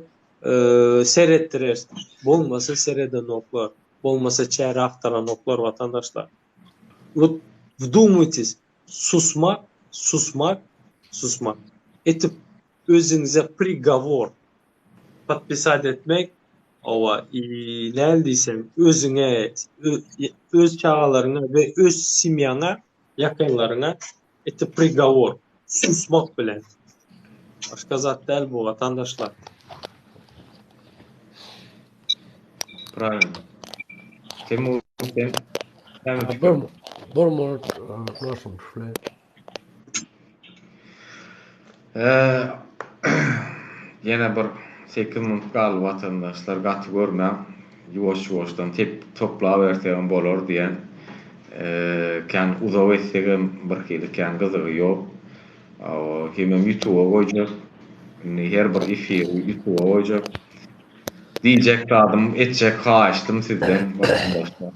seretdireris. Bolmasa seredenoklar, bolmasa çäre agtaranoklar watandaşlar. Wot wdumuytes, susmak, susmak, susmak. Etip özüňize prigovor podpisat etmek Hawa, näl diýsem, özüňe, öz çagalaryňa we öz semýaňa, ýakynlaryňa eti prigovor, susmak bilen. Başga zat däl bu, watandaşlar. Правильно. Timur sen näme pikir? Bir minut, nasıl şule? Ýene bir sekiz minut galdy watandaşlar gaty görmäň ýuwaş ýuwaşdan tep toplabersegem bolar diýen kän uzak etsegem birhili kän gyzygy ýok hemem ýutuba goýjak indi her bir efiri ýutuba goýjak diýjek zadym etjek haýyştym sizden watandaşlar.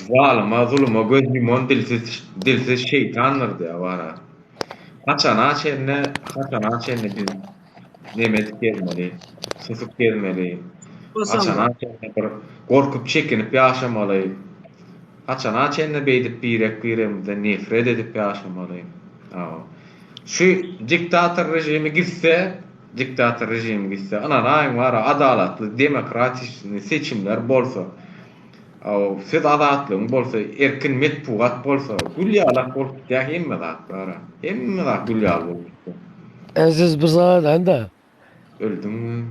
Zalyma, zuluma göz ýuman dilsiz dilsiz şeýtandyr diýýär bara. Haçana çenli, haçana çenli biz neme edip gezmeli, susup gezmeli, haçana çenli bir gorkup çekinip ýaşamaly, haçana çenli beýdip birek-biregimizden nefret edip ýaşamaly. Şu diktator režimi gitse, diktator režimi gitse, ynanaýyň bara adalatly, demokratiçnyý seçimler bolsa, Söz azatlygyň bolsa, erkin metbugat bolsa, gül ýalak bolup gitýär hemme zat bara. Hemme zat gül ýaly bolup gitýär. Eziz bir zat aýdaýyn-da. Öldüňmi?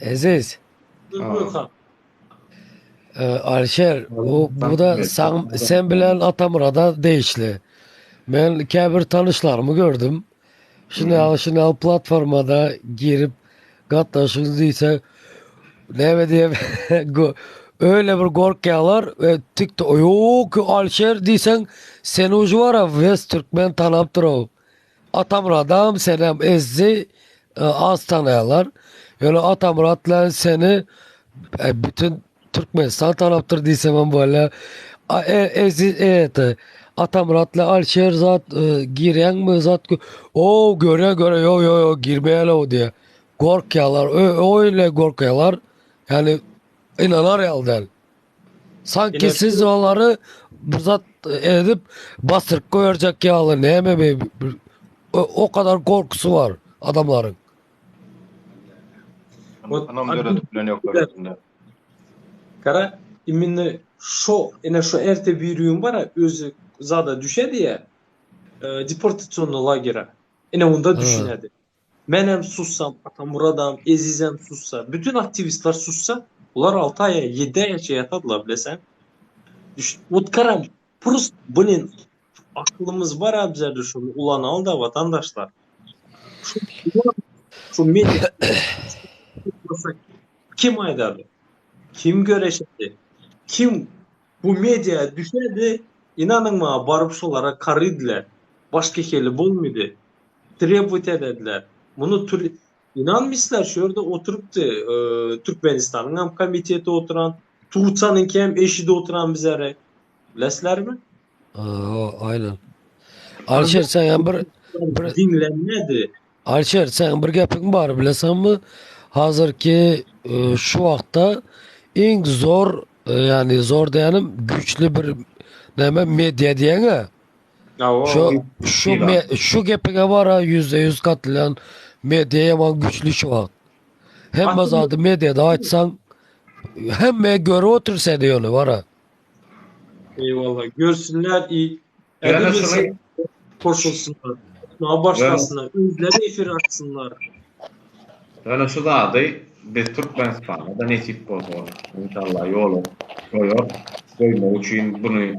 Eziz. Alişer, bu, bu da sen, sen bilen Atamurada degişli. Men käbir tanyşlarymy gördüm. Şuny al, şuny al platformada girip gatnaşyň diýse. Näme diýem öyle bir gorkýarlar we TikTok ýok Alişer diýseň seni uje bara wes türkmen tanapdyr o. Atamyradam senem Ezzi e, az tanaýarlar. Ýöne Atamyrat bilen seni e, bütün Türkmenistan tanapdyr diýsem hem bolýar. A, e, Ezzi e, Atamyrat bilen Alişer zat e, girýäňmi zat o görýän görýän ýo ýo ýo girmeýän o diýýär. Gorkýarlar, öyle gorkýarlar. Ýani ynanar ýaly däl. Sanki siz olary bir zat edip basyryp goýarjak ýaly näme bir o kadar gorkusy bar adamlaryň. Ynam döredip bilen ýoklar özünde. Gara, imенно şo, ine şo erte birigün bar özi zada düşe diýe, deportasionny lagera. Ine onda düşünedi. Menem sussam, Atamuradam, Ezizem sussa, bütün aktiwistler sussa, bular alty aýa, ýedi aýaça ýatadylar bileseň. Düş, wot garam, prost, blin, akylymyz bar-a bizlerde şony ulanaly-da watandaşlar. Şu şu media kim aýdardy? Kim göreşerdi? Kim bu media düşerdi? Ynanyň maňa baryp şolara karydylar. Başga hili bolmydy. Trebowat edediler. Muny tür ynanmyslar şu ýerde oturypdy Türkmenistanyň hem komiteti oturan, Tursiýanyňky hem eşidip oturan bizleri. Bilesizlermi? Aýnen. Alişer sen hem bir bir diňlenmedi. Alişer sen bir gepiň bar bilesenmi? Hazırki e, şu wagtda iň zor e, yani zor diýenim güýçli bir näme media diýeňe. Şu şu me, şu gepiňe bara %100 katylýan media ýaman güýçli şu wagt. Hemme zady mediada aýtsaň hemme görüp otyr seni ýöne bara. Eyvallah. Görsünler i Ýöne goşulsynlar. Maňa başlasynlar. Özleri efir açsynlar. Ýöne şu zady biz Türkmenistanda da nesip bolsa inşallah ýola goýar. Goýmak üçin buny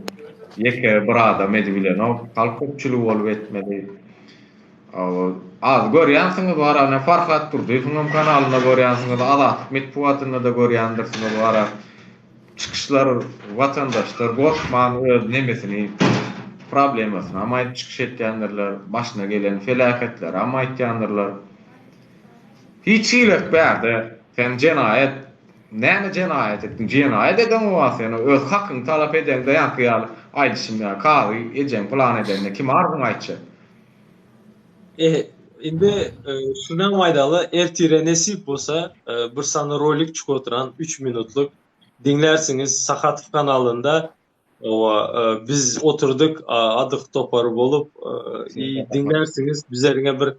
ýeke bir adam edibilenok. Halk köpçüligi bolup etmeli. Az görýänsiňiz bar ana Farhat Durdyýewiň hem kanalynda görýänsiňiz, Azatlyk metbugatynda-da görýändirsiňiz bar. Çykyşlar watandaşlar gorkman öz nemesini problemasynam aýdyp çykyş etýändirler, başyna gelen feläketleram aýtýandyrlar. Hiç hili bärde sen jenaýat näme jenaýat etdiň jenaýat edeňok sen öz hakyňy talap edeňde ýaňky ýaly aýdyşym ýaly kazy ejeň pylan edende kime arzyňy aýtjak. E, indi e, şunam aýdaly, ertire nesip bolsa e, bir sany rolik çykyp oturan 3 minutlyk diňlärsiňiz Sahatow kanalynda. Owa, e, biz oturdyk adyk topary bolup, e, diňlärsiňiz bizleriňe bir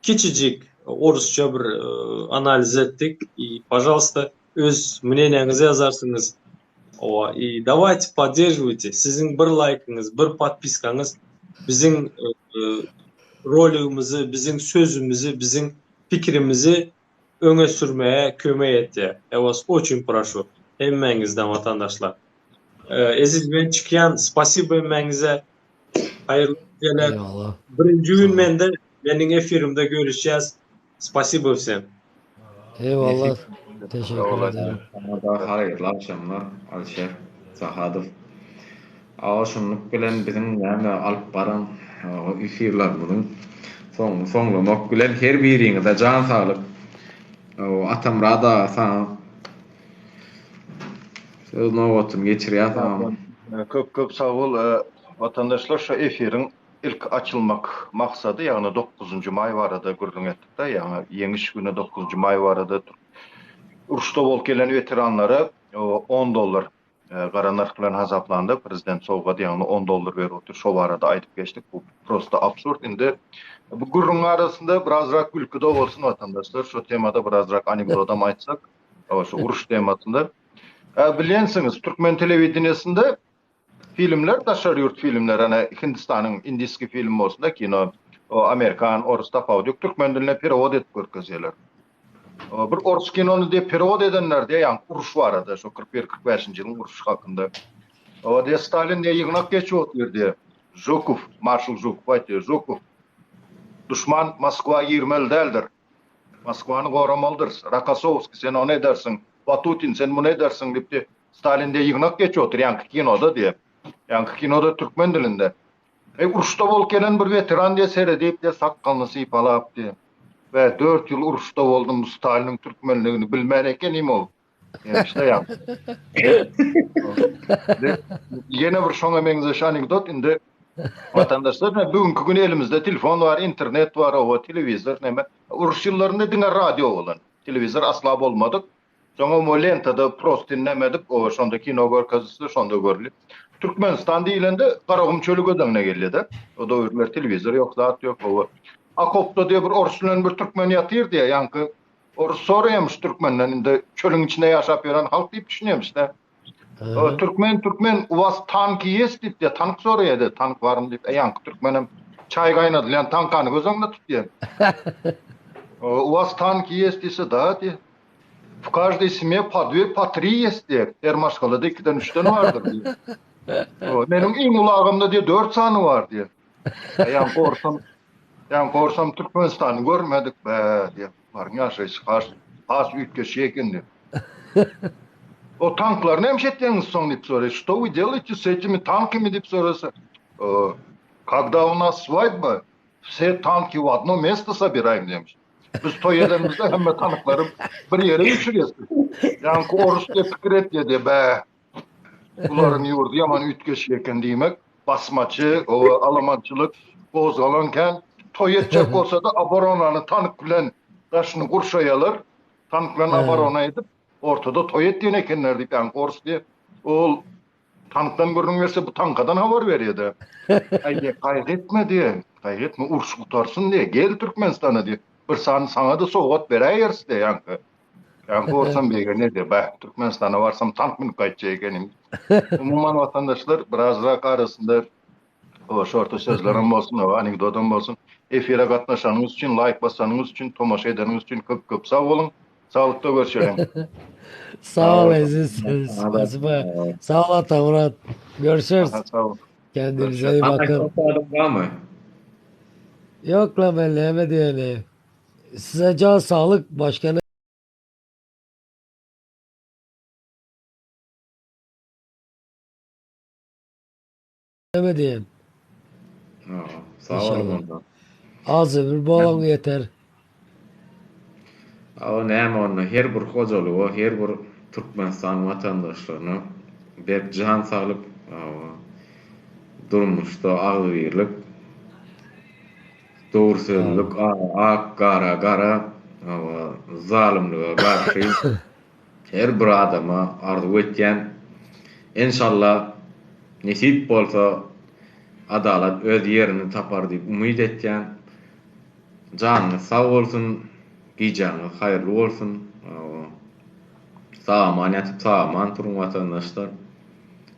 kiçijik orusça bir e, analiz etdik. I, пожалуйста, öz мнениеңizi ýazarsyňyz. Owa, i dawayte podderžiwayte. Siziň bir laýkyňyz, bir podpiskaňyz biziň e, e, roligimizi, biziň sözümizi, biziň pikirimizi öňe sürmäge kömek etýär. Я вас очень прошу, hemmäňizden watandaşlar. E, Eziz men çykýan, spasibo hemmäňize. Haýyrly gjeler. Eyvallah. Birinji gün mende, meniň efirimde görüşýäs. Spasibo wsem. Eyvallah. Teşekkür ederim. Sana-da haýyrly agşamlar Alişer Sahadow. Aga şunluk bilen biziň näme alyp baran efirlerimiziň soňuny soňlamak bilen her biriňize jan saglyk. Atamyrat aga saňa söz nobatyny geçirýäs agam. Köp köp sag bol watandaşlar şu efiriň ilk açylmak maksady ýagny dokuzynjy maý barada gürrüň etdikde ýagny ýeňiş güni dokuzynjy maý barada uruşda bolup gelen weteranlara on dollar gara nyrh bilen hasaplanda prezident sowgady ýagny on dollar berip otyr şo barada aýdyp geçdik bu prosta absurd indi bu gürrüň arasynda birazrak gülki-de bolsun watandaşlar şo temada birazrak anekdodam aýtsak şu uruş temasynda bilýänsiňiz türkmen telewideniýesinde Filmler daşary ýurt filmleri ana Hindistanyň indiski film bolsunda kino o amerikan orus tapawudy ýok türkmen diline perewod edip görkezýärler. Bir orus kinony diýip perewod edenler diýe ýaňky uruş barada şo 41 45-nji ýylyň uruşy hakynda. O diýe Stalin diýe ýygnak geçip otyr diýe. Žukow, marşal Žukow aýtýar, Žukow duşman Moskwa girmeli däldir. Moskwany goramalydyrys. Rokossowskiý sen ony edersiň. Watutin sen muny edersiň diýip diýip Stalin diýip ýygnak geçip otyr ýaňky kinoda diýip. Ýaňky kinoda türkmen dilinde. Eý uruşda bolup gelen bir weteran diýip seredip diýip sakgalyny sypalap diýip. Bä 4 ýyl uruşda boldum bu Staliniň türkmenligini bilmän ekenim ol. Ýa-şda ýa. Ýene bir şoňa meňzeş anekdot indi watandaşlar ne bugünki gün elimizde telefon bar, internet bar, owa telewizor näme. Uruş ýyllarynda diňe radio bolan. Telewizor asla bolmadyk. Soňam o lentada prostin näme edip, owa şonda kino görkezilse şonda görülip. Türkmenistan diýilende Garagum çöli göz öňüne gelýär-de. O döwürler telewizor ýok, zat ýok, owa. Okopda diýe bir orus bilen bir türkmen ýatyr diýe, ýaňky Orus soraýamyş türkmenden indi çölüň içinde ýaşap ýören halk diýip düşünýämiş-dä. Türkmen türkmen u was tanki ýest diýip diýe tank soraýa-da tank barmy diýip e ýaňky türkmenem çaý gaýnadylýan tankany göz öňünde tutýa. U was tanki ýest diýse da diýe. W každoý semýe po dwe po tri ýest diýe. Her maşgalada ikiden üçden bardyr diýe. Meniň iň uly agamda diýe dört sany bar diýe. Ýaňky orsam Ýaňky orsam Türkmenistany görmedik be diýip, bularyň ýaşaýşy has has üýtgeşik eken diýip. O tanklary näme etýäňiz soň diýip soraýar. Что вы делаете с этими танками diýip sorasa, Когда у нас свадьба, все танки в одно место собираем diýmiş. Biz toý edenimizde hemme tanklary bir ýere üýşürýäs. Ýaňky orus diýip pikir etýär diýip, bä. Bularyň ýurdy ýaman üýtgeşik eken diýmek, basmaçy, oba alamançylyk gozgalan kän. Toý etjek bolsa-da oboronany tank bilen daşyny gurşaýalar. Tank bilen oborona edip, ortada toý etýän ekenler diýip, ýaňky orus diýip, ol tankdan gürrüň berse, bu tankadan habar berýär-de. Aý diýip, gaýgy etme diýip, gaýgy etme, uruş gutarsyn diýip, gel Türkmenistana diýip, bir sany saňa-da sowgat beräýeris diýip, ýaňky. Ýa gorsam begenedi. Bäh, Türkmenistana barsam tank münüp gaýtjak ekenim. Umuman watandaşlar birazrak arasynda o şorta sözlerem bolsun, o anekdotam bolsun. Efire gatnaşanyňyz üçin, laýk basanyňyz üçin, tomaşa edeniňiz üçin köp köp sag boluň. Saglykda görşeliň. Sag ol Eziz. Spasiba. Sag ol Atamyrat. Görüşeris. Sag bol. Kendinize iyi bakın. Yok lan ben näme diýeli. Size can sağlık başka ne näme diýeyim. Sag boluň onda. Az bir bolaň ýeter. Awa näme onda her bir hojalyga her bir Türkmenistan watandaşlaryna berk jan saglyk durmuşda agzybirlik Dogry sözlülik aga ak gara gara zalymlyga garşy her bir adama arzuw etýän enşalla nesip bolsa adalat öz ýerini tapar diýip umyt etýän janyňyz sag bolsun gijäňiz haýyrly bolsun sag aman ýatyp sag aman turuň watandaşlar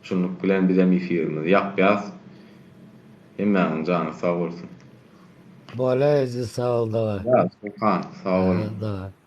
şunluk bilen bizem efirimizi ýapýas. Hemmäňiň jany sag bolsun. Bolýa eziz sag bol daga. Ýa Soltan sag boluň. Daga.